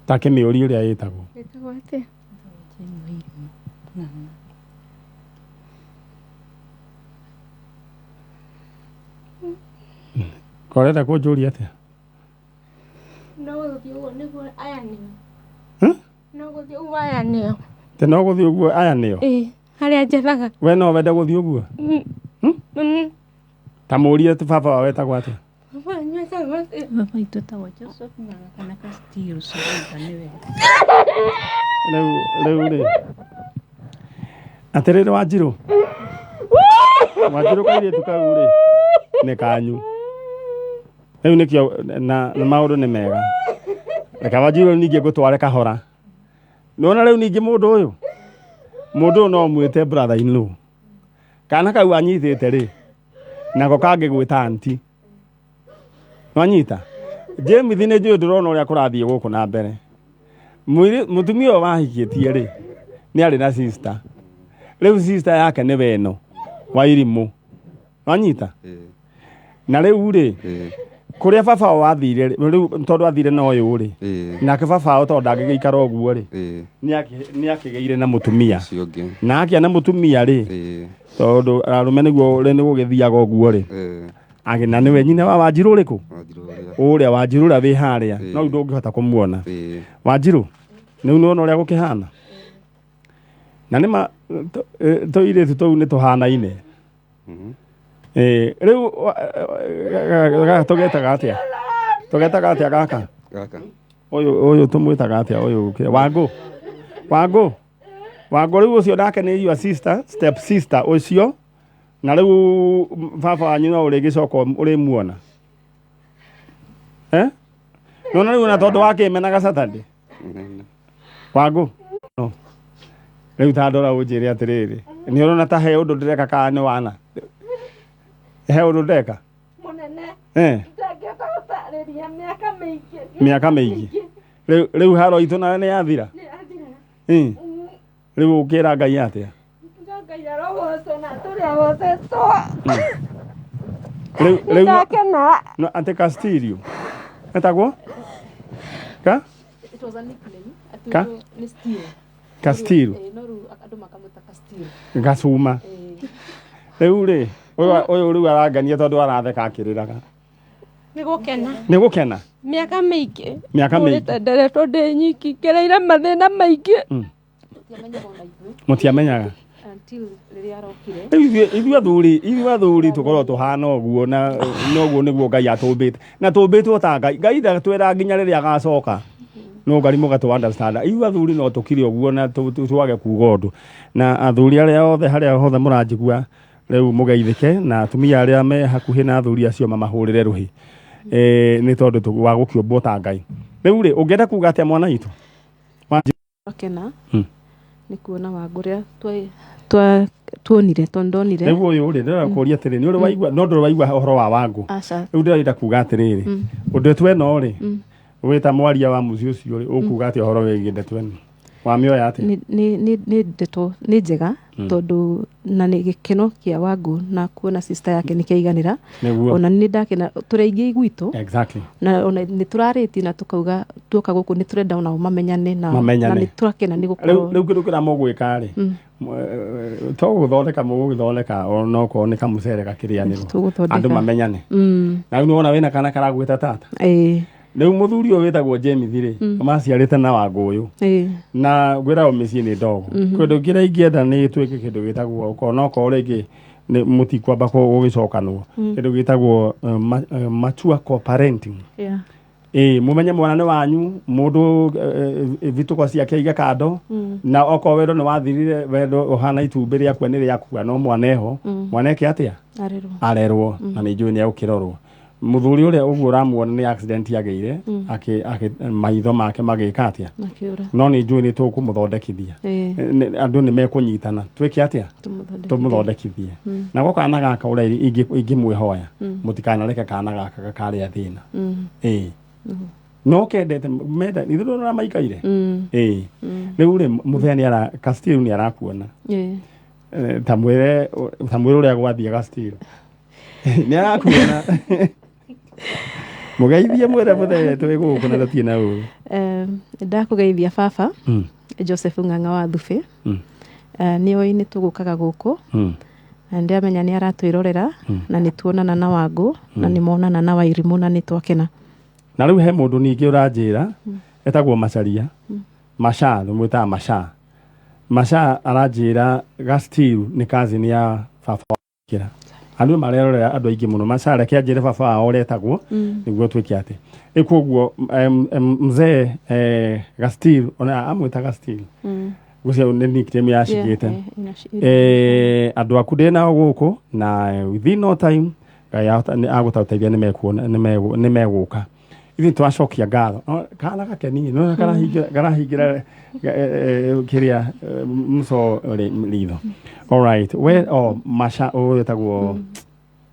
Ta kĩmĩũria ũrĩa ĩtagwo. Wĩtagwo atĩa? Korenda kũnjũria atĩa? No gũthiĩ ũguo nĩguo aya nĩo. No gũthiĩ ũguo aya nĩo. Te no gũthiĩ ũguo aya nĩo? Ĩĩ, harĩa njethaga. We no wende gũthiĩ ũguo? Ta mũũrie baba wao etagwo atĩa? Baba wanyu etagwo atĩa? Baba witũ etagwo Joseph Ng'ang'a kana Castillo Suruga nĩwe. Rĩu rĩu rĩ. Atĩrĩrĩ Wanjirũ. Wanjirũ kairĩtu kau rĩ nĩ kanyu. Rĩu nĩkĩo na maũndũ nĩ mega. Reke Wanjirũ ningĩ ngũtware kahora. Nĩwona rĩu ningĩ mũndũ ũyũ? Mũndũ ũyũ no ũmwĩte brother in law. Kana kau anyitĩte rĩ, nako kangĩgwĩta aunty. Nwanyita? James nĩ njũĩ ndũrona ũrĩa kũrathiĩ gũkũ na mbere. Mũtumia ũyũ wahikĩtie rĩ, nĩ arĩ na sister. Rĩu sister yake nĩ weno wa irimũ. Nwanyita? Na rĩu rĩ, kũrĩa baba wao athire rĩ, rĩu tondũ athire na ũyũ rĩ, nake baba wao tondũ ndangĩgĩikara ũguo rĩ, nĩ akĩgĩire na mũtumia. Na akĩa na mũtumia rĩ, tondũ arũme nĩguo nĩ gũgĩthiaga ũguo rĩ, na nĩwe nyina wa Wanjirũ ũrĩkũ? Ũrĩa Wanjirũ ũrĩa wĩ harĩa, no rĩu ndũngĩhota kũmuona. Wanjirũ, rĩu nĩwona ũrĩa gũkĩhana? Na nĩma tũirĩtu tũu nĩ tũhanaine. Rĩu tũgetaga atĩa? Tũgetaga atĩa gaka? Gaka. Ũyũ tũmwĩtaga atĩa ũyũ? Wangũ. Wangũ. Wangũ rĩu ũcio nake nĩ your sister, step sister ũcio. Na rĩu baba wanyu no ũrĩgĩcoka ũrĩmuona. Nĩwona rĩu ona tondũ wakĩmenaga Saturday. Wangũ. No. Rĩu ta ndora ũnjĩre atĩrĩrĩ. Nĩ ũrona ta he ũndũ ndĩreka kana nĩ wana? He ũndũ ndeka? Mũnene. Ndangĩhota gũtarĩria mĩaka mĩingĩ. Mĩaka mĩingĩ. Rĩu haro itũ nayo nĩ yathira? Rĩu ũkĩra Ngai atĩa? Ngai arogocwo na tũrĩ agocetwo. Rĩu Nĩndakena. No atĩ Castillo. Etagwo? Ka? It was a nickname. Ka? Nĩ Steel. Castillo. No rĩu andũ makamwĩta Castillo. Gacuma. Rĩu rĩ, ũyũ rĩu arangania tondũ aratheka akĩrĩraga. Nĩ gũkena. Nĩ gũkena? Mĩaka mĩingĩ. Mĩaka mĩingĩ. Ndũrĩte nderetwo ndĩ nyiki, ngereire mathĩna maingĩ. Mũtiamenyaga. Until rĩrĩa arokire. Rĩu ithuĩ athuri tũkorwo tũhana ũguo na noguo nĩguo Ngai atũmbĩte. Na tũmbĩtwo ta Ngai. Ngai ndatwĩra nginya rĩrĩa agacoka. No Ngai mũgatũ understand. Ithuĩ athuri no tũkire ũguo na twage kuga ũndũ. Na athuri arĩa othe harĩa hothe mũranjigua rĩu mũgeithĩke na atumia arĩa me hakuhĩ na athuri acio mamahũrĩre rũhĩ. Nĩ tondũ wa gũkĩũmbwo ta Ngai. Rĩu rĩ, ũngĩenda kuga atĩa mwana witũ? Wakena nĩ kuona Wangũ ũrĩa tuonire tondũ ndonire. Rĩu ũyũ rĩ, ndĩrenda kũũria atĩrĩrĩ, nĩ ũrĩ waigua, no ndũrĩ waigua ũhoro wa Wangũ. Aca. Rĩu ndĩrenda kuga atĩrĩrĩ, ndeto ĩno rĩ, wĩ ta mwaria wa mũciĩ ũcio rĩ, ũkuga atĩa ũhoro wĩgiĩ ndeto ĩno? Wamĩoya atĩa? Nĩ ndeto nĩ njega, tondũ na nĩ gĩkeno kĩa Wangũ na kuona sister yake nĩ kĩaiganĩra. Ona nĩ ndakena, tũrĩ aingĩ gwitũ. Na ona nĩ tũrarĩtie na tũkauga tuoka gũkũ nĩ tũrenda onao mamenyane na Mamenyane. na nĩ tũrakena nĩ Rĩu gũkorwo rĩu kĩndũ kĩrĩa mũgwĩka rĩ, to gũthondeka mũgũgĩthondeka, onokorwo nĩ kamũcere gakĩrĩanĩrwo. Tũgũthondeka. Andũ mamenyane. Na rĩu nĩwona wĩna kana karagwĩta tata. Rĩu mũthuri ũyũ wĩtagwo James rĩ, maciarĩte na Wangũ ũyũ. Na ngwĩrago mĩciĩ nĩ ndogo. Kĩndũ kĩrĩa ingĩenda nĩ twĩke kĩndũ gĩtagwo okorwo no korwo rĩngĩ nĩ mũtikwamba gũgĩcokanwo, kĩndũ gĩtagwo mature co-parenting. Ĩĩ, mũmenye mwana nĩ wanyu, mũndũ vitũko ciake aige kando. Na okorwo wendo nĩ wathirire, wendo ũhana itumbĩ rĩakua nĩ rĩakua, no mwana eho. Mwana eke atĩa? Arerwo. Arerwo. Na nĩ njũĩ nĩ egũkĩrorwo. Mũthuri ũrĩa ũguo ũramuona nĩ accident agĩire, maitho make magĩka atĩa? Makĩũra. No nĩ njũĩ nĩ tũkũmũthondekithia. Andũ nĩ mekũnyitana, twĩke atĩa? Tũmũthondekithie. Tũmũthondekithie. Nako kana gaka ũrĩa ingĩmwĩhoya, mũtikanareke kana gaka gakarĩa thĩna. Ĩĩ, no kendete menda ithuĩ ndũrona maikaire. Ĩĩ, rĩu rĩ, mũthee nĩ ara Castillo nĩ arakuona. Ta mwĩre ũrĩa gwathiĩ. Castillo nĩ arakuona, mũgeithie, mwĩre mũthee twĩ gũkũ na tũtirĩ na ũru. Ndakũgeithia baba Joseph Ng'ang'a wa Thubĩ. Nĩ oĩ nĩ tũgũkaga gũkũ. Na ndĩramenya nĩ aratwĩrorera, na nĩ tuonana na Wangũ na nĩ monana na Wairimũ na nĩ twakena. Na rĩu he mũndũ ningĩ ũranjĩra etagwo Macaria Maca, mwĩtaga Maca. Maca aranjĩra Gastil nĩ cousin ya baba kĩra. Andũ marerorera, andũ aingĩ mũno. Maca, reke anjĩre baba wao ũrĩa etagwo, nĩguo twĩke atĩ ĩ koguo mzee Gastil, ona amwĩta Gastil, gũcio nĩ nickname yacigĩte. Andũ aku ndĩ nao gũkũ na within no time Ngai nĩ agũtũteithia, nĩ megũka. Ithuĩ twacokia ngatho. No, kana gakeni no karahingĩra kĩrĩa mco ritho. Alright, we o Maca ũyũ wĩtagwo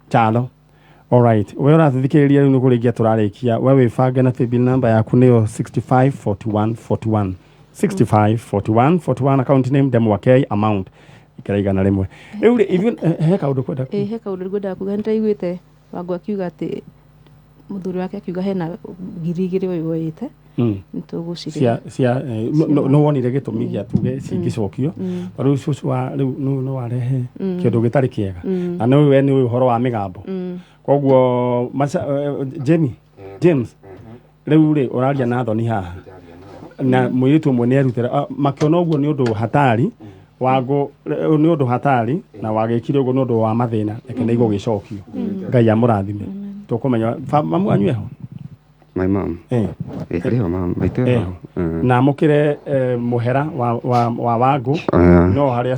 Chalo. Alright, we ũratũthikĩrĩria, rĩu nĩ kũrĩkia tũrarĩkia. We wĩbange na paybill number yaku nĩyo 654141, 654141, account name Ndemwa K, amount ikĩra 100. Rĩu rĩ, ithuĩ he kaũndũ kwenda Ĩ, he kaũndũ ngwendaga kuga. Nĩndĩraiguĩte Wangũ akiuga atĩ mũthuri wake akiuga hena 2,000 ũyũ woyĩte. Nĩtũgũcirĩha. Cia no wonire gĩtũmi gĩa tuge cingĩcokio, tondũ rĩu cũcũ wa rĩu nĩ warehe kĩndũ gĩtarĩ kĩega. Na nĩ we nĩ ũhoro wa mĩgambo. Koguo Jamie James, rĩu rĩ, ũraria na thoni haha na mũirĩtu ũmwe nĩ erutĩra makĩona ũguo nĩ ũndũ hatari. Wangũ nĩ ũndũ hatari na wagĩkire ũguo nĩ ũndũ wa mathĩna. Reke nĩ igũgĩcokio. Ngai amũrathime. Tũkũmenya mamu wanyu eho? My mom? Eh. Ĩ, harĩ ho mam maitũ. Eho. Na amũkĩre mũhera wa Wangũ. No harĩa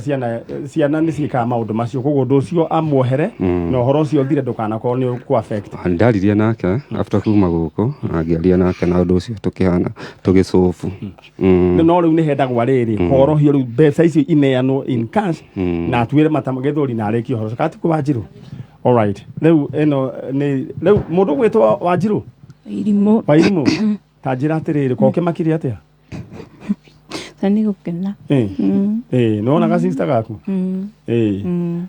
ciana nĩ ciĩkaga maũndũ macio, koguo ũndũ ũcio amuohere na ũhoro ũcio ũthire, ndũkanakorwo nĩ ũkũ affect. Ndaririe nake after kuma gũkũ, na ngĩaria nake na ũndũ ũcio tũkĩhana tũgĩcũbu. No rĩu nĩ hendagwo rĩrĩ korohio, rĩu mbeca icio ineanwo in cash na atuĩre mata gĩthũri na arĩkie ũhoro ũcio. Kati Wanjirũ, alright, rĩu ĩno nĩ rĩu mũndũ gwĩtwo Wanjirũ. Irimũ. Wairimũ, ta njĩra atĩrĩrĩ, ko kĩmakire atĩa? Ta nĩ gũkena. Ĩ, nĩwonaga sister gaku? Mm. Ĩ.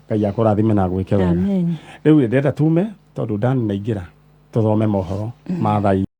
Ngai akũrathime na gwĩke wega. Amen. Rĩu ndĩrenda tume tondũ ndani naingĩra tũthome mohoro ma thaa